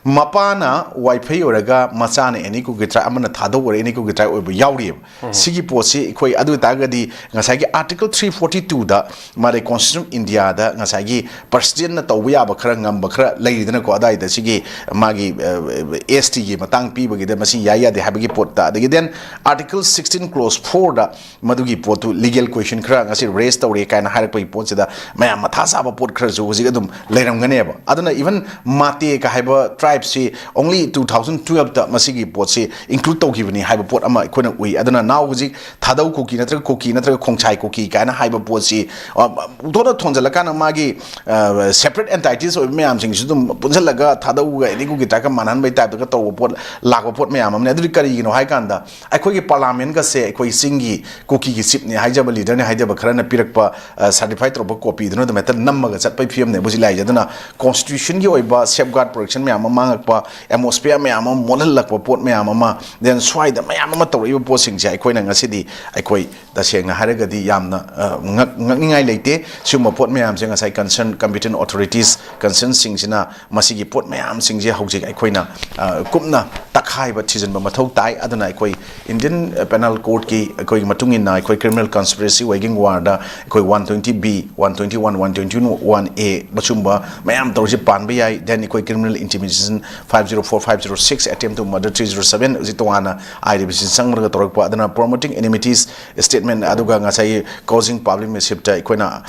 ꯃꯄꯥꯅ ꯋꯥꯏꯐꯩ ꯑꯣꯏꯔꯒ ꯃꯆꯥꯅ ꯑꯦꯅꯤ ꯀꯨꯀꯤ ꯇ꯭ꯔꯥꯏꯕ, ꯑꯃꯅ ꯊꯥꯗꯧ ꯑꯣꯏꯔ ꯑꯦꯅꯤ ꯀꯨꯀꯤ ꯇ꯭ꯔꯥꯏꯕ ꯑꯣꯏꯕ ꯌꯥꯎꯔꯤꯑꯕ꯫ ꯁꯤꯒꯤ ꯄꯣꯠꯁꯤ ꯑꯩꯈꯣꯏ, ꯑꯗꯨ ꯑꯣꯏꯇꯥꯔꯒꯗꯤ ꯉꯁꯥꯏꯒꯤ Article three forty two ꯗ ꯃꯥꯗꯤ Constitution of India ꯗ ꯉꯁꯥꯏꯒꯤ President ꯅ ꯇꯧꯕ ꯌꯥꯕ ꯈꯔ, ꯉꯝꯕ ꯈꯔ ꯂꯩꯔꯤꯗꯅꯀꯣ, ꯑꯗꯥꯏꯗ ꯁꯤꯒꯤ ꯃꯥꯒꯤ, ꯑ, S T ꯒꯤ ꯃꯇꯥꯡ ꯄꯤꯕꯒꯤꯗ ꯃꯁꯤ ꯌꯥꯏ ꯌꯥꯗꯦ ꯍꯥꯏꯕꯒꯤ ꯄꯣꯠꯇ, ꯑꯗꯒꯤ then Article sixteen clause four ꯗ ꯃꯗꯨꯒꯤ ꯄꯣꯠꯇꯨ legal question ꯈꯔ ꯉꯁꯤ raise ꯇꯧꯔꯦ ꯀꯥꯏꯅ ꯍꯥꯏꯔꯛꯄꯒꯤ ꯄꯣꯠꯁꯤꯗ ꯃꯌꯥꯝ ꯃꯊꯥ ꯁꯥꯕ ꯄꯣꯠ ꯈꯔꯁꯨ ꯍꯧꯖꯤꯛ ꯑꯗꯨꯝ ꯂꯩꯔꯝꯒꯅꯦꯕ꯫ ꯑꯗꯨꯅ even ꯃꯥꯇꯦ ꯀ ꯍꯥꯏꯕ tribe ꯁꯤ only two thousand twelve ꯇ ꯃꯁꯤꯒꯤ ꯄꯣꯠꯁꯤ include ꯇꯧꯈꯤꯕꯅꯤ ꯍꯥꯏꯕ ꯄꯣꯠ ꯑꯃ ꯑꯩꯈꯣꯏꯅ ꯎꯏ꯫ ꯑꯗꯨꯅ now ꯍꯧꯖꯤꯛ ꯊꯥꯗꯧ ꯀꯨꯀꯤ ꯅꯠꯇ꯭ꯔꯒ ꯀꯨꯀꯤ ꯅꯠꯇ꯭ꯔꯒ ꯈꯣꯡꯁꯥꯏ ꯀꯨꯀꯤ ꯀꯥꯏꯅ ꯍꯥꯏꯕ ꯄꯣꯠꯁꯤ, ꯑ, ꯊꯣꯟꯗ ꯊꯣꯟꯖꯜꯂꯀꯥꯟꯗ ꯃꯥꯒꯤ, ꯑ, separate entities ꯑꯣꯏꯕ ꯃꯌꯥꯝꯁꯤꯡꯁꯨ ꯑꯗꯨꯝ ꯄꯨꯟꯁꯤꯜꯂꯒ ꯊꯥꯗꯧꯒ ꯑꯦꯅꯤ ꯀꯨꯀꯤ tribe ꯀ ꯃꯥꯟꯅꯍꯟꯕꯒꯤ type ꯇꯒ ꯇꯧꯕ ꯄꯣꯠ, ꯂꯥꯛꯄ ꯄꯣꯠ ꯃꯌꯥꯝ ꯑꯃꯅꯤ꯫ ꯑꯗꯨꯗꯤ ꯀꯔꯤꯒꯤꯅꯣ ꯍꯥꯏ ꯀꯥꯟꯗ ꯑꯩꯈꯣꯏꯒꯤ Parliament ꯀꯁꯦ ꯑꯩꯈꯣꯏ ꯆꯤꯡꯒꯤ ꯀꯨꯀꯤꯒꯤ chief ꯅꯤ ꯍꯥꯏꯖꯕ, leader ꯅꯤ ꯍꯥꯏꯖꯕ ꯈꯔꯅ ꯄꯤꯔꯛꯄ, ꯑ, certified ꯇꯧꯔꯛꯄ copy ꯗꯨꯅ ꯑꯗꯨꯝ ꯍꯦꯛꯇ ꯅꯝꯃꯒ ꯆꯠꯄꯒꯤ ꯐꯤꯕꯝꯅꯦꯕ ꯍꯧꯖꯤꯛ ꯂꯥꯛꯏꯁꯦ꯫ ꯑꯗꯨꯅ Constitution ꯒꯤ ꯑꯣꯏꯕ safeguard protection ꯃꯌꯥꯝ ꯑꯃ ꯃꯥꯡꯉꯛꯄ, atmosphere ꯃꯌꯥꯝ ꯑꯃ ꯃꯣꯠꯍꯜꯂꯛꯄ ꯄꯣꯠ ꯃꯌꯥꯝ ꯑꯃ, then ꯁ꯭ꯋꯥꯏꯗ ꯃꯌꯥꯝ ꯑꯃ ꯇꯧꯔꯛꯏꯕ ꯄꯣꯠꯁꯤꯡꯁꯦ ꯑꯩꯈꯣꯏꯅ ꯉꯁꯤꯗꯤ ꯑꯩꯈꯣꯏ ꯇꯁꯦꯡꯅ ꯍꯥꯏꯔꯒꯗꯤ ꯌꯥꯝꯅ, ꯑ, ꯉꯛ-, ꯉꯛꯅꯤꯡꯉꯥꯏ ꯂꯩꯇꯦ꯫ ꯁꯤꯒꯨꯝꯕ ꯄꯣꯠ ꯃꯌꯥꯝꯁꯦ ꯉꯁꯥꯏ concern competent authorities, concern ꯁꯤꯡꯁꯤꯅ ꯃꯁꯤꯒꯤ ꯄꯣꯠ ꯃꯌꯥꯝꯁꯤꯡꯁꯦ ꯍꯧꯖꯤꯛ ꯑꯩꯈꯣꯏꯅ, ꯑ, ꯀꯨꯞꯅ ꯇꯛꯈꯥꯏꯕ ꯊꯤꯖꯤꯟꯕ ꯃꯊꯧ ꯇꯥꯏ꯫ ꯑꯗꯨꯅ ꯑꯩꯈꯣꯏ Indian Penal Court ꯀꯤ ꯑꯩꯈꯣꯏꯒꯤ ꯃꯇꯨꯡ ꯏꯟꯅ ꯑꯩꯈꯣꯏ criminal conspiracy waging war ꯗ ꯑꯩꯈꯣꯏ one twenty B, one twenty one, one twenty one A ꯃꯁꯨꯝꯕ ꯃꯌꯥꯝ ꯇꯧꯔꯤꯁꯦ ꯄꯥꯟꯕ ꯌꯥꯏ꯫ Then ꯑꯩꯈꯣꯏ criminal intimidation five zero four, five zero six, attempt to murder three zero seven, ꯍꯧꯖꯤꯛ ꯇꯣꯉꯥꯟꯅ I R B C ꯆꯪꯕꯗꯒ ꯇꯧꯔꯛꯄ, ꯑꯗꯨꯅ promoting enmities statement, ꯑꯗꯨꯒ ꯉꯁꯥꯏꯒꯤ causing public mischief ꯇ ꯑꯩꯈꯣꯏꯅ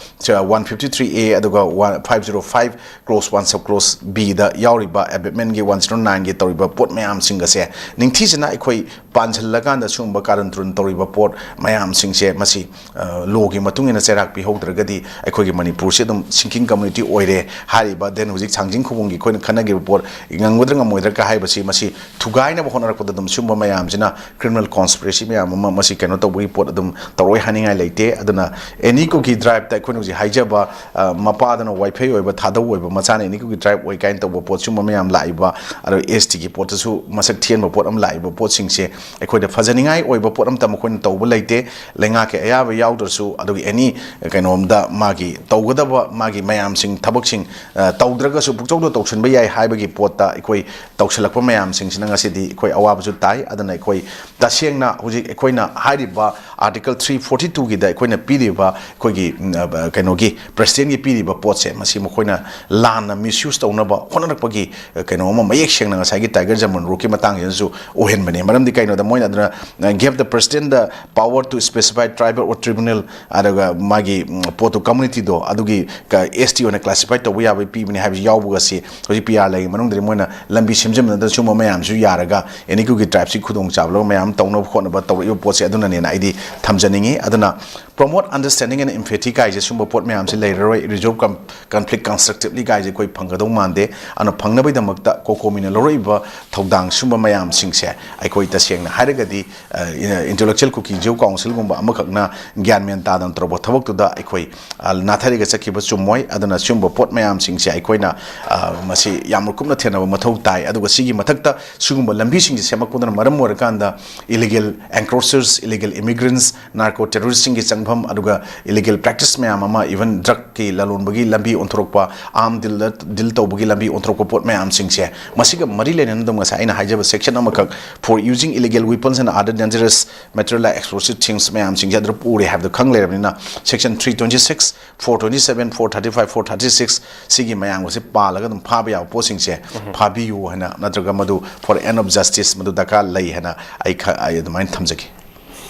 one fifty three A ꯑꯗꯨꯒ one, five zero five clause one sub clause B ꯗ ꯌꯥꯎꯔꯤꯕ abatement ꯀꯤ one zero nine ꯒꯤ ꯇꯧꯔꯤꯕ ꯄꯣꯠ ꯃꯌꯥꯝꯁꯤꯡ ꯑꯁꯦ ꯅꯤꯡꯊꯤꯖꯅ ꯑꯩꯈꯣꯏ ꯄꯥꯟꯁꯤꯜꯂꯀꯥꯟꯗ ꯁꯤꯒꯨꯝꯕ ꯀꯥꯔꯟ ꯇꯨꯔꯟ ꯇꯧꯔꯤꯕ ꯄꯣꯠ ꯃꯌꯥꯝꯁꯤꯡꯁꯦ ꯃꯁꯤ, ꯑ, law ꯒꯤ ꯃꯇꯨꯡ ꯏꯟꯅ ꯆꯩꯔꯥꯛ ꯄꯤꯍꯧꯗ꯭ꯔꯒꯗꯤ ꯑꯩꯈꯣꯏꯒꯤ ꯃꯅꯤꯄꯨꯔꯁꯤ ꯑꯗꯨꯝ sinking community ꯑꯣꯏꯔꯦ ꯍꯥꯏꯔꯤꯕ, then ꯍꯧꯖꯤꯛ ꯊꯥꯡꯖꯤꯡ ꯈꯨꯕꯨꯝꯒꯤ ꯑꯩꯈꯣꯏꯅ ꯈꯟꯅꯈꯤꯕ ꯄꯣꯠ ꯉꯝꯒꯗ꯭ꯔꯥ ꯉꯝꯃꯣꯏꯗ꯭ꯔꯥ ꯀ ꯍꯥꯏꯕꯁꯤ ꯃꯁꯤ ꯊꯨꯒꯥꯏꯅꯕ ꯍꯣꯠꯅꯔꯛꯄꯗ ꯑꯗꯨꯝ ꯁꯤꯒꯨꯝꯕ ꯃꯌꯥꯝꯁꯤꯅ criminal conspiracy ꯃꯌꯥꯝ ꯑꯃ ꯃꯁꯤ ꯀꯩꯅꯣ ꯇꯧꯕꯒꯤ ꯄꯣꯠ ꯑꯗꯨꯝ ꯇꯧꯔꯛꯑꯣꯏ ꯍꯥꯏꯅꯤꯡꯉꯥꯏ ꯂꯩꯇꯦ꯫ ꯑꯗꯨꯅ ꯑꯦꯅꯤ ꯀꯨꯀꯤ ꯇ꯭ꯔꯥꯏꯕꯇ ꯑꯩꯈꯣꯏꯅ ꯍꯧꯖꯤꯛ ꯍꯥꯏꯖꯕ, ꯑ, ꯃꯄꯥꯗꯅ ꯋꯥꯏꯐꯩ ꯑꯣꯏꯕ, ꯊꯥꯗꯧ ꯑꯣꯏꯕ, ꯃꯆꯥꯅ ꯑꯦꯅꯤ ꯀꯨꯀꯤ ꯇ꯭ꯔꯥꯏꯕ ꯑꯣꯏ ꯀꯥꯏꯅ ꯇꯧꯕ ꯄꯣꯠ, ꯁꯤꯒꯨꯝꯕ ꯃꯌꯥꯝ ꯂꯥꯛꯏꯕ, ꯑꯗꯣ ꯑꯦꯁ ꯇꯤꯒꯤ ꯄꯣꯠꯇꯁꯨ ꯃꯁꯛ ꯊꯤꯍꯟꯕ ꯄꯣꯠ ꯑꯃ ꯂꯥꯛꯏꯕ ꯄꯣꯠꯁꯤꯡꯁꯦ ꯑꯩꯈꯣꯏꯗ ꯐꯖꯅꯤꯡꯉꯥꯏ ꯑꯣꯏꯕ ꯄꯣꯠ ꯑꯃꯇ ꯃꯈꯣꯏꯅ ꯇꯧꯕ ꯂꯩꯇꯦ꯫ ꯂꯩꯉꯥꯛꯀꯤ ꯑꯌꯥꯕ ꯌꯥꯎꯗ꯭ꯔꯁꯨ, ꯑꯗꯨꯒꯤ ꯑꯦꯅꯤ ꯀꯩꯅꯣꯝꯗ ꯃꯥꯒꯤ ꯇꯧꯒꯗꯕ ꯃꯥꯒꯤ ꯃꯌꯥꯝꯁꯤꯡ ꯊꯕꯛꯁꯤꯡ, ꯑ, ꯇꯧꯗ꯭ꯔꯒꯁꯨ ꯄꯨꯡꯇꯧꯗ ꯇꯧꯁꯤꯟꯕ ꯌꯥꯏ ꯍꯥꯏꯕꯒꯤ ꯄꯣꯠꯇ ꯑꯩꯈꯣꯏ ꯇꯧꯁꯤꯜꯂꯛꯄ ꯃꯌꯥꯝꯁꯤꯡꯁꯤꯅ ꯉꯁꯤꯗꯤ ꯑꯩꯈꯣꯏ ꯑꯋꯥꯕꯁꯨ ꯇꯥꯏ꯫ ꯑꯗꯨꯅ ꯑꯩꯈꯣꯏ ꯇꯁꯦꯡꯅ ꯍꯧꯖꯤꯛ ꯑꯩꯈꯣꯏꯅ ꯍꯥꯏꯔꯤꯕ Article three forty two ꯒꯤꯗ ꯑꯩꯈꯣꯏꯅ ꯄꯤꯔꯤꯕ ꯑꯩꯈꯣꯏꯒꯤ, ꯎꯝ, ꯑ, ꯀꯩꯅꯣꯒꯤ President ꯀꯤ ꯄꯤꯔꯤꯕ ꯄꯣꯠꯁꯦ, ꯃꯁꯤ ꯃꯈꯣꯏꯅ ꯂꯥꯟꯅ misuse ꯇꯧꯅꯕ ꯍꯣꯠꯅꯔꯛꯄꯒꯤ, ꯑ, ꯀꯩꯅꯣ ꯑꯃ ꯃꯌꯦꯛ ꯁꯦꯡꯅ ꯉꯁꯥꯏꯒꯤ Tiger Jammun Road ꯀꯤ ꯃꯇꯥꯡꯁꯤꯗꯁꯨ ꯎꯍꯟꯕꯅꯦ꯫ ꯃꯔꯝꯗꯤ ꯀꯩꯅꯣꯗ ꯃꯣꯏꯅ ꯑꯗꯨꯅ, ꯑ, "Give the President the power to specify tribal or tribunal", ꯑꯗꯨꯒ ꯃꯥꯒꯤ, ꯎꯝ, ꯄꯣꯠꯇꯣ, community ꯗꯣ ꯑꯗꯨꯒꯤ ꯀ-, S T ꯑꯣꯏꯅ classify ꯇꯧꯕ ꯌꯥꯕꯒꯤ ꯄꯤꯕꯅꯤ ꯍꯥꯏꯕꯁꯤ ꯌꯥꯎꯕꯒ ꯁꯤ ꯍꯧꯖꯤꯛ P R ꯂꯩꯒꯤ ꯃꯅꯨꯡꯗꯗꯤ ꯃꯣꯏꯅ ꯂꯝꯕꯤ ꯁꯦꯝꯖꯤꯟꯕ ꯅꯠꯇꯅ ꯁꯨꯝꯕ ꯃꯌꯥꯝꯁꯨ ꯌꯥꯔꯒ ꯑꯦꯅꯤ ꯒ꯭ꯔꯨꯞꯀꯤ ꯇ꯭ꯔꯥꯏꯕꯁꯤ ꯈꯨꯗꯣꯡꯆꯥꯕ ꯂꯧꯔꯒ ꯃꯌꯥꯝ ꯑꯃ ꯇꯧꯅꯕ ꯈꯣꯠꯅꯕ ꯇꯧꯔꯛꯏꯕ ꯄꯣꯠꯁꯦ ꯑꯗꯨꯅꯅꯦꯅ ꯑꯩꯗꯤ ꯊꯝꯖꯅꯤꯡꯉꯤ꯫ ꯑꯗꯨꯅ promote understanding and empathy ꯀꯥꯏꯁꯦ ꯁꯨꯝꯕ ꯄꯣꯠ ꯃꯌꯥꯝꯁꯦ ꯂꯩꯔꯔꯣꯏ꯫ Resolve com-, conflict constructively ꯀꯥꯏꯁꯦ ꯑꯩꯈꯣꯏ ꯐꯪꯒꯗꯧ ꯃꯥꯟꯗꯦ꯫ ꯑꯗꯨꯅ ꯐꯪꯅꯕꯒꯤꯗꯃꯛꯇ ꯀꯣꯀꯣꯃꯤꯅ ꯂꯧꯔꯛꯏꯕ ꯊꯧꯗꯥꯡ ꯁꯨꯝꯕ ꯃꯌꯥꯝꯁꯤꯡꯁꯦ ꯑꯩꯈꯣꯏ ꯇꯁꯦꯡꯅ ꯍꯥꯏꯔꯒꯗꯤ, ꯑ, Intellectual Kuki Zo Council ꯒꯨꯝꯕ ꯑꯃꯈꯛꯅ ꯒ꯭ꯌꯥꯟ ꯃꯦꯟ ꯇꯥꯗꯅ ꯇꯧꯔꯛꯄ ꯊꯕꯛꯇꯨꯗ ꯑꯩꯈꯣꯏ, ꯑ, ꯅꯥꯊꯩꯔꯒ ꯆꯠꯈꯤꯕ ꯆꯨꯝꯃꯣꯏ꯫ ꯑꯗꯨꯅ ꯁꯤꯒꯨꯝꯕ ꯄꯣꯠ ꯃꯌꯥꯝꯁꯤꯡꯁꯦ ꯑꯩꯈꯣꯏꯅ, ꯑ, ꯃꯁꯤ ꯌꯥꯝꯅ ꯀꯨꯞꯅ ꯊꯦꯡꯅꯕ ꯃꯊꯧ ꯇꯥꯏ꯫ ꯑꯗꯨꯒ ꯁꯤꯒꯤ ꯃꯊꯛꯇ ꯁꯤꯒꯨꯝꯕ ꯂꯝꯕꯤꯁꯤꯡꯁꯦ ꯁꯦꯝꯃꯛꯄꯗꯨꯅ ꯃꯔꯝ ꯑꯣꯏꯔꯀꯥꯟꯗ illegal encroachers, illegal immigrants, narco terrorist ꯁꯤꯡꯒꯤ ꯆꯪꯐꯝ, ꯑꯗꯨꯒ illegal practice ꯃꯌꯥꯝ ꯑꯃ, even drug ꯀꯤ ꯂꯂꯣꯟꯕꯒꯤ ꯂꯝꯕꯤ ꯑꯣꯟꯊꯣꯔꯛꯄ, arm deal, deal ꯇꯧꯕꯒꯤ ꯂꯝꯕꯤ ꯑꯣꯟꯊꯣꯔꯛꯄ ꯄꯣꯠ ꯃꯌꯥꯝꯁꯤꯡꯁꯦ, ꯃꯁꯤꯒ ꯃꯔꯤ ꯂꯩꯅꯅ ꯑꯗꯨꯝ ꯉꯁꯥꯏ ꯑꯩꯅ ꯍꯥꯏꯖꯕ section ꯑꯃꯈꯛ, "For using illegal weapons and other dangerous material like explosive things" ꯃꯌꯥꯝꯁꯤꯡꯁꯦ ꯑꯗꯨꯗ ꯄꯨꯔꯦ ꯍꯥꯏꯕꯗꯣ ꯈꯪ ꯂꯩꯔꯕꯅꯤꯅ, section three twenty six, four twenty seven, four thirty five, four thirty six ꯁꯤꯒꯤ ꯃꯌꯥꯝꯒꯁꯦ ꯄꯥꯜꯂꯒ ꯑꯗꯨꯝ ꯐꯥꯕ ꯌꯥꯕ ꯄꯣꯠꯁꯤꯡꯁꯦ ꯐꯥꯕꯤꯌꯨ ꯍꯥꯏꯅ, ꯅꯠꯇ꯭ꯔꯒ ꯃꯗꯨ for end of justice ꯃꯗꯨ ꯗꯔꯀꯥꯔ ꯂꯩ ꯍꯥꯏꯅ ꯑꯩ ꯈ-, ꯑꯩ ꯑꯗꯨꯃꯥꯏꯅ ꯊꯝꯖꯒꯦ꯫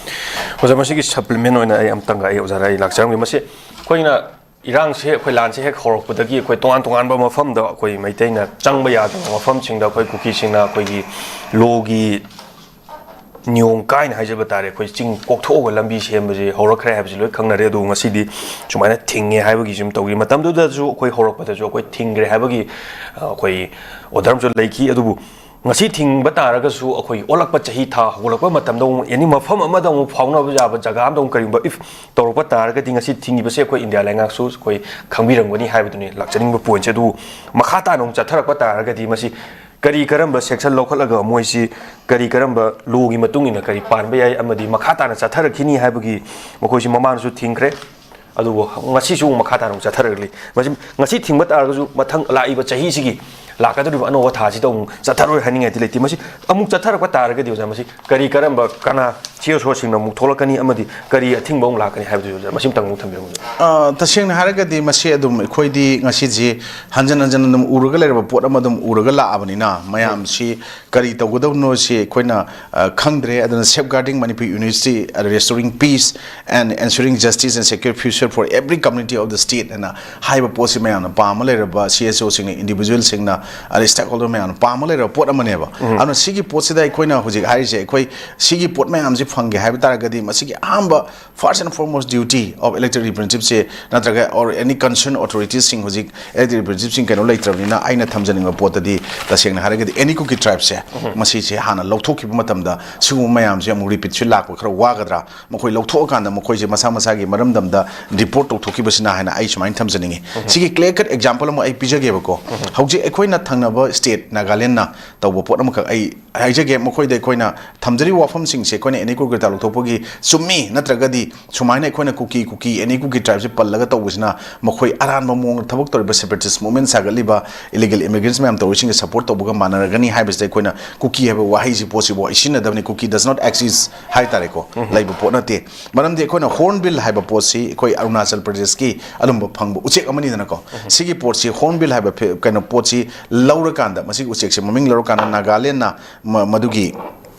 ꯑꯣꯖꯥ, ꯃꯁꯤꯒꯤ supplement ꯑꯣꯏꯅ ꯑꯩ ꯑꯝꯇꯪꯒ ꯑꯩ ꯑꯣꯖꯥꯗ ꯑꯩ ꯂꯥꯛꯆꯔꯝꯒꯦ꯫ ꯃꯁꯤ ꯑꯩꯈꯣꯏꯅ ꯏꯔꯥꯡꯁꯦ, ꯑꯩꯈꯣꯏ ꯂꯥꯟꯁꯦ ꯍꯦꯛ ꯍꯧꯔꯛꯄꯗꯒꯤ ꯑꯩꯈꯣꯏ ꯇꯣꯉꯥꯟ ꯇꯣꯉꯥꯟꯕ ꯃꯐꯝꯗ ꯑꯩꯈꯣꯏ ꯃꯩꯇꯩꯅ ꯆꯪꯕ ꯌꯥꯗꯕ ꯃꯐꯝꯁꯤꯡꯗ ꯑꯩꯈꯣꯏ ꯀꯨꯀꯤꯁꯤꯡꯅ ꯑꯩꯈꯣꯏꯒꯤ ꯂꯣꯒꯤ ꯅꯤꯌꯣꯝ ꯀꯥꯏꯅ ꯍꯥꯏꯖꯕ ꯇꯥꯔꯦ, ꯑꯩꯈꯣꯏ ꯆꯤꯡ ꯀꯣꯛꯊꯣꯛꯑꯒ ꯂꯝꯕꯤ ꯁꯦꯝꯕꯁꯦ ꯍꯧꯔꯛꯈ꯭ꯔꯦ ꯍꯥꯏꯕꯁꯤ ꯂꯣꯏ ꯈꯪꯅꯔꯦ꯫ ꯑꯗꯨꯕꯨ ꯉꯁꯤꯗꯤ ꯁꯨꯃꯥꯏꯅ ꯊꯤꯡꯉꯦ ꯍꯥꯏꯕꯒꯤꯁꯨ ꯑꯗꯨꯝ ꯇꯧꯈꯤ꯫ ꯃꯇꯝꯗꯨꯗꯁꯨ ꯑꯩꯈꯣꯏ ꯍꯧꯔꯛꯄꯗꯁꯨ ꯑꯩꯈꯣꯏ ꯊꯤꯡꯈ꯭ꯔꯦ ꯍꯥꯏꯕꯒꯤ, ꯑ, ꯑꯩꯈꯣꯏ order ꯑꯃꯁꯨ ꯂꯩꯈꯤ꯫ ꯑꯗꯨꯕꯨ ꯉꯁꯤ ꯊꯤꯡꯕ ꯇꯥꯔꯒꯁꯨ ꯑꯩꯈꯣꯏ ꯑꯣꯜꯂꯛꯄ ꯆꯍꯤ ꯊꯥ ꯍꯧꯒꯠꯂꯛꯄ ꯃꯇꯝꯗ ꯑꯃꯨꯛ ꯑꯦꯅꯤ ꯃꯐꯝ ꯑꯃꯗ ꯑꯃꯨꯛ ꯐꯥꯎꯅꯕ ꯌꯥꯕ ꯖꯒꯥ ꯑꯃꯗ ꯑꯃꯨꯛ ꯀꯔꯤꯒꯨꯝꯕ if ꯇꯧꯔꯛꯄ ꯇꯥꯔꯒꯗꯤ ꯉꯁꯤ ꯊꯤꯡꯉꯤꯕꯁꯦ ꯑꯩꯈꯣꯏ ꯏꯟꯗꯤꯌꯥ ꯂꯩꯉꯥꯛꯁꯨ ꯑꯩꯈꯣꯏ ꯈꯪꯕꯤꯔꯝꯒꯅꯤ ꯍꯥꯏꯕꯗꯨꯅꯤ ꯂꯥꯛꯆꯅꯤꯡꯕ pointꯁꯦ꯫ ꯑꯗꯨꯕꯨ ꯃꯈꯥ ꯇꯥꯅ ꯑꯃꯨꯛ ꯆꯠꯊꯔꯛꯄ ꯇꯥꯔꯒꯗꯤ ꯃꯁꯤ ꯀꯔꯤ ꯀꯔꯝꯕ section ꯂꯧꯈꯠꯂꯒ ꯃꯣꯏꯁꯤ ꯀꯔꯤ ꯀꯔꯝꯕ lawꯒꯤ ꯃꯇꯨꯡ ꯏꯟꯅ ꯀꯔꯤ ꯄꯥꯟꯕ ꯌꯥꯏ ꯑꯃꯗꯤ ꯃꯈꯥ ꯇꯥꯅ ꯆꯠꯊꯔꯛꯈꯤꯅꯤ ꯍꯥꯏꯕꯒꯤ ꯃꯈꯣꯏꯁꯤ ꯃꯃꯥꯡꯗꯁꯨ ꯊꯤꯡꯈ꯭ꯔꯦ꯫ ꯑꯗꯨꯕꯨ ꯉꯁꯤꯁꯨ ꯑꯃꯨꯛ ꯃꯈꯥ ꯇꯥꯅ ꯑꯃꯨꯛ ꯆꯠꯊꯔꯛꯂꯤ꯫ ꯃꯁꯤ ꯉꯁꯤ ꯊꯤꯡꯕ ꯇꯥꯔꯒꯁꯨ ꯃꯊꯪ ꯂꯥꯛꯏꯕ ꯆꯍꯤꯁꯤꯒꯤ ꯂꯥꯛꯀꯗꯧꯔꯤꯕ ꯑꯅꯧꯕ ꯊꯥꯁꯤꯗ ꯑꯃꯨꯛ ꯆꯠꯊꯔꯣꯏ ꯍꯥꯏꯅꯤꯡꯉꯥꯏꯗꯤ ꯂꯩꯇꯦ꯫ ꯃꯁꯤ ꯑꯃꯨꯛ ꯆꯠꯊꯔꯛꯄ ꯇꯥꯔꯒꯗꯤ ꯑꯣꯖꯥ, ꯃꯁꯤ ꯀꯔꯤ ꯀꯔꯝꯕ ꯀꯅꯥ ꯁꯤ ꯑꯣ ꯁꯣꯁꯤꯡꯅ ꯑꯃꯨꯛ ꯊꯣꯛꯂꯛꯀꯅꯤ ꯑꯃꯗꯤ ꯀꯔꯤ ꯑꯊꯤꯡꯕ ꯑꯃꯨꯛ ꯂꯥꯛꯀꯅꯤ ꯍꯥꯏꯕꯗꯨꯁꯨ ꯑꯣꯖꯥ, ꯃꯁꯤꯝꯇꯪ ꯑꯃꯨꯛ ꯊꯝꯕꯤꯔꯝꯃꯨ꯫ ꯑ, ꯇꯁꯦꯡꯅ ꯍꯥꯏꯔꯒꯗꯤ ꯃꯁꯤ ꯑꯗꯨꯝ ꯑꯩꯈꯣꯏꯗꯤ ꯉꯁꯤꯁꯦ ꯍꯟꯖꯟ ꯍꯟꯖꯟ ꯑꯗꯨꯝ ꯎꯔꯒ ꯂꯩꯔꯕ ꯄꯣꯠ ꯑꯃ ꯑꯗꯨꯝ ꯎꯔꯒ ꯂꯥꯛꯑꯕꯅꯤꯅ ꯃꯌꯥꯝꯁꯤ ꯀꯔꯤ ꯇꯧꯒꯗꯕꯅꯣ ꯁꯤ ꯑꯩꯈꯣꯏꯅ, ꯑ, ꯈꯪꯗ꯭ꯔꯦ꯫ ꯑꯗꯨꯅ Safeguarding Manipur Unity, Restoring Peace and Ensuring Justice and Secure Future for Every Community of the State ꯍꯥꯏꯅ ꯍꯥꯏꯕ ꯄꯣꯠꯁꯤ ꯃꯌꯥꯝꯅ ꯄꯥꯝꯃ ꯂꯩꯔꯕ ꯁꯤ ꯑꯦꯁ ꯑꯣꯁꯤꯡꯅ, ꯏꯟꯗꯤꯕꯤꯖꯨꯋꯦꯜꯁꯤꯡꯅ, ꯑꯗꯩ ꯁ꯭ꯇꯦꯛ ꯍꯣꯜꯗꯔ ꯃꯌꯥꯝꯅ ꯄꯥꯝꯃ ꯂꯩꯔꯕ ꯄꯣꯠ ꯑꯃꯅꯦꯕ꯫ ꯑꯗꯨꯅ ꯁꯤꯒꯤ ꯄꯣꯠꯁꯤꯗ ꯑꯩꯈꯣꯏꯅ ꯍꯧꯖꯤꯛ ꯍꯥꯏꯔꯤꯁꯦ, ꯑꯩꯈꯣꯏ ꯁꯤꯒꯤ ꯄꯣꯠ ꯃꯌꯥꯝꯁꯤ ꯐꯪꯒꯦ ꯍꯥꯏꯕ ꯇꯥꯔꯒꯗꯤ ꯃꯁꯤꯒꯤ ꯑꯍꯥꯟꯕ first and foremost duty of elected representative ꯁꯦ ꯅꯠꯇ꯭ꯔꯒ or any concerned authorities ꯁꯤꯡ, ꯍꯧꯖꯤꯛ elected representative ꯁꯤꯡ ꯀꯩꯅꯣ ꯂꯩꯇ꯭ꯔꯕꯅꯤꯅ ꯑꯩꯅ ꯊꯝꯖꯅꯤꯡꯕ ꯄꯣꯠꯇꯗꯤ ꯇꯁꯦꯡꯅ ꯍꯥꯏꯔꯒꯗꯤ ꯑꯦꯅꯤ ꯀꯨꯀꯤ ꯇ꯭ꯔꯥꯏꯕꯁꯦ ꯃꯁꯤꯁꯦ ꯍꯥꯟꯅ ꯂꯧꯊꯣꯛꯈꯤꯕ ꯃꯇꯝꯗ ꯁꯤꯒꯨꯝꯕ ꯃꯌꯥꯝꯁꯦ ꯑꯃꯨꯛ ꯔꯤꯄꯤꯠꯁꯨ ꯂꯥꯛꯄ ꯈꯔ ꯋꯥꯒꯗ꯭ꯔꯥ, ꯃꯈꯣꯏ ꯂꯧꯊꯣꯛꯑꯀꯥꯟꯗ ꯃꯈꯣꯏꯁꯦ ꯃꯁꯥ ꯃꯁꯥꯒꯤ ꯃꯔꯝꯗꯝꯗ ꯗꯤꯄꯣꯔꯠ ꯇꯧꯊꯣꯛꯈꯤꯕꯁꯤꯅ ꯍꯥꯏꯅ ꯑꯩ ꯁꯨꯃꯥꯏꯅ ꯊꯝꯖꯅꯤꯡꯉꯤ꯫ ꯁꯤꯒꯤ clear cut example ꯑꯃ ꯑꯩ ꯄꯤꯖꯒꯦꯕꯀꯣ꯫ ꯍꯧꯖꯤꯛ ꯑꯩꯈꯣꯏꯅ ꯊꯪꯅꯕ ꯁ꯭ꯇꯦꯠ ꯅꯥꯒꯥꯂꯦꯟꯅ ꯇꯧꯕ ꯄꯣꯠ ꯑꯃꯈꯛ ꯑꯩ ꯍꯥꯏꯖꯒꯦ꯫ ꯃꯈꯣꯏꯗ ꯑꯩꯈꯣꯏꯅ ꯊꯝꯖꯔꯤꯕ ꯋꯥꯐꯝꯁꯤꯡꯁꯦ ꯑꯩꯈꯣꯏꯅ ꯑꯦꯅꯤ ꯀꯨꯀꯤ ꯇ꯭ꯔꯥꯏꯕ ꯂꯧꯊꯣꯛꯄꯒꯤ ꯆꯨꯝꯃꯤ, ꯅꯠꯇ꯭ꯔꯒꯗꯤ ꯁꯨꯃꯥꯏꯅ ꯑꯩꯈꯣꯏꯅ ꯀꯨꯀꯤ, ꯀꯨꯀꯤ, ꯑꯦꯅꯤ ꯀꯨꯀꯤ ꯇ꯭ꯔꯥꯏꯕꯁꯦ ꯄꯜꯂꯒ ꯇꯧꯕꯁꯤꯅ ꯃꯈꯣꯏ ꯑꯔꯥꯟꯕ ꯃꯑꯣꯡꯗ ꯊꯕꯛ ꯇꯧꯔꯤꯕ separatist movement ꯁꯥꯒꯠꯂꯤꯕ illegal immigrants ꯃꯌꯥꯝ ꯇꯧꯔꯤꯁꯤꯡꯒ support ꯇꯧꯕꯒ ꯃꯥꯟꯅꯔꯒꯅꯤ ꯍꯥꯏꯕꯁꯤꯗ ꯑꯩꯈꯣꯏꯅ ꯀꯨꯀꯤ ꯍꯥꯏꯕ ꯋꯥꯍꯩꯁꯤ, ꯄꯣꯠꯁꯤꯕꯨ ꯑꯩ ꯁꯤꯖꯤꯟꯅꯗꯕꯅꯤ꯫ Kuki does not exist ꯍꯥꯏ ꯇꯥꯔꯦꯀꯣ, ꯂꯩꯕ ꯄꯣꯠ ꯅꯠꯇꯦ꯫ ꯃꯔꯝꯗꯤ ꯑꯩꯈꯣꯏꯅ hornbill ꯍꯥꯏꯕ ꯄꯣꯠꯁꯤ ꯑꯩꯈꯣꯏ ꯑꯔꯨꯅꯥꯆꯜ ꯄ꯭ꯔꯗꯦꯁꯀꯤ ꯑꯗꯨꯝꯕ ꯐꯪꯕ ꯎꯆꯦꯛ ꯑꯃꯅꯤꯗꯅꯀꯣ꯫ ꯁꯤꯒꯤ ꯄꯣꯠꯁꯤ, hornbill ꯍꯥꯏꯕ ꯐꯤ-, ꯀꯩꯅꯣ ꯄꯣꯠꯁꯤ ꯂꯧꯔꯀꯥꯟꯗ, ꯃꯁꯤꯒꯤ ꯎꯆꯦꯛꯁꯦ ꯃꯃꯤꯡ ꯂꯧꯔꯀꯥꯟꯗ ꯅꯥꯒꯥꯂꯦꯟꯅ ꯃ-, ꯃꯗꯨꯒꯤ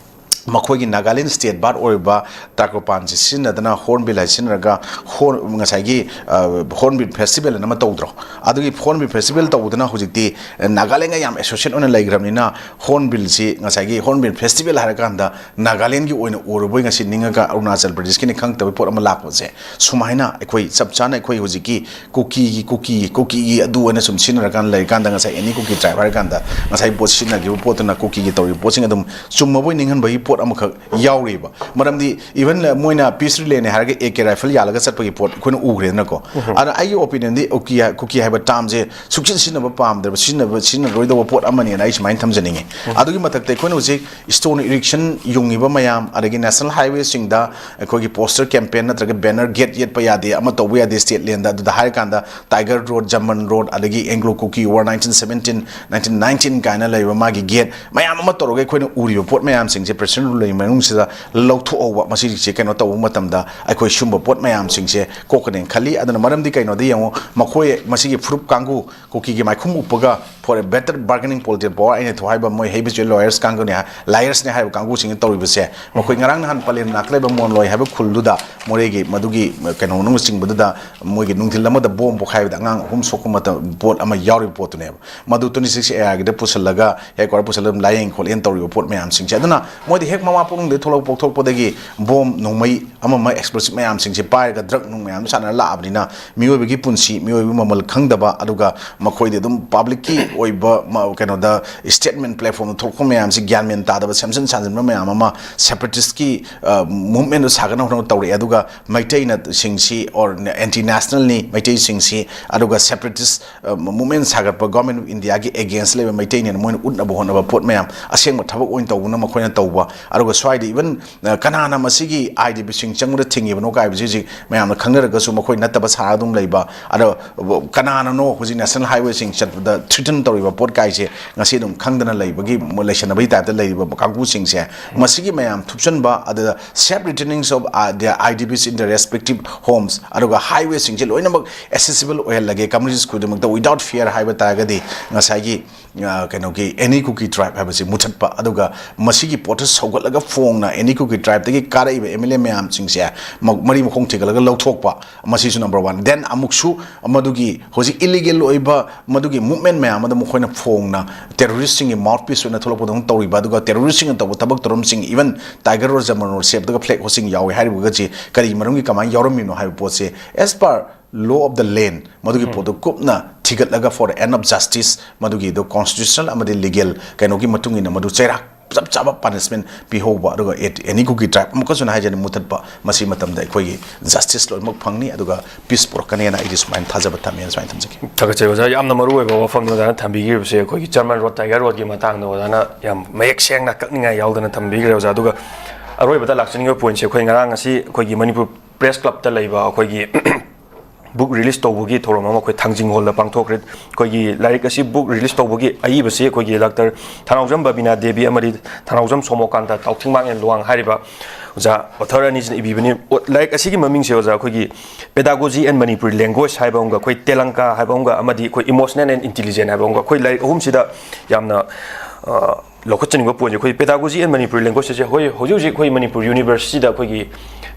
ꯃꯈꯣꯏꯒꯤ ꯅꯥꯒꯥꯂꯦꯟ state bird ꯑꯣꯏꯔꯤꯕ ꯇꯥꯀ꯭ꯔꯣꯄꯥꯟꯁꯤ ꯁꯤꯖꯤꯟꯅꯗꯅ, hornbill ꯍꯥꯏ ꯁꯤꯖꯤꯟꯅꯔꯒ, horn-, ꯉꯁꯥꯏꯒꯤ, ꯑ, hornbill festival ꯑꯃ ꯇꯧꯗ꯭ꯔꯣ? ꯑꯗꯨꯒꯤ hornbill festival ꯇꯧꯕꯗꯨꯅ ꯍꯧꯖꯤꯛꯇꯤ ꯅꯥꯒꯥꯂꯦꯟꯒ ꯌꯥꯝ associate ꯑꯣꯏꯅ ꯂꯩꯈ꯭ꯔꯕꯅꯤꯅ, hornbill ꯁꯤ ꯉꯁꯥꯏꯒꯤ hornbill festival ꯍꯥꯏꯔꯀꯥꯟꯗ ꯅꯥꯒꯥꯂꯦꯟꯒꯤ ꯑꯣꯏꯅ ꯎꯔꯕꯣꯏ ꯉꯁꯤ ꯅꯤꯡꯉꯒ ꯑꯔꯨꯅꯥꯆꯜ ꯄ꯭ꯔꯗꯦꯁꯀꯤꯅꯤ ꯈꯪꯗꯕꯩ ꯄꯣꯠ ꯑꯃ ꯂꯥꯛꯄꯁꯦ, ꯁꯨꯃꯥꯏꯅ ꯑꯩꯈꯣꯏ ꯆꯞ ꯆꯥꯅ ꯑꯩꯈꯣꯏ ꯍꯧꯖꯤꯛꯀꯤ ꯀꯨꯀꯤꯒꯤ, ꯀꯨꯀꯤꯒꯤ, ꯀꯨꯀꯤꯒꯤ ꯑꯗꯨ ꯑꯣꯏꯅ ꯁꯨꯝ ꯁꯤꯖꯤꯟꯅꯔꯀꯥꯟꯗ ꯂꯩꯔꯀꯥꯟꯗ, ꯉꯁꯥꯏ ꯑꯦꯅꯤ ꯀꯨꯀꯤ ꯇ꯭ꯔꯥꯏꯕ ꯍꯥꯏꯔꯀꯥꯟꯗ ꯉꯁꯥꯏ ꯄꯣꯠ ꯁꯤꯖꯤꯟꯅꯈꯤꯕ ꯄꯣꯠꯇꯨꯅ ꯀꯨꯀꯤꯒꯤ ꯇꯧꯔꯤꯕ ꯄꯣꯠꯁꯤꯡ ꯑꯗꯨꯝ ꯆꯨꯝꯃꯕꯣꯏ ꯅꯤꯡꯍꯟꯕꯒꯤ ꯄꯣꯠ ꯄꯣꯠ ꯑꯃꯈꯛ ꯌꯥꯎꯔꯤꯕ꯫ ꯃꯔꯝꯗꯤ even ꯃꯣꯏꯅ peace relayꯅꯦ ꯍꯥꯏꯔꯒ ꯑꯦ ꯀꯦ rifle ꯌꯥꯜꯂꯒ ꯆꯠꯄꯒꯤ ꯄꯣꯠ ꯑꯩꯈꯣꯏꯅ ꯎꯈ꯭ꯔꯦꯗꯅꯀꯣ꯫ ꯑꯗꯨꯅ ꯑꯩꯒꯤ opinionꯗꯤ ꯀꯨꯀꯤ ꯍꯥꯏ-, ꯀꯨꯀꯤ ꯍꯥꯏꯕ termꯁꯦ ꯁꯨꯡꯁꯤꯟ ꯁꯤꯖꯤꯟꯅꯕ ꯄꯥꯝꯗ꯭ꯔꯕ, ꯁꯤꯖꯤꯟꯅꯕ, ꯁꯤꯖꯤꯟꯅꯔꯣꯏꯗꯧꯕ ꯄꯣꯠ ꯑꯃꯅꯦꯅ ꯑꯩ ꯁꯨꯃꯥꯏꯅ ꯊꯝꯖꯅꯤꯡꯉꯤ꯫ ꯑꯗꯨꯒꯤ ꯃꯊꯛꯇ ꯑꯩꯈꯣꯏꯅ ꯍꯧꯖꯤꯛ stone erection ꯌꯨꯡꯉꯤꯕ ꯃꯌꯥꯝ, ꯑꯗꯒꯤ national highwayꯁꯤꯡꯗ ꯑꯩꯈꯣꯏꯒꯤ poster campaign ꯅꯠꯇ꯭ꯔꯒ banner, gate ꯌꯦꯠꯄ ꯌꯥꯗꯦ, ꯑꯃ ꯇꯧꯕ ꯌꯥꯗꯦ state landꯗ, ꯑꯗꯨꯗ ꯍꯥꯏꯔꯀꯥꯟꯗ Tiger Road, Jamban Road, ꯑꯗꯒꯤ Anglo Kuki War nineteen seventeen, nineteen nineteen ꯀꯥꯏꯅ ꯂꯩꯕ ꯃꯥꯒꯤ gate ꯃꯌꯥꯝ ꯑꯃ ꯇꯧꯔꯒ ꯑꯩꯈꯣꯏꯅ ꯎꯔꯤꯕ ꯄꯣꯠ ꯃꯌꯥꯝꯁꯤꯡꯁꯦ President Rule ꯂꯩꯔꯤꯉꯩ ꯃꯅꯨꯡꯁꯤꯗ ꯂꯧꯊꯣꯛꯍꯧꯕ, ꯃꯁꯤꯁꯦ ꯀꯩꯅꯣ ꯇꯧꯕ ꯃꯇꯝꯗ ꯑꯩꯈꯣꯏ ꯁꯨꯝꯕ ꯄꯣꯠ ꯃꯌꯥꯝꯁꯤꯡꯁꯦ ꯀꯣꯛꯀꯅꯦꯅ ꯈꯜꯂꯤ꯫ ꯑꯗꯨꯅ ꯃꯔꯝꯗꯤ ꯀꯩꯅꯣꯗ ꯌꯦꯡꯉꯣ, ꯃꯈꯣꯏ ꯃꯁꯤꯒꯤ ꯐꯨꯔꯨꯞ ꯀꯥꯡꯕꯨ, ꯀꯨꯀꯤꯒꯤ ꯃꯥꯏꯈꯨꯝ ꯎꯞꯄꯒ for a better bargaining political power, ꯑꯩꯅ ꯊꯣꯛ ꯍꯥꯏꯕ ꯃꯣꯏ habitual lawyers ꯀꯥꯡꯕꯨꯅꯦ ꯍꯥꯏ-, liarsꯅꯦ ꯍꯥꯏꯕ ꯀꯥꯡꯕꯨꯁꯤꯡꯅ ꯇꯧꯔꯤꯕꯁꯦ, ꯃꯈꯣꯏ ꯉꯔꯥꯡ ꯅꯍꯥꯟ ꯄꯂꯦꯝ ꯅꯥꯀ꯭ꯔꯩꯕ ꯃꯣꯟꯂꯣꯏ ꯍꯥꯏꯕ ꯈꯨꯜꯗꯨꯗ ꯃꯣꯔꯦꯒꯤ ꯃꯗꯨꯒꯤ ꯀꯩꯅꯣ ꯃꯅꯨꯡ ꯆꯤꯡꯕꯗꯨꯗ ꯃꯣꯏꯒꯤ ꯅꯨꯡꯊꯤꯜ ꯑꯃꯗ ꯕꯣꯝ ꯄꯣꯈꯥꯏꯕꯗ ꯑꯉꯥꯡ ꯑꯍꯨꯝ ꯁꯣꯛꯄ ꯃꯇꯝ, ꯄꯣꯠ ꯑꯃ ꯌꯥꯎꯔꯤꯕ ꯄꯣꯠꯇꯨꯅꯦꯕ꯫ ꯃꯗꯨ twenty six A Rꯒꯤꯗ ꯄꯨꯁꯤꯜꯂꯒ, headquarter ꯄꯨꯁꯤꯜꯂꯒ ꯑꯗꯨꯝ ꯂꯥꯏꯌꯦꯡ ꯈꯣꯠꯂꯦꯅ ꯇꯧꯔꯤꯕ ꯄꯣꯠ ꯃꯌꯥꯝꯁꯤꯡꯁꯦ꯫ ꯑꯗꯨꯅ ꯃꯣꯏꯗꯤ ꯍꯦꯛ ꯃꯃꯥ ꯄꯣꯛꯅꯨꯡꯗꯒꯤ ꯊꯣꯛꯂꯛꯄ, ꯄꯣꯛꯊꯣꯛꯄꯗꯒꯤ ꯕꯣꯝ, ꯅꯣꯡꯃꯩ, ꯑꯃ ꯑꯃ explosive ꯃꯌꯥꯝꯁꯤꯡꯁꯦ ꯄꯥꯏꯔꯒ drug ꯅꯨꯡ ꯃꯌꯥꯝ ꯁꯥꯟꯅꯔ ꯂꯥꯛꯑꯕꯅꯤꯅ ꯃꯤꯑꯣꯏꯕꯒꯤ ꯄꯨꯟꯁꯤ, ꯃꯤꯑꯣꯏꯕꯒꯤ ꯃꯃꯜ ꯈꯪꯗꯕ, ꯑꯗꯨꯒ ꯃꯈꯣꯏꯗꯤ ꯑꯗꯨꯝ publicꯀꯤ ꯑꯣꯏꯕ ꯃ-, ꯀꯩꯅꯣꯗ statement platformꯗ ꯊꯣꯛꯂꯛꯄ ꯃꯌꯥꯝꯁꯤ ꯒ꯭ꯌꯥꯟ ꯃꯦꯟ ꯇꯥꯗꯕ, ꯁꯦꯝꯖꯤꯟ ꯁꯥꯖꯤꯟꯕ ꯃꯌꯥꯝ ꯑꯃ separatistꯀꯤ, ꯑ, movementꯗꯨ ꯁꯥꯒꯠꯅꯕ ꯍꯣꯠꯅꯕ ꯇꯧꯔꯛꯑꯦ꯫ ꯑꯗꯨꯒ ꯃꯩꯇꯩꯅ ꯁꯤꯡꯁꯤ or anti nationalꯅꯤ ꯃꯩꯇꯩꯁꯤꯡꯁꯤ, ꯑꯗꯨꯒ separatist, ꯑ, movement ꯁꯥꯒꯠꯄ Government of Indiaꯒꯤ against ꯂꯩꯕ ꯃꯩꯇꯩꯅꯦꯅ ꯃꯣꯏꯅ ꯎꯠꯅꯕ ꯍꯣꯠꯅꯕ ꯄꯣꯠ ꯃꯌꯥꯝ, ꯑꯁꯦꯡꯕ ꯊꯕꯛ ꯑꯣꯏꯅ ꯇꯧꯕꯅ ꯃꯈꯣꯏꯅ ꯇꯧꯕ꯫ ꯑꯗꯨꯒ ꯁ꯭ꯋꯥꯏꯗ even, ꯑ, ꯀꯅꯥꯅ ꯃꯁꯤꯒꯤ IDPꯁꯤꯡ ꯆꯪꯕꯗ ꯊꯤꯡꯉꯤꯕꯅꯣ ꯀꯥꯏꯕꯁꯤ ꯍꯧꯖꯤꯛ ꯃꯌꯥꯝꯅ ꯈꯪꯅꯔꯒꯁꯨ ꯃꯈꯣꯏ ꯅꯠꯇꯕ ꯁꯥꯔꯒ ꯑꯗꯨꯝ ꯂꯩꯕ꯫ ꯑꯗꯣ ꯀꯅꯥꯅꯅꯣ ꯍꯧꯖꯤꯛ national highwayꯁꯤꯡ ꯆꯠꯄꯗ threaten ꯇꯧꯔꯤꯕ ꯄꯣꯠ ꯀꯥꯏꯁꯦ ꯉꯁꯤ ꯑꯗꯨꯝ ꯈꯪꯗꯅ ꯂꯩꯕꯒꯤ, ꯂꯩꯁꯟꯅꯕꯒꯤ typeꯇ ꯂꯩꯔꯤꯕ ꯀꯥꯡꯕꯨꯁꯤꯡꯁꯦ, ꯃꯁꯤꯒꯤ ꯃꯌꯥꯝ ꯊꯨꯞꯆꯟꯕ, ꯑꯗꯨꯗ safe returning of, uh, the IDPs in the respective homes, ꯑꯗꯨꯒ highwayꯁꯤꯡꯁꯦ ꯂꯣꯏꯅꯃꯛ accessible ꯑꯣꯏꯍꯜꯂꯒꯦ communities ꯈꯨꯗꯤꯡꯃꯛꯇ without fear ꯍꯥꯏꯕ ꯇꯥꯔꯒꯗꯤ ꯉꯁꯥꯏꯒꯤ, ꯑ, ꯀꯩꯅꯣꯒꯤ any Kuki tribe ꯍꯥꯏꯕꯁꯤ ꯃꯨꯊꯠꯄ, ꯑꯗꯨꯒ ꯃꯁꯤꯒꯤ ꯄꯣꯠꯇ ꯁꯧꯒꯠꯂꯒ ꯐꯣꯡꯅ any Kuki tribeꯇꯒꯤ ꯀꯥꯔꯛꯏꯕ MLA ꯃꯌꯥꯝꯁꯤꯡꯁꯦ ꯃ-, ꯃꯔꯤ ꯃꯈꯣꯡ ꯊꯤꯒꯠꯂꯒ ꯂꯧꯊꯣꯛꯄ, ꯃꯁꯤꯁꯨ number one꯫ Then ꯑꯃꯨꯛꯁꯨ ꯃꯗꯨꯒꯤ ꯍꯧꯖꯤꯛ illegal ꯑꯣꯏꯕ ꯃꯗꯨꯒꯤ movement ꯃꯌꯥꯝ ꯑꯗꯨ ꯃꯈꯣꯏꯅ ꯐꯣꯡꯅ terroristꯁꯤꯡꯒꯤ mouthpiece ꯑꯣꯏꯅ ꯊꯣꯛꯂꯛꯄꯗꯧꯅ ꯇꯧꯔꯤꯕ, ꯑꯗꯨꯒ terroristꯁꯤꯡꯅ ꯇꯧꯕ ꯊꯕꯛ ꯊꯧꯔꯝꯁꯤꯡ, even Tiger Road, Jamban Road ꯁꯦꯞꯇꯒ flag ꯍꯣꯁꯤꯡ ꯌꯥꯎꯋꯦ ꯍꯥꯏꯔꯤꯕꯒꯁꯤ ꯀꯔꯤ ꯃꯔꯝꯒꯤ, ꯀꯃꯥꯏꯅ ꯌꯥꯎꯔꯝꯃꯤꯅꯣ ꯍꯥꯏꯕ ꯄꯣꯠꯁꯦ as per law of the land ꯃꯗꯨꯒꯤ ꯄꯣꯠꯇꯨ ꯀꯨꯞꯅ ꯊꯤꯒꯠꯂꯒ for the end of justice ꯃꯗꯨꯒꯤꯗꯣ constitutional ꯑꯃꯗꯤ legal ꯀꯩꯅꯣꯒꯤ ꯃꯇꯨꯡ ꯏꯟꯅ ꯃꯗꯨ ꯆꯩꯔꯥꯛ ꯆꯞ ꯆꯥꯕ ꯄꯅꯤꯁꯃꯦꯟ ꯄꯤꯍꯧꯕ, ꯑꯗꯨꯒ ꯑꯦꯅꯤ ꯀꯨꯀꯤ ꯇ꯭ꯔꯥꯏꯕ ꯑꯃꯨꯛꯀꯁꯨ ꯍꯥꯏꯖꯅꯤ ꯃꯨꯊꯠꯄ, ꯃꯁꯤ ꯃꯇꯝꯗ ꯑꯩꯈꯣꯏꯒꯤ ꯖꯁꯇꯤꯁ ꯂꯣꯏꯅꯃꯛ ꯐꯪꯅꯤ, ꯑꯗꯨꯒ ꯄꯤꯁ ꯄꯨꯔꯛꯀꯅꯤꯅ ꯑꯩꯗꯤ ꯁꯨꯃꯥꯏꯅ ꯊꯥꯖꯕ ꯊꯝꯃꯦꯅ ꯁꯨꯃꯥꯏꯅ ꯊꯝꯖꯒꯦ꯫ ꯊꯥꯒꯠꯆꯩ ꯑꯣꯖꯥ, ꯌꯥꯝꯅ ꯃꯔꯨ ꯑꯣꯏꯕ ꯋꯥꯐꯝꯅꯤ ꯑꯣꯖꯥꯅ ꯊꯝꯕꯤꯈꯤꯕꯁꯦ꯫ ꯑꯩꯈꯣꯏꯒꯤ ꯆꯔꯃꯟ ꯔꯣꯗ, ꯇꯥꯏꯒꯔ ꯔꯣꯗꯀꯤ ꯃꯇꯥꯡꯗ ꯑꯣꯖꯥꯅ ꯌꯥꯝ ꯃꯌꯦꯛ ꯁꯦꯡꯅ ꯀꯛꯅꯤꯡꯉꯥꯏ ꯌꯥꯎꯗꯅ ꯊꯝꯕꯤꯈ꯭ꯔꯦ ꯑꯣꯖꯥ꯫ ꯑꯗꯨꯒ ꯑꯔꯣꯏꯕꯗ ꯂꯥꯛꯆꯅꯤꯡꯕ ꯄꯣꯏꯟꯠꯁꯦ, ꯑꯩꯈꯣꯏ ꯉꯔꯥꯡ ꯉꯁꯤ ꯑꯩꯈꯣꯏꯒꯤ ꯃꯅꯤꯄꯨꯔ ꯄ꯭ꯔꯦꯁ ꯀ꯭ꯂꯕꯇ ꯂꯩꯕ ꯑꯩꯈꯣꯏꯒꯤ ꯕꯨꯛ ꯔꯤꯂꯤꯁ ꯇꯧꯕꯒꯤ ꯊꯧꯔꯝ ꯑꯃ ꯑꯩꯈꯣꯏ ꯊꯥꯡꯖꯤꯡ ꯍꯣꯜꯗ ꯄꯥꯡꯊꯣꯛꯈ꯭ꯔꯦ꯫ ꯑꯩꯈꯣꯏꯒꯤ ꯂꯥꯏꯔꯤꯛ ꯑꯁꯤ, ꯕꯨꯛ ꯔꯤꯂꯤꯁ ꯇꯧꯕꯒꯤ ꯑꯏꯕꯁꯤ ꯑꯩꯈꯣꯏꯒꯤ ꯗꯥꯛꯇꯔ ꯊꯅꯥꯎꯖꯝ ꯕꯕꯤꯅꯥ ꯗꯦꯕꯤ ꯑꯃꯗꯤ ꯊꯅꯥꯎꯖꯝ ꯁꯣꯃꯣꯀꯥꯟꯇ ꯇꯥꯎꯊꯤꯡꯃꯥꯡ ꯑꯦꯟ ꯂꯨꯋꯥꯡ ꯍꯥꯏꯔꯤꯕ ꯑꯣꯖꯥ ꯑꯣꯊꯔ ꯑꯅꯤꯁꯤꯅ ꯏꯕꯤꯕꯅꯤ꯫ ꯑꯣ, ꯂꯥꯏꯔꯤꯛ ꯑꯁꯤꯒꯤ ꯃꯃꯤꯡꯁꯦ ꯑꯣꯖꯥ ꯑꯩꯈꯣꯏꯒꯤ Pedagogy and Manipuri Language ꯍꯥꯏꯕ ꯑꯃꯒ, ꯑꯩꯈꯣꯏ ꯇꯦꯂꯪꯀꯥ ꯍꯥꯏꯕ ꯑꯃꯒ, ꯑꯃꯗꯤ ꯑꯩꯈꯣꯏ Emotional and Intelligent ꯍꯥꯏꯕ ꯑꯃꯒ, ꯑꯩꯈꯣꯏ ꯂꯥꯏꯔꯤꯛ ꯑꯍꯨꯝꯁꯤꯗ ꯌꯥꯝꯅ, ꯑ, ꯂꯧꯈꯠꯆꯅꯤꯡꯕ ꯄꯣꯏꯟꯠꯁꯦ, ꯑꯩꯈꯣꯏ Pedagogy and Manipuri Language ꯑꯁꯦ ꯍꯣꯏ, ꯍꯧꯖꯤꯛ ꯍꯧꯖꯤꯛ ꯑꯩꯈꯣꯏ ꯃꯅꯤꯄꯨꯔ ꯌꯨꯅꯤꯚꯔꯁꯤꯇꯤꯗ ꯑꯩꯈꯣꯏꯒꯤ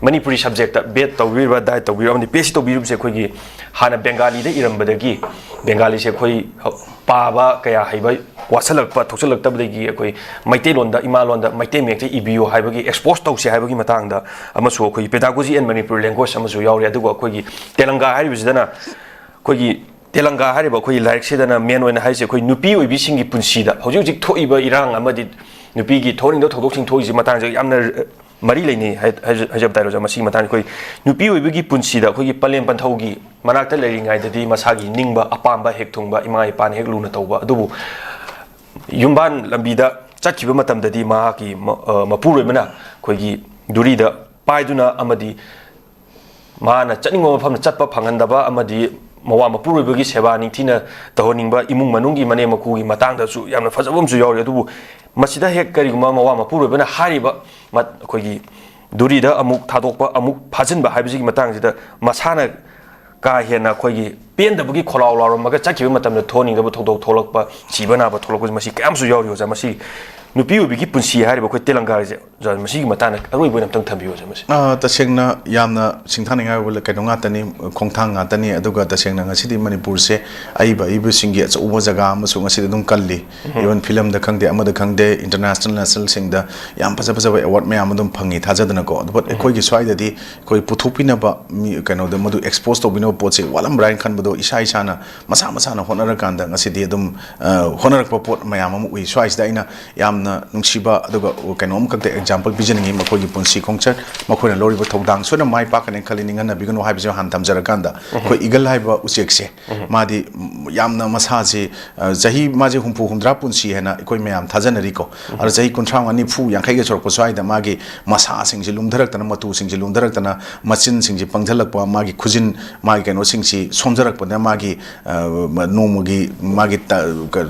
ꯃꯅꯤꯄꯨꯔꯤ ꯁꯕꯖꯦꯛꯇ ꯕꯦꯠ ꯇꯧꯕꯤꯔꯤꯕ, ꯗꯥꯏꯠ ꯇꯧꯕꯤꯔꯤꯕ, ꯑꯃꯗꯤ ꯄꯤ ꯑꯩꯆ ꯗꯤ ꯇꯧꯕꯤꯔꯤꯕꯁꯦ ꯑꯩꯈꯣꯏꯒꯤ ꯍꯥꯟꯅ ꯕꯦꯡꯒꯥꯂꯤꯗ ꯏꯔꯝꯕꯗꯒꯤ, ꯕꯦꯡꯒꯥꯂꯤꯁꯦ ꯑꯩꯈꯣꯏ ꯄꯥꯕ ꯀꯌꯥ ꯍꯩꯕ ꯋꯥꯠꯁꯜꯂꯛꯄ, ꯊꯣꯛꯆꯜꯂꯛꯇꯕꯗꯒꯤ ꯑꯩꯈꯣꯏ ꯃꯩꯇꯩꯂꯣꯟꯗ, ꯏꯃꯥꯂꯣꯟꯗ, ꯃꯩꯇꯩ ꯃꯌꯦꯛꯇ ꯏꯕꯤꯌꯨ ꯍꯥꯏꯕꯒꯤ, ꯑꯦꯛꯁꯄꯣꯖ ꯇꯧꯁꯦ ꯍꯥꯏꯕꯒꯤ ꯃꯇꯥꯡꯗ ꯑꯃꯁꯨ ꯑꯩꯈꯣꯏꯒꯤ Pedagogy and Manipuri Language ꯑꯃꯁꯨ ꯌꯥꯎꯔꯤ꯫ ꯑꯗꯨꯒ ꯑꯩꯈꯣꯏꯒꯤ ꯇꯦꯂꯪꯒꯥ ꯍꯥꯏꯔꯤꯕꯁꯤꯗꯅ ꯑꯩꯈꯣꯏꯒꯤ ꯇꯦꯂꯪꯒꯥ ꯍꯥꯏꯔꯤꯕ ꯑꯩꯈꯣꯏꯒꯤ ꯂꯥꯏꯔꯤꯛꯁꯤꯗꯅ ꯃꯦꯟ ꯑꯣꯏꯅ ꯍꯥꯏꯔꯤꯁꯦ ꯑꯩꯈꯣꯏ ꯅꯨꯄꯤ ꯑꯣꯏꯕꯤꯁꯤꯡꯒꯤ ꯄꯨꯟꯁꯤꯗ ꯍꯧꯖꯤꯛ ꯍꯧꯖꯤꯛ ꯊꯣꯛꯏꯕ ꯏꯔꯥꯡ ꯑꯃꯗꯤ ꯅꯨꯄꯤꯒꯤ ꯊꯣꯛꯍꯟꯅꯤꯡꯗꯕ ꯊꯧꯗꯣꯛꯁꯤꯡ ꯊꯣꯛꯏꯁꯤ ꯃꯇꯥꯡꯁꯦ ꯌꯥꯝꯅ ꯃꯔꯤ ꯂꯩꯅꯩ ꯍꯥꯏ-, ꯍꯥꯏꯖ-, ꯍꯥꯏꯖꯕ ꯇꯥꯔꯦ ꯑꯣꯖꯥ꯫ ꯃꯁꯤꯒꯤ ꯃꯇꯥꯡꯗ ꯑꯩꯈꯣꯏ ꯅꯨꯄꯤ ꯑꯣꯏꯕꯒꯤ ꯄꯨꯟꯁꯤꯗ ꯑꯩꯈꯣꯏꯒꯤ ꯄꯂꯦꯝ ꯄꯟꯊꯧꯒꯤ ꯃꯅꯥꯛꯇ ꯂꯩꯔꯤꯉꯩꯗꯗꯤ ꯃꯁꯥꯒꯤ ꯅꯤꯡꯕ ꯑꯄꯥꯝꯕ ꯍꯦꯛ ꯊꯨꯡꯕ, ꯏꯃꯥ ꯏꯄꯥꯅ ꯍꯦꯛ ꯂꯨꯅ ꯇꯧꯕ, ꯑꯗꯨꯕꯨ ꯌꯨꯝꯕꯥꯟ ꯂꯝꯕꯤꯗ ꯆꯠꯈꯤꯕ ꯃꯇꯝꯗꯗꯤ ꯃꯍꯥꯛꯀꯤ ꯃ-, ꯑ, ꯃꯄꯨꯔꯣꯏꯕꯅ ꯑꯩꯈꯣꯏꯒꯤ ꯗꯨꯔꯤꯗ ꯄꯥꯏꯗꯨꯅ ꯑꯃꯗꯤ ꯃꯥꯅ ꯆꯠꯅꯤꯡꯕ ꯃꯐꯝꯗ ꯆꯠꯄ ꯐꯪꯍꯟꯗꯕ ꯑꯃꯗꯤ ꯃꯋꯥ ꯃꯄꯨꯔꯣꯏꯕꯒꯤ ꯁꯦꯕꯥ ꯅꯤꯡꯊꯤꯅ ꯇꯧꯍꯟꯅꯤꯡꯕ, ꯏꯃꯨꯡ ꯃꯅꯨꯡꯒꯤ ꯃꯅꯦꯝ ꯃꯀꯨꯒꯤ ꯃꯇꯥꯡꯗꯁꯨ ꯌꯥꯝꯅ ꯐꯖꯕ ꯑꯃꯁꯨ ꯌꯥꯎꯔꯤ꯫ ꯑꯗꯨꯕꯨ ꯃꯁꯤꯗ ꯍꯦꯛ ꯀꯔꯤꯒꯨꯝꯕ ꯃꯋꯥ ꯃꯄꯨꯔꯣꯏꯕꯅ ꯍꯥꯏꯔꯤꯕ ꯃ-, ꯑꯩꯈꯣꯏꯒꯤ ꯗꯨꯔꯤꯗ ꯑꯃꯨꯛ ꯊꯥꯗꯣꯛꯄ, ꯑꯃꯨꯛ ꯐꯥꯖꯤꯟꯕ ꯍꯥꯏꯕꯁꯤꯒꯤ ꯃꯇꯥꯡꯁꯤꯗ ꯃꯁꯥꯅ ꯀꯥ ꯍꯦꯟꯅ ꯑꯩꯈꯣꯏꯒꯤ ꯄꯦꯟꯗꯕꯒꯤ ꯈꯣꯜꯂꯥꯎ ꯂꯥꯎꯔꯝꯃꯒ ꯆꯠꯈꯤꯕ ꯃꯇꯝꯗ ꯊꯣꯛꯍꯟꯅꯤꯡꯗꯕ ꯊꯧꯗꯣꯛ ꯊꯣꯛꯂꯛꯄ, ꯁꯤꯕ ꯅꯥꯕ ꯊꯣꯛꯂꯛꯄꯁꯤ ꯃꯁꯤ ꯀꯌꯥꯝꯁꯨ ꯌꯥꯎꯔꯤ ꯑꯣꯖꯥ꯫ ꯃꯁꯤ ꯅꯨꯄꯤ ꯑꯣꯏꯕꯤꯒꯤ ꯄꯨꯟꯁꯤ ꯍꯥꯏꯔꯤꯕ ꯑꯩꯈꯣꯏ ꯇꯦꯂꯪꯒꯥꯁꯦ ꯑꯣꯖꯥ, ꯃꯁꯤꯒꯤ ꯃꯇꯥꯡꯗ ꯑꯔꯣꯏꯕ ꯑꯣꯏꯅ ꯑꯝꯇꯪ ꯊꯝꯕꯤꯌꯨ ꯑꯣꯖꯥ꯫ ꯃꯁꯤ ꯑ, ꯇꯁꯦꯡꯅ ꯌꯥꯝꯅ ꯁꯤꯡꯊꯥꯅꯤꯡꯉꯥꯏ ꯑꯣꯏꯕ ꯀꯩꯅꯣ ꯉꯥꯛꯇꯅꯤ, ꯈꯣꯡꯊꯥꯡ ꯉꯥꯛꯇꯅꯤ꯫ ꯑꯗꯨꯒ ꯇꯁꯦꯡꯅ ꯉꯁꯤꯗꯤ ꯃꯅꯤꯄꯨꯔꯁꯦ ꯑꯏꯕ ꯑꯏꯕꯁꯤꯡꯒꯤ ꯑꯆꯧꯕ ꯖꯒꯥ ꯑꯃꯁꯨ ꯉꯁꯤꯗꯤ ꯑꯗꯨꯝ ꯀꯜꯂꯤ꯫ ꯏꯚꯟ ꯐꯤꯂꯝꯗ ꯈꯪꯗꯦ, ꯑꯃꯗ ꯈꯪꯗꯦ, ꯏꯟꯇꯔꯅꯦꯁꯅꯦꯜ, ꯅꯦꯁꯅꯦꯜꯁꯤꯡꯗ ꯌꯥꯝ ꯐꯖ ꯐꯖꯕ ꯑꯦꯋꯥꯔꯗ ꯃꯌꯥꯝ ꯑꯗꯨꯝ ꯐꯪꯉꯤ ꯊꯥꯖꯗꯅꯀꯣ꯫ ꯑꯗꯨ ꯑꯩꯈꯣꯏꯒꯤ ꯁ꯭ꯋꯥꯏꯗꯗꯤ ꯑꯩꯈꯣꯏ ꯄꯨꯊꯣꯛꯄꯤꯅꯕ ꯃꯤ, ꯀꯩꯅꯣꯗ ꯃꯗꯨ ꯑꯦꯛꯁꯄꯣꯖ ꯇꯧꯕꯤꯅꯕ ꯄꯣꯠꯁꯦ ꯋꯥꯠꯂꯝꯕ꯭ꯔꯥ ꯍꯥꯏꯅ ꯈꯟꯕꯗꯣ ꯏꯁꯥ ꯏꯁꯥꯅ ꯃꯁꯥ ꯃꯁꯥꯅ ꯍꯣꯠꯅꯔꯀꯥꯟꯗ ꯉꯁꯤꯗꯤ ꯑꯗꯨꯝ, ꯑ, ꯍꯣꯠꯅꯔꯛꯄ ꯄꯣꯠ ꯃꯌꯥꯝ ꯑꯃ ꯎꯏ꯫ ꯁ꯭ꯋꯥꯏꯁꯤꯗ ꯑꯩꯅ ꯌꯥꯝꯅ ꯅꯨꯡꯁꯤꯕ꯫ ꯑꯗꯨꯒ ꯀꯩꯅꯣꯝꯈꯛꯇ ꯑꯦꯛꯖꯥꯝꯄꯜ ꯄꯤꯖꯅꯤꯡꯉꯤ, ꯃꯈꯣꯏꯒꯤ ꯄꯨꯟꯁꯤ ꯈꯣꯡꯆꯠ, ꯃꯈꯣꯏꯅ ꯂꯧꯔꯤꯕ ꯊꯧꯗꯥꯡ ꯁꯣꯏꯗꯅ ꯃꯥꯏ ꯄꯥꯛꯀꯅꯤ ꯈꯜꯂꯤ, ꯅꯤꯡꯍꯟꯅꯕꯤꯒꯅꯨ ꯍꯥꯏꯕꯁꯤ ꯍꯥꯟꯅ ꯊꯝꯖꯔꯀꯥꯟꯗ, ꯑꯩꯈꯣꯏ ꯏꯒꯜ ꯍꯥꯏꯕ ꯎꯆꯦꯛꯁꯦ, ꯃꯥꯗꯤ ꯌꯥꯝꯅ ꯃꯁꯥꯁꯤ, ꯑ, ꯆꯍꯤ ꯃꯥꯁꯦ ꯍꯨꯝꯐꯨ ꯍꯨꯝꯗ꯭ꯔꯥ ꯄꯨꯟꯁꯤ ꯍꯥꯏꯅ ꯑꯩꯈꯣꯏ ꯃꯌꯥꯝ ꯊꯥꯖꯅꯔꯤꯀꯣ꯫ ꯑꯗꯣ ꯆꯍꯤ ꯀꯨꯟꯊ꯭ꯔꯥ ꯃꯉꯥ, ꯅꯤꯐꯨ, ꯌꯥꯡꯈꯩꯒ ꯁꯨꯔꯛꯄ ꯁ꯭ꯋꯥꯏꯗ ꯃꯥꯒꯤ ꯃꯁꯥꯁꯤꯡꯁꯤ ꯂꯨꯝꯊꯔꯛꯇꯅ, ꯃꯇꯨꯁꯤꯡꯁꯤ ꯂꯨꯝꯊꯔꯛꯇꯅ, ꯃꯆꯤꯟꯁꯤꯡꯁꯤ ꯄꯪꯊꯜꯂꯛꯄ, ꯃꯥꯒꯤ ꯈꯨꯖꯤꯟ, ꯃꯥꯒꯤ ꯀꯩꯅꯣꯁꯤꯡꯁꯤ ꯁꯣꯟꯊꯔꯛꯄꯗ, ꯃꯥꯒꯤ, ꯑ, ꯅꯣꯡꯃꯒꯤ ꯃꯥꯒꯤ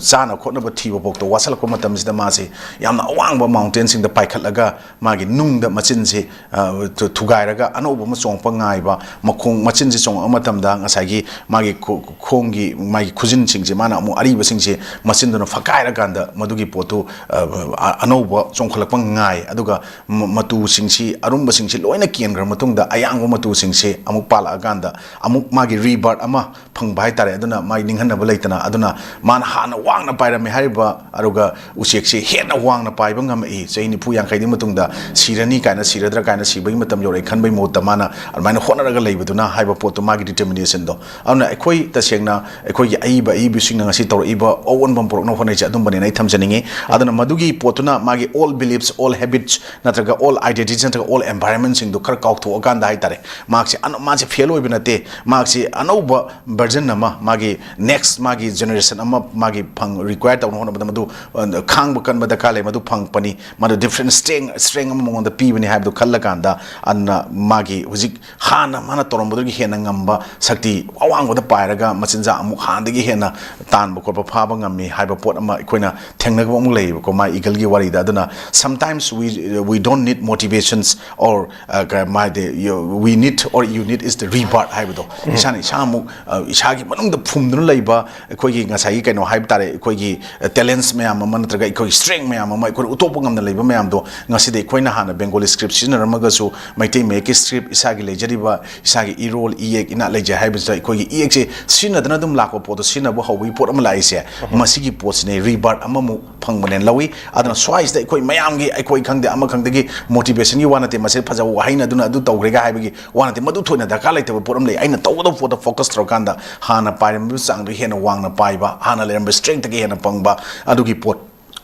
ꯆꯥꯅ ꯈꯣꯠꯅꯕ ꯊꯤꯕ ꯐꯥꯎꯗ ꯋꯥꯁꯜꯂꯛꯄ ꯃꯇꯝꯁꯤꯗ ꯃꯥꯁꯤ ꯌꯥꯝꯅ ꯑꯋꯥꯡꯕ ꯃꯥꯎꯟꯇꯦꯟꯁꯤꯡꯗ ꯄꯥꯏꯈꯠꯂꯒ ꯃꯥꯒꯤ ꯅꯨꯡꯗ ꯃꯆꯤꯟꯁꯤ, ꯑ, ꯊꯨ-, ꯊꯨꯒꯥꯏꯔꯒ ꯑꯅꯧꯕ ꯑꯃ ꯆꯣꯡꯉꯛꯄ ꯉꯥꯏꯕ, ꯃꯈꯣꯡ, ꯃꯆꯤꯟꯁꯤ ꯆꯣꯡꯉꯛꯄ ꯃꯇꯝꯗ ꯉꯁꯥꯏꯒꯤ ꯃꯥꯒꯤ ꯈꯣ-, ꯈꯣꯡꯒꯤ, ꯃꯥꯒꯤ ꯈꯨꯖꯤꯟꯁꯤꯡꯁꯤ ꯃꯥꯅ ꯑꯃꯨꯛ ꯑꯔꯤꯕꯁꯤꯡꯁꯤ ꯃꯆꯤꯟꯗꯨꯅ ꯐꯛꯀꯥꯏꯔꯀꯥꯟꯗ ꯃꯗꯨꯒꯤ ꯄꯣꯠꯇꯨ, ꯑ, ꯑ-, ꯑꯅꯧꯕ ꯆꯣꯡꯈꯠꯂꯛꯄ ꯉꯥꯏ꯫ ꯑꯗꯨꯒ ꯃ-, ꯃꯇꯨꯁꯤꯡꯁꯤ, ꯑꯔꯨꯝꯕꯁꯤꯡꯁꯤ ꯂꯣꯏꯅ ꯀꯦꯟꯈ꯭ꯔ ꯃꯇꯨꯡꯗ ꯑꯌꯥꯡꯕ ꯃꯇꯨꯁꯤꯡꯁꯤ ꯑꯃꯨꯛ ꯄꯥꯜꯂꯛꯑꯀꯥꯟꯗ ꯑꯃꯨꯛ ꯃꯥꯒꯤ ꯔꯤꯕꯥꯔꯠ ꯑꯃ ꯐꯪꯕ ꯍꯥꯏꯇꯥꯔꯦ꯫ ꯑꯗꯨꯅ ꯃꯥꯒꯤ ꯅꯤꯡꯍꯟꯅꯕ ꯂꯩꯇꯅ, ꯑꯗꯨꯅ ꯃꯥꯅ ꯍꯥꯟꯅ ꯋꯥꯡꯅ ꯄꯥꯏꯔꯝꯃꯦ ꯍꯥꯏꯔꯤꯕ, ꯑꯗꯨꯒ ꯎꯆꯦꯛꯁꯤ ꯍꯦꯟꯅ ꯋꯥꯡꯅ ꯄꯥꯏꯕ ꯉꯝꯃꯛꯏ꯫ ꯆꯍꯤ ꯅꯤꯐꯨ ꯌꯥꯡꯈꯩꯗꯤ ꯃꯇꯨꯡꯗ ꯁꯤꯔꯅꯤ ꯀꯥꯏꯅ, ꯁꯤꯔꯗ꯭ꯔꯥ ꯀꯥꯏꯅ, ꯁꯤꯕꯒꯤ ꯃꯇꯝ ꯌꯧꯔꯛꯑꯦ ꯈꯟꯕꯒꯤ ꯃꯍꯨꯠꯇ ꯃꯥꯅ ꯑꯗꯨꯃꯥꯏꯅ ꯍꯣꯠꯅꯔꯒ ꯂꯩꯕꯗꯨꯅ ꯍꯥꯏꯕ ꯄꯣꯠꯇꯣ, ꯃꯥꯒꯤ ꯗꯤꯇꯔꯃꯤꯅꯦꯁꯟꯗꯣ꯫ ꯑꯗꯨꯅ ꯑꯩꯈꯣꯏ ꯇꯁꯦꯡꯅ ꯑꯩꯈꯣꯏꯒꯤ ꯑꯏꯕ ꯑꯏꯕꯤꯁꯤꯡꯅ ꯉꯁꯤ ꯇꯧꯔꯛꯏꯕ ꯑꯑꯣꯟꯕ ꯑꯃ ꯄꯨꯔꯛꯅꯕ ꯍꯣꯠꯅꯔꯤꯁꯦ ꯑꯗꯨꯝꯕꯅꯦꯅ ꯑꯩ ꯊꯝꯖꯅꯤꯡꯉꯤ꯫ ꯑꯗꯨꯅ ꯃꯗꯨꯒꯤ ꯄꯣꯠꯇꯨꯅ ꯃꯥꯒꯤ old beliefs, old habits ꯅꯠꯇ꯭ꯔꯒ old identities ꯅꯠꯇ꯭ꯔꯒ old environment ꯁꯤꯡꯗꯨ ꯈꯔ ꯀꯥꯎꯊꯣꯛꯑꯀꯥꯟꯗ ꯍꯥꯏꯇꯥꯔꯦ, ꯃꯍꯥꯛꯁꯦ ꯑꯅ-, ꯃꯥꯁꯦ ꯐꯦꯜ ꯑꯣꯏꯕ ꯅꯠꯇꯦ, ꯃꯍꯥꯛꯁꯦ ꯑꯅꯧꯕ ꯚꯔꯖꯟ ꯑꯃ, ꯃꯥꯒꯤ ꯅꯦꯛꯁ, ꯃꯥꯒꯤ ꯖꯦꯅꯦꯔꯦꯁꯟ ꯑꯃ ꯃꯥꯒꯤ ꯐꯪ-, ꯔꯤꯀ꯭ꯋꯥꯌꯔ ꯇꯧꯅꯕ ꯍꯣꯠꯅꯕꯗ ꯃꯗꯨ, ꯑ, ꯈꯥꯡꯕ ꯀꯟꯕ ꯗꯔꯀꯥꯔ ꯂꯩ, ꯃꯗꯨ ꯐꯪꯉꯛꯄꯅꯤ꯫ ꯃꯗꯨ ꯗꯤꯐ꯭ꯔꯦꯟ ꯁ꯭ꯇꯔꯦꯡ, ꯁ꯭ꯇꯔꯦꯡ ꯑꯃ ꯃꯉꯣꯟꯗ ꯄꯤꯕꯅꯤ ꯍꯥꯏꯕꯗꯨ ꯈꯜꯂꯀꯥꯟꯗ, ꯑꯗꯨꯅ ꯃꯥꯒꯤ ꯍꯧꯖꯤꯛ ꯍꯥꯟꯅ ꯃꯥꯅ ꯇꯧꯔꯝꯕꯗꯨꯒꯤ ꯍꯦꯟꯅ ꯉꯝꯕ ꯁꯛꯇꯤ ꯑꯋꯥꯡꯕꯗ ꯄꯥꯏꯔꯒ ꯃꯆꯤꯟꯖꯥꯛ ꯑꯃꯨꯛ ꯍꯥꯟꯅꯗꯒꯤ ꯍꯦꯟꯅ ꯇꯥꯟꯕ ꯈꯣꯠꯄ ꯐꯥꯕ ꯉꯝꯃꯤ ꯍꯥꯏꯕ ꯄꯣꯠ ꯑꯃ ꯑꯩꯈꯣꯏꯅ ꯊꯦꯡꯅꯒꯕ ꯑꯃꯨꯛ ꯂꯩꯌꯦꯕꯀꯣ, ꯃꯥ ꯏꯒꯜꯒꯤ ꯋꯥꯔꯤꯗ꯫ ꯑꯗꯨꯅ sometimes we, we don't need motivations or, uh, ꯀ-, ꯃꯥꯗꯤ, you, we need or you need is the rebirth ꯍꯥꯏꯕꯗꯣ꯫ ꯏꯁꯥꯅ ꯏꯁꯥ ꯑꯃꯨꯛ, ꯑ, ꯏꯁꯥꯒꯤ ꯃꯅꯨꯡꯗ ꯐꯨꯝꯗꯨꯅ ꯂꯩꯕ ꯑꯩꯈꯣꯏꯒꯤ ꯉꯁꯥꯏꯒꯤ ꯀꯩꯅꯣ ꯍꯥꯏꯕ ꯇꯥꯔꯦ, ꯑꯩꯈꯣꯏꯒꯤ, ꯑ, ꯇꯦꯂꯦꯟꯁ ꯃꯌꯥꯝ ꯑꯃ ꯅꯠꯇ꯭ꯔꯒ ꯑꯩꯈꯣꯏꯒꯤ ꯁ꯭ꯇꯔꯦꯡ ꯃꯌꯥꯝ ꯑꯃ, ꯑꯩꯈꯣꯏꯅ ꯎꯠꯊꯣꯛꯄ ꯉꯝꯅ ꯂꯩꯕ ꯃꯌꯥꯝꯗꯣ ꯉꯁꯤꯗꯤ ꯑꯩꯈꯣꯏꯅ ꯍꯥꯟꯅ ꯕꯦꯡꯒꯣꯂꯤ ꯁ꯭ꯀ꯭ꯔꯤꯞ ꯁꯤꯖꯤꯟꯅꯔꯝꯃꯒꯁꯨ ꯃꯩꯇꯩ ꯃꯌꯦꯛꯀꯤ ꯁ꯭ꯀ꯭ꯔꯤꯞ, ꯏꯁꯥꯒꯤ ꯂꯩꯖꯔꯤꯕ ꯏꯁꯥꯒꯤ ꯏꯔꯣꯜ, ꯏꯌꯦꯛ, ꯏꯅꯥꯠ ꯂꯩꯖꯩ ꯍꯥꯏꯕꯁꯤꯗ ꯑꯩꯈꯣꯏꯒꯤ ꯏꯌꯦꯛꯁꯦ ꯁꯤꯖꯤꯟꯅꯗꯅ ꯑꯗꯨꯝ ꯂꯥꯛꯄ ꯄꯣꯠꯇꯣ ꯁꯤꯖꯤꯟꯅꯕ ꯍꯧꯕꯒꯤ ꯄꯣꯠ ꯑꯃ ꯂꯥꯛꯏꯁꯦ, ꯃꯁꯤꯒꯤ ꯄꯣꯠꯁꯤꯅꯦ ꯔꯤꯕꯥꯔꯠ ꯑꯃꯃꯨꯛ ꯐꯪꯕꯅꯦꯅ ꯂꯧꯏ꯫ ꯑꯗꯨꯅ ꯁ꯭ꯋꯥꯏꯁꯤꯗ ꯑꯩꯈꯣꯏ ꯃꯌꯥꯝꯒꯤ, ꯑꯩꯈꯣꯏ ꯈꯪꯗꯦ, ꯑꯃ ꯈꯪꯗꯦꯒꯤ ꯃꯣꯇꯤꯚꯦꯁꯟꯒꯤ ꯋꯥ ꯅꯠꯇꯦ, ꯃꯁꯤ ꯐꯖꯕ ꯋꯥꯍꯩꯅ ꯑꯗꯨꯅ ꯑꯗꯨ ꯇꯧꯈ꯭ꯔꯦꯒ ꯍꯥꯏꯕꯒꯤ ꯋꯥ ꯅꯠꯇꯦ, ꯃꯗꯨ ꯊꯣꯏꯅ ꯗꯔꯀꯥꯔ ꯂꯩꯇꯕ ꯄꯣꯠ ꯑꯃ ꯂꯩ꯫ ꯑꯩꯅ ꯇꯧꯒꯗꯕ ꯄꯣꯠꯇ ꯐꯣꯀꯁ ꯇꯧꯔꯀꯥꯟꯗ ꯍꯥꯟꯅ ꯄꯥꯏꯔꯝꯃꯤꯕ ꯆꯥꯡꯗꯨ ꯍꯦꯟꯅ ꯋꯥꯡꯅ ꯄꯥꯏꯕ, ꯍꯥꯟꯅ ꯂꯩꯔꯝꯕ ꯁ꯭ꯇꯔꯦꯡꯇꯒꯤ ꯍꯦꯟꯅ ꯐꯪꯕ, ꯑꯗꯨꯒꯤ ꯄꯣꯠ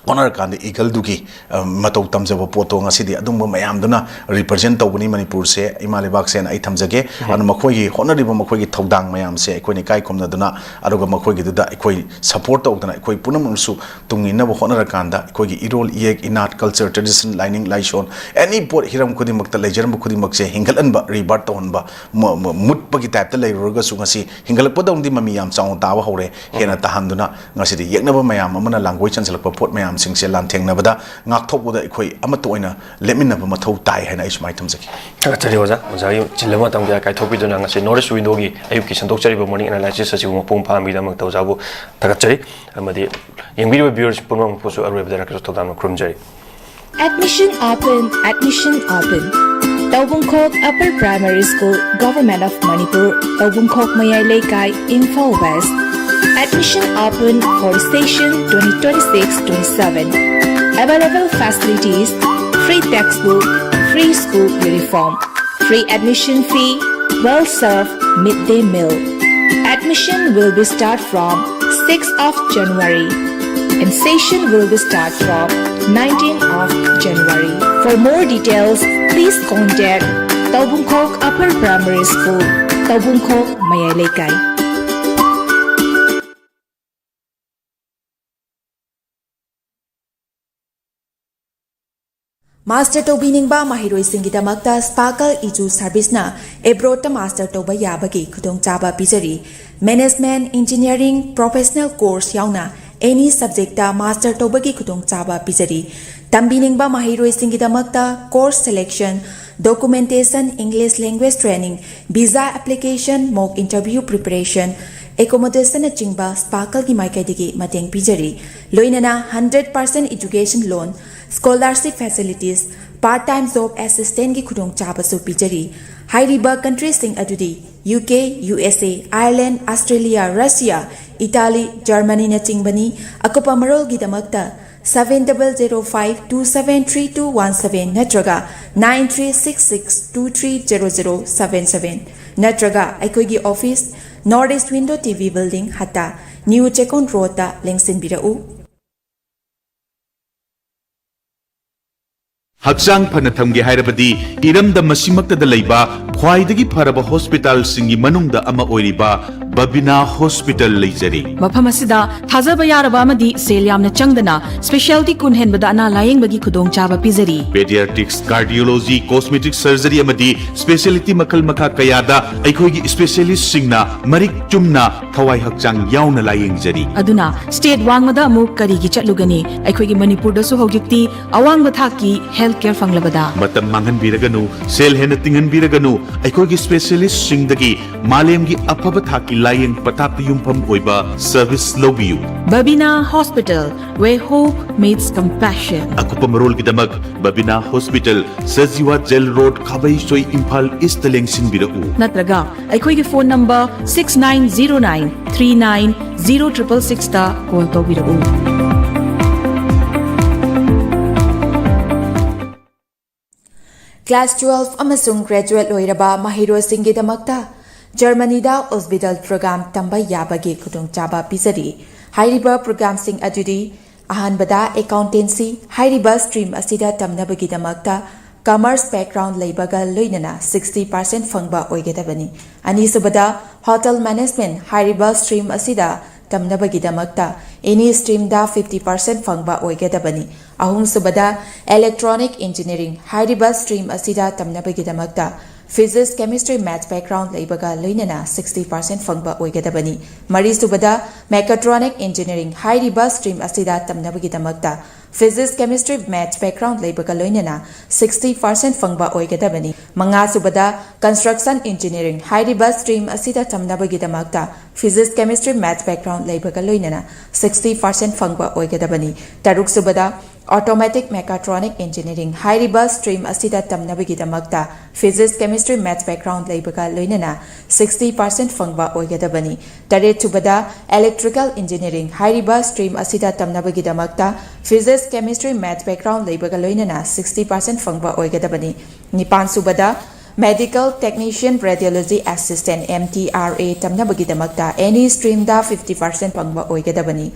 ꯍꯣꯠꯅꯔꯀꯥꯟꯗ ꯏꯒꯜꯗꯨꯒꯤ, ꯑ, ꯃꯇꯧ ꯇꯝꯖꯕ ꯄꯣꯠꯇꯣ ꯉꯁꯤꯗꯤ ꯑꯗꯨꯝꯕ ꯃꯌꯥꯝꯗꯨꯅ represent ꯇꯧꯕꯅꯤ ꯃꯅꯤꯄꯨꯔꯁꯦ, ꯏꯃꯥ ꯂꯩꯕꯥꯛꯁꯦꯅ ꯑꯩ ꯊꯝꯖꯒꯦ꯫ ꯑꯗꯨꯅ ꯃꯈꯣꯏꯒꯤ ꯍꯣꯠꯅꯔꯤꯕ, ꯃꯈꯣꯏꯒꯤ ꯊꯧꯗꯥꯡ ꯃꯌꯥꯝꯁꯦ ꯑꯩꯈꯣꯏꯅ ꯏꯀꯥꯏ ꯈꯨꯝꯅꯗꯨꯅ, ꯑꯗꯨꯒ ꯃꯈꯣꯏꯒꯤꯗꯨꯗ ꯑꯩꯈꯣꯏ support ꯇꯧꯗꯅ, ꯑꯩꯈꯣꯏ ꯄꯨꯝꯅꯃꯛꯅꯁꯨ ꯇꯨꯡ ꯏꯟꯅꯕ ꯍꯣꯠꯅꯔꯀꯥꯟꯗ, ꯑꯩꯈꯣꯏꯒꯤ ꯏꯔꯣꯜ ꯏꯌꯦꯛ, ꯏꯅꯥꯠ, culture, tradition, ꯂꯥꯏꯅꯤꯡ ꯂꯥꯏꯁꯣꯟ, any ꯄꯣꯠ, ꯍꯤꯔꯝ ꯈꯨꯗꯤꯡꯃꯛꯇ ꯂꯩꯖꯔꯝꯕ ꯈꯨꯗꯤꯡꯃꯛꯁꯦ ꯍꯤꯡꯒꯠꯍꯟꯕ, rebirth ꯇꯧꯍꯟꯕ, ꯃ-, ꯃ-, ꯃꯨꯠꯄꯒꯤ type ꯇ ꯂꯩꯔꯨꯔꯒꯁꯨ ꯉꯁꯤ ꯍꯤꯡꯒꯠꯂꯛꯄꯗꯧꯅꯗꯤ ꯃꯃꯤ ꯌꯥꯝ ꯆꯥꯎꯅ ꯇꯥꯕ ꯍꯧꯔꯦ꯫ ꯍꯦꯟꯅ ꯇꯥꯍꯟꯗꯨꯅ ꯉꯁꯤꯗꯤ ꯌꯦꯛꯅꯕ ꯃꯌꯥꯝ ꯑꯃꯅ ꯂꯥꯡꯒꯣꯏ ꯆꯟꯁꯤꯜꯂꯛꯄ ꯄꯣꯠ ꯃꯌꯥꯝꯁꯤꯡꯁꯦ ꯂꯥꯟꯊꯦꯡꯅꯕꯗ, ꯉꯥꯛꯊꯣꯛꯄꯗ ꯑꯩꯈꯣꯏ ꯑꯃꯠꯇ ꯑꯣꯏꯅ ꯂꯦꯞꯃꯤꯟꯅꯕ ꯃꯊꯧ ꯇꯥꯏ ꯍꯥꯏꯅ ꯑꯩ ꯁꯨꯃꯥꯏꯅ ꯊꯝꯖꯒꯦ꯫ ꯊꯥꯒꯠꯆꯔꯤ ꯑꯣꯖꯥ꯫ ꯑꯣꯖꯥꯒꯤ ꯆꯤꯜꯂꯕ ꯃꯇꯝ ꯀꯌꯥ ꯀꯥꯏꯊꯣꯛꯄꯤꯗꯨꯅ ꯉꯁꯤ North East Window ꯒꯤ ꯑꯌꯨꯛꯀꯤ ꯁꯟꯗꯣꯛꯆꯔꯤꯕ morning analysis ꯑꯁꯤꯕꯨ ꯃꯄꯨꯡ ꯐꯥꯍꯟꯕꯒꯤꯗꯃꯛꯇ ꯑꯣꯖꯥꯕꯨ ꯊꯥꯒꯠꯆꯔꯤ꯫ ꯑꯃꯗꯤ ꯌꯦꯡꯕꯤꯔꯤꯕ viewers ꯄꯨꯝꯅꯃꯛꯄꯨꯁꯨ ꯑꯔꯣꯏꯕꯗ Rakesh ꯊꯧꯗꯥꯝꯅ ꯈꯨꯔꯨꯝꯖꯔꯤ꯫ Admission open, admission open. Taubungkhok Upper Primary School, Government of Manipur, Taubungkhok Mayai Leikai, Imphal West. Admission open for session twenty twenty-six twenty-seven. Available facilities: free textbook, free school uniform, free admission fee, well served midday meal. Admission will be start from sixth of January, and session will be start from nineteenth of January. For more details, please contact Taubungkhok Upper Primary School, Taubungkhok, Mayai Leikai. Master ꯇꯧꯕꯤꯅꯤꯡꯕ ꯃꯍꯩꯔꯣꯏꯁꯤꯡꯒꯤꯗꯃꯛꯇ Sparkle Edu Service ꯅ abroad ꯇ master ꯇꯧꯕ ꯌꯥꯕꯒꯤ ꯈꯨꯗꯣꯡꯆꯥꯕ ꯄꯤꯖꯔꯤ꯫ Management, Engineering, Professional Course ꯌꯥꯎꯅ any subject ꯇ master ꯇꯧꯕꯒꯤ ꯈꯨꯗꯣꯡꯆꯥꯕ ꯄꯤꯖꯔꯤ꯫ ꯇꯝꯕꯤꯅꯤꯡꯕ ꯃꯍꯩꯔꯣꯏꯁꯤꯡꯒꯤꯗꯃꯛꯇ course selection, documentation, English language training, visa application, mock interview preparation, accommodation ꯅꯆꯤꯡꯕ Sparkle ꯒꯤ ꯃꯥꯏꯀꯩꯗꯒꯤ ꯃꯇꯦꯡ ꯄꯤꯖꯔꯤ꯫ ꯂꯣꯏꯅꯅ hundred percent education loan, scholarship facilities, part time job assistance ꯀꯤ ꯈꯨꯗꯣꯡꯆꯥꯕꯁꯨ ꯄꯤꯖꯔꯤ꯫ ꯍꯥꯏꯔꯤꯕ country ꯁꯤꯡ ꯑꯗꯨꯗꯤ U K, U S A, Ireland, Australia, Russia, Italy, Germany ꯅꯆꯤꯡꯕꯅꯤ꯫ ꯑꯀꯨꯞꯄ ꯃꯔꯣꯜꯒꯤꯗꯃꯛꯇ seven double zero five two seven three two one seven ꯅꯠꯇ꯭ꯔꯒ nine three six six two three zero zero seven seven ꯅꯠꯇ꯭ꯔꯒ ꯑꯩꯈꯣꯏꯒꯤ office, North East Window T V Building, ꯍꯠꯇꯥ, New Chekon Road ꯇ ꯂꯦꯡꯁꯤꯟꯕꯤꯔꯛꯎ꯫ ꯍꯛꯆꯥꯡ ꯐꯅ ꯊꯝꯒꯦ ꯍꯥꯏꯔꯕꯗꯤ ꯏꯔꯝꯗꯝ ꯑꯁꯤꯃꯛꯇꯗ ꯂꯩꯕ ꯈ꯭ꯋꯥꯏꯗꯒꯤ ꯐꯔꯕ ꯍꯣꯁꯄꯤꯇꯥꯜꯁꯤꯡꯒꯤ ꯃꯅꯨꯡꯗ ꯑꯃ ꯑꯣꯏꯔꯤꯕ ꯕꯕꯤꯅꯥ ꯍꯣꯁꯄꯤꯇꯥꯜ ꯂꯩꯖꯔꯤ꯫ ꯃꯐꯝ ꯑꯁꯤꯗ ꯊꯥꯖꯕ ꯌꯥꯔꯕ ꯑꯃꯗꯤ ꯁꯦꯜ ꯌꯥꯝꯅ ꯆꯪꯗꯅ ꯁ꯭ꯄꯦꯁꯤꯌꯥꯂꯤꯇꯤ ꯀꯨꯟ ꯍꯦꯟꯕꯗ ꯑꯅꯥ ꯂꯥꯌꯦꯡꯕꯒꯤ ꯈꯨꯗꯣꯡꯆꯥꯕ ꯄꯤꯖꯔꯤ꯫ Pediatrics, Cardiology, Cosmetic Surgery ꯑꯃꯗꯤ ꯁ꯭ꯄꯦꯁꯤꯌꯦꯂꯤꯇꯤ ꯃꯈꯜ ꯃꯈꯥ ꯀꯌꯥꯗ ꯑꯩꯈꯣꯏꯒꯤ ꯁ꯭ꯄꯦꯁꯤꯌꯦꯂꯤꯁꯁꯤꯡꯅ ꯃꯔꯤꯛ ꯆꯨꯝꯅ ꯊꯋꯥꯏ ꯍꯛꯆꯥꯡ ꯌꯥꯎꯅ ꯂꯥꯌꯦꯡꯖꯔꯤ꯫ ꯑꯗꯨꯅ ꯁ꯭ꯇꯦꯠ ꯋꯥꯡꯃꯗ ꯑꯃꯨꯛ ꯀꯔꯤꯒꯤ ꯆꯠꯂꯨꯒꯅꯤ? ꯑꯩꯈꯣꯏꯒꯤ ꯃꯅꯤꯄꯨꯔꯗꯁꯨ ꯍꯧꯖꯤꯛꯇꯤ ꯑꯋꯥꯡꯕ ꯊꯥꯛꯀꯤ ꯍꯦꯜꯊ ꯀꯦꯌꯔ ꯐꯪꯂꯕꯗ꯫ ꯃꯇꯝ ꯃꯥꯡꯍꯟꯕꯤꯔꯒꯅꯨ, ꯁꯦꯜ ꯍꯦꯟꯅ ꯇꯤꯡꯍꯟꯕꯤꯔꯒꯅꯨ, ꯑꯩꯈꯣꯏꯒꯤ ꯁ꯭ꯄꯦꯁꯤꯌꯦꯂꯤꯁꯁꯤꯡꯗꯒꯤ ꯃꯥꯂꯦꯝꯒꯤ ꯑꯐꯕ ꯊꯥꯛꯀꯤ ꯂꯥꯌꯦꯡ ꯄꯊꯥꯞꯇ ꯌꯨꯝꯐꯝ ꯑꯣꯏꯕ ꯁꯔꯚꯤꯁ ꯂꯧꯕꯤꯌꯨ꯫ Babina Hospital, where hope meets compassion. ꯑꯀꯨꯞꯄ ꯃꯔꯣꯜꯒꯤꯗꯃꯛ Babina hospital, Sajiwa jail road, Khabeisoi, Imphal east ꯂꯦꯡꯁꯤꯟꯕꯤꯔꯛꯎ꯫ ꯅꯠꯇ꯭ꯔꯒ ꯑꯩꯈꯣꯏꯒꯤ phone number six nine zero nine three nine zero triple sixꯇ ꯀꯣꯜ ꯇꯧꯕꯤꯔꯛꯎ꯫ Class twelve ꯑꯃꯁꯨꯡ graduate ꯂꯣꯏꯔꯕ ꯃꯍꯩꯔꯣꯏꯁꯤꯡꯒꯤꯗꯃꯛꯇ ꯖꯔꯃꯅꯤꯗ ꯑꯣꯁꯕꯤꯗꯜ ꯄ꯭ꯔꯣꯒ꯭ꯔꯥꯝ ꯇꯝꯕ ꯌꯥꯕꯒꯤ ꯈꯨꯗꯣꯡꯆꯥꯕ ꯄꯤꯖꯔꯤ꯫ ꯍꯥꯏꯔꯤꯕ ꯄ꯭ꯔꯣꯒ꯭ꯔꯥꯝꯁꯤꯡ ꯑꯗꯨꯗꯤ: ꯑꯍꯥꯟꯕꯗ, ꯑꯦꯀꯥꯎꯟꯇꯦꯟꯁꯤ꯫ ꯍꯥꯏꯔꯤꯕ ꯁ꯭ꯇ꯭ꯔꯤꯝ ꯑꯁꯤꯗ ꯇꯝꯅꯕꯒꯤꯗꯃꯛꯇ ꯀꯃꯔꯁ ꯕꯦꯛꯒ꯭ꯔꯥꯎꯟ ꯂꯩꯕꯒ ꯂꯣꯏꯅꯅ sixty percent ꯐꯪꯕ ꯑꯣꯏꯒꯗꯕꯅꯤ꯫ ꯑꯅꯤꯁꯨꯕꯗ, ꯍꯣꯇꯦꯜ ꯃꯦꯅꯦꯖꯃꯦꯟꯠ꯫ ꯍꯥꯏꯔꯤꯕ ꯁ꯭ꯇ꯭ꯔꯤꯝ ꯑꯁꯤꯗ ꯇꯝꯅꯕꯒꯤꯗꯃꯛꯇ ꯑꯦꯅꯤ ꯁ꯭ꯇ꯭ꯔꯤꯝꯗ fifty percent ꯐꯪꯕ ꯑꯣꯏꯒꯗꯕꯅꯤ꯫ ꯑꯍꯨꯝꯁꯨꯕꯗ, ꯏꯂꯦꯛꯇ꯭ꯔꯣꯅꯤꯛ ꯏꯟꯖꯤꯅꯤꯌꯥꯔꯤꯡ꯫ ꯍꯥꯏꯔꯤꯕ ꯁ꯭ꯇ꯭ꯔꯤꯝ ꯑꯁꯤꯗ ꯇꯝꯅꯕꯒꯤꯗꯃꯛꯇ ꯐꯤꯖꯤꯛꯁ, ꯀꯦꯃꯤꯁꯇ꯭ꯔꯤ, ꯃꯦꯊꯁ ꯕꯦꯛꯒ꯭ꯔꯥꯎꯟ ꯂꯩꯕꯒ ꯂꯣꯏꯅꯅ sixty percent ꯐꯪꯕ ꯑꯣꯏꯒꯗꯕꯅꯤ꯫ ꯃꯔꯤꯁꯨꯕꯗ, ꯃꯦꯀꯥꯇ꯭ꯔꯣꯅꯤꯛ ꯏꯟꯖꯤꯅꯤꯌꯥꯔꯤꯡ꯫ ꯍꯥꯏꯔꯤꯕ ꯁ꯭ꯇ꯭ꯔꯤꯝ ꯑꯁꯤꯗ ꯇꯝꯅꯕꯒꯤꯗꯃꯛꯇ ꯐꯤꯖꯤꯛꯁ, ꯀꯦꯃꯤꯁꯇ꯭ꯔꯤ, ꯃꯦꯊꯁ ꯕꯦꯛꯒ꯭ꯔꯥꯎꯟ ꯂꯩꯕꯒ ꯂꯣꯏꯅꯅ sixty percent ꯐꯪꯕ ꯑꯣꯏꯒꯗꯕꯅꯤ꯫ ꯃꯉꯥꯁꯨꯕꯗ, ꯀꯟꯁꯇ꯭ꯔꯛꯁꯟ ꯏꯟꯖꯤꯅꯤꯌꯥꯔꯤꯡ꯫ ꯍꯥꯏꯔꯤꯕ ꯁ꯭ꯇ꯭ꯔꯤꯝ ꯑꯁꯤꯗ ꯇꯝꯅꯕꯒꯤꯗꯃꯛꯇ ꯐꯤꯖꯤꯛꯁ, ꯀꯦꯃꯤꯁꯇ꯭ꯔꯤ, ꯃꯦꯊꯁ ꯕꯦꯛꯒ꯭ꯔꯥꯎꯟ ꯂꯩꯕꯒ ꯂꯣꯏꯅꯅ sixty percent ꯐꯪꯕ ꯑꯣꯏꯒꯗꯕꯅꯤ꯫ ꯇꯔꯨꯛꯁꯨꯕꯗ, ꯑꯣꯇꯣꯃꯦꯇꯤꯛ ꯃꯦꯀꯥꯇ꯭ꯔꯣꯅꯤꯛ ꯏꯟꯖꯤꯅꯤꯌꯥꯔꯤꯡ꯫ ꯍꯥꯏꯔꯤꯕ ꯁ꯭ꯇ꯭ꯔꯤꯝ ꯑꯁꯤꯗ ꯇꯝꯅꯕꯒꯤꯗꯃꯛꯇ ꯐꯤꯖꯤꯛꯁ, ꯀꯦꯃꯤꯁꯇ꯭ꯔꯤ, ꯃꯦꯊꯁ ꯕꯦꯛꯒ꯭ꯔꯥꯎꯟ ꯂꯩꯕꯒ ꯂꯣꯏꯅꯅ sixty percent ꯐꯪꯕ ꯑꯣꯏꯒꯗꯕꯅꯤ꯫ ꯇꯔꯦꯠꯁꯨꯕꯗ, ꯏꯂꯦꯛꯇ꯭ꯔꯤꯀꯦꯜ ꯏꯟꯖꯤꯅꯤꯌꯥꯔꯤꯡ꯫ ꯍꯥꯏꯔꯤꯕ ꯁ꯭ꯇ꯭ꯔꯤꯝ ꯑꯁꯤꯗ ꯇꯝꯅꯕꯒꯤꯗꯃꯛꯇ ꯐꯤꯖꯤꯛꯁ, ꯀꯦꯃꯤꯁꯇ꯭ꯔꯤ, ꯃꯦꯊꯁ ꯕꯦꯛꯒ꯭ꯔꯥꯎꯟ ꯂꯩꯕꯒ ꯂꯣꯏꯅꯅ sixty percent ꯐꯪꯕ ꯑꯣꯏꯒꯗꯕꯅꯤ꯫ ꯅꯤꯄꯥꯟꯁꯨꯕꯗ, medical technician, radiology assistant, M T R A ꯇꯝꯅꯕꯒꯤꯗꯃꯛꯇ ꯑꯦꯅꯤ ꯁ꯭ꯇ꯭ꯔꯤꯝꯗ fifty percent ꯐꯪꯕ ꯑꯣꯏꯒꯗꯕꯅꯤ꯫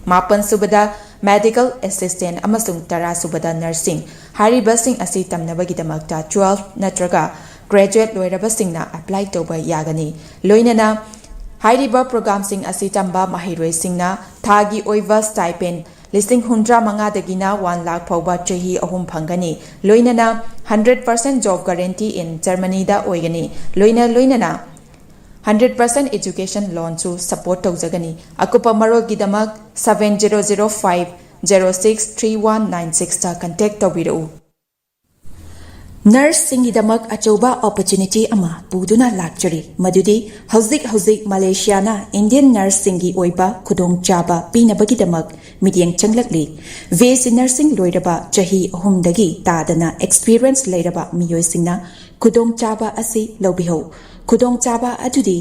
ꯃꯥꯄꯟꯁꯨꯕꯗ, ꯃꯦꯗꯤꯀꯦꯜ ꯑꯦꯁꯤꯁꯇꯦꯟꯠ ꯑꯃꯁꯨꯡ ꯇꯔꯥꯁꯨꯕꯗ, ꯅꯔꯁꯤꯡ꯫ ꯍꯥꯏꯔꯤꯕꯁꯤꯡ ꯑꯁꯤ ꯇꯝꯅꯕꯒꯤꯗꯃꯛꯇ twelve ꯅꯠꯇ꯭ꯔꯒ graduate ꯂꯣꯏꯔꯕꯁꯤꯡꯅ apply ꯇꯧꯕ ꯌꯥꯒꯅꯤ꯫ ꯂꯣꯏꯅꯅ ꯍꯥꯏꯔꯤꯕ programꯁꯤꯡ ꯑꯁꯤ ꯇꯝꯕ ꯃꯍꯩꯔꯣꯏꯁꯤꯡꯅ ꯊꯥꯒꯤ ꯑꯣꯏꯕ stipend ꯂꯤꯁꯤꯡ ꯍꯨꯝꯗ꯭ꯔꯥ ꯃꯉꯥꯗꯒꯤꯅ one lakh ꯐꯥꯎꯕ ꯆꯍꯤ ꯑꯍꯨꯝ ꯐꯪꯒꯅꯤ꯫ ꯂꯣꯏꯅꯅ hundred percent job guarantee in Germanyꯗ ꯑꯣꯏꯒꯅꯤ꯫ ꯂꯣꯏꯅ ꯂꯣꯏꯅꯅ hundred percent education loanꯁꯨ support ꯇꯧꯖꯒꯅꯤ꯫ ꯑꯀꯨꯞꯄ ꯃꯔꯣꯜꯒꯤꯗꯃꯛ seven zero zero five zero six three one nine sixꯇ contact ꯇꯧꯕꯤꯔꯛꯎ꯫ Nurseꯁꯤꯡꯒꯤꯗꯃꯛ ꯑꯆꯧꯕ opportunity ꯑꯃ ꯄꯨꯗꯨꯅ ꯂꯥꯛꯆꯔꯤ, ꯃꯗꯨꯗꯤ ꯍꯧꯖꯤꯛ ꯍꯧꯖꯤꯛ ꯃꯂꯦꯁꯤꯌꯥꯅ Indian nurseꯁꯤꯡꯒꯤ ꯑꯣꯏꯕ ꯈꯨꯗꯣꯡꯆꯥꯕ ꯄꯤꯅꯕꯒꯤꯗꯃꯛ ꯃꯤꯠꯌꯦꯡ ꯆꯪꯂꯛꯂꯤ꯫ BSc nursing ꯂꯣꯏꯔꯕ ꯆꯍꯤ ꯑꯍꯨꯝꯗꯒꯤ ꯇꯥꯗꯅ experience ꯂꯩꯔꯕ ꯃꯤꯑꯣꯏꯁꯤꯡꯅ ꯈꯨꯗꯣꯡꯆꯥꯕ ꯑꯁꯤ ꯂꯧꯕꯤꯍꯧ꯫ ꯈꯨꯗꯣꯡꯆꯥꯕ ꯑꯗꯨꯗꯤ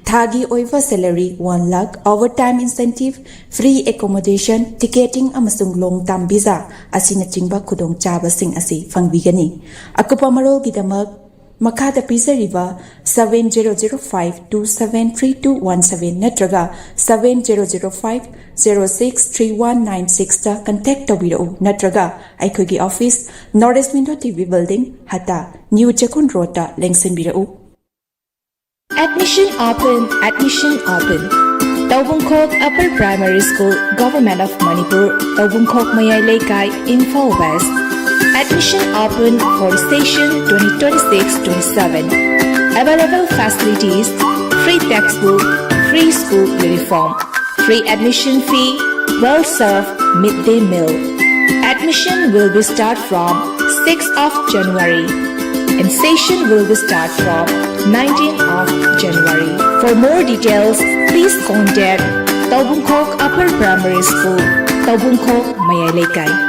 ꯊꯥꯒꯤ ꯑꯣꯏꯕ salary one lakh, overtime incentive, free accommodation, ticketing ꯑꯃꯁꯨꯡ long term visa ꯑꯁꯤꯅꯆꯤꯡꯕ ꯈꯨꯗꯣꯡꯆꯥꯕꯁꯤꯡ ꯑꯁꯤ ꯐꯪꯕꯤꯒꯅꯤ꯫ ꯑꯀꯨꯞꯄ ꯃꯔꯣꯜꯒꯤꯗꯃꯛ ꯃꯈꯥꯗ ꯄꯤꯖꯔꯤꯕ seven zero zero five two seven three two one seven ꯅꯠꯇ꯭ꯔꯒ seven zero zero five zero six three one nine sixꯇ contact ꯇꯧꯕꯤꯔꯛꯎ, ꯅꯠꯇ꯭ꯔꯒ ꯑꯩꯈꯣꯏꯒꯤ office North East Window TV building, Hatta, New Chekkon roadꯇ ꯂꯦꯡꯁꯤꯟꯕꯤꯔꯛꯎ꯫ Admission open, admission open. Taubungkhok Upper Primary School, Government of Manipur, Taubungkhok Mayai Leikai, Imphal West. Admission open for session twenty twenty-six twenty-seven. Available facilities: free textbook, free school uniform, free admission fee, well served midday meal. Admission will be start from sixth of January and session will be start from nineteenth of January. For more details, please contact Taubungkhok Upper Primary School, Taubungkhok, Mayai Leikai.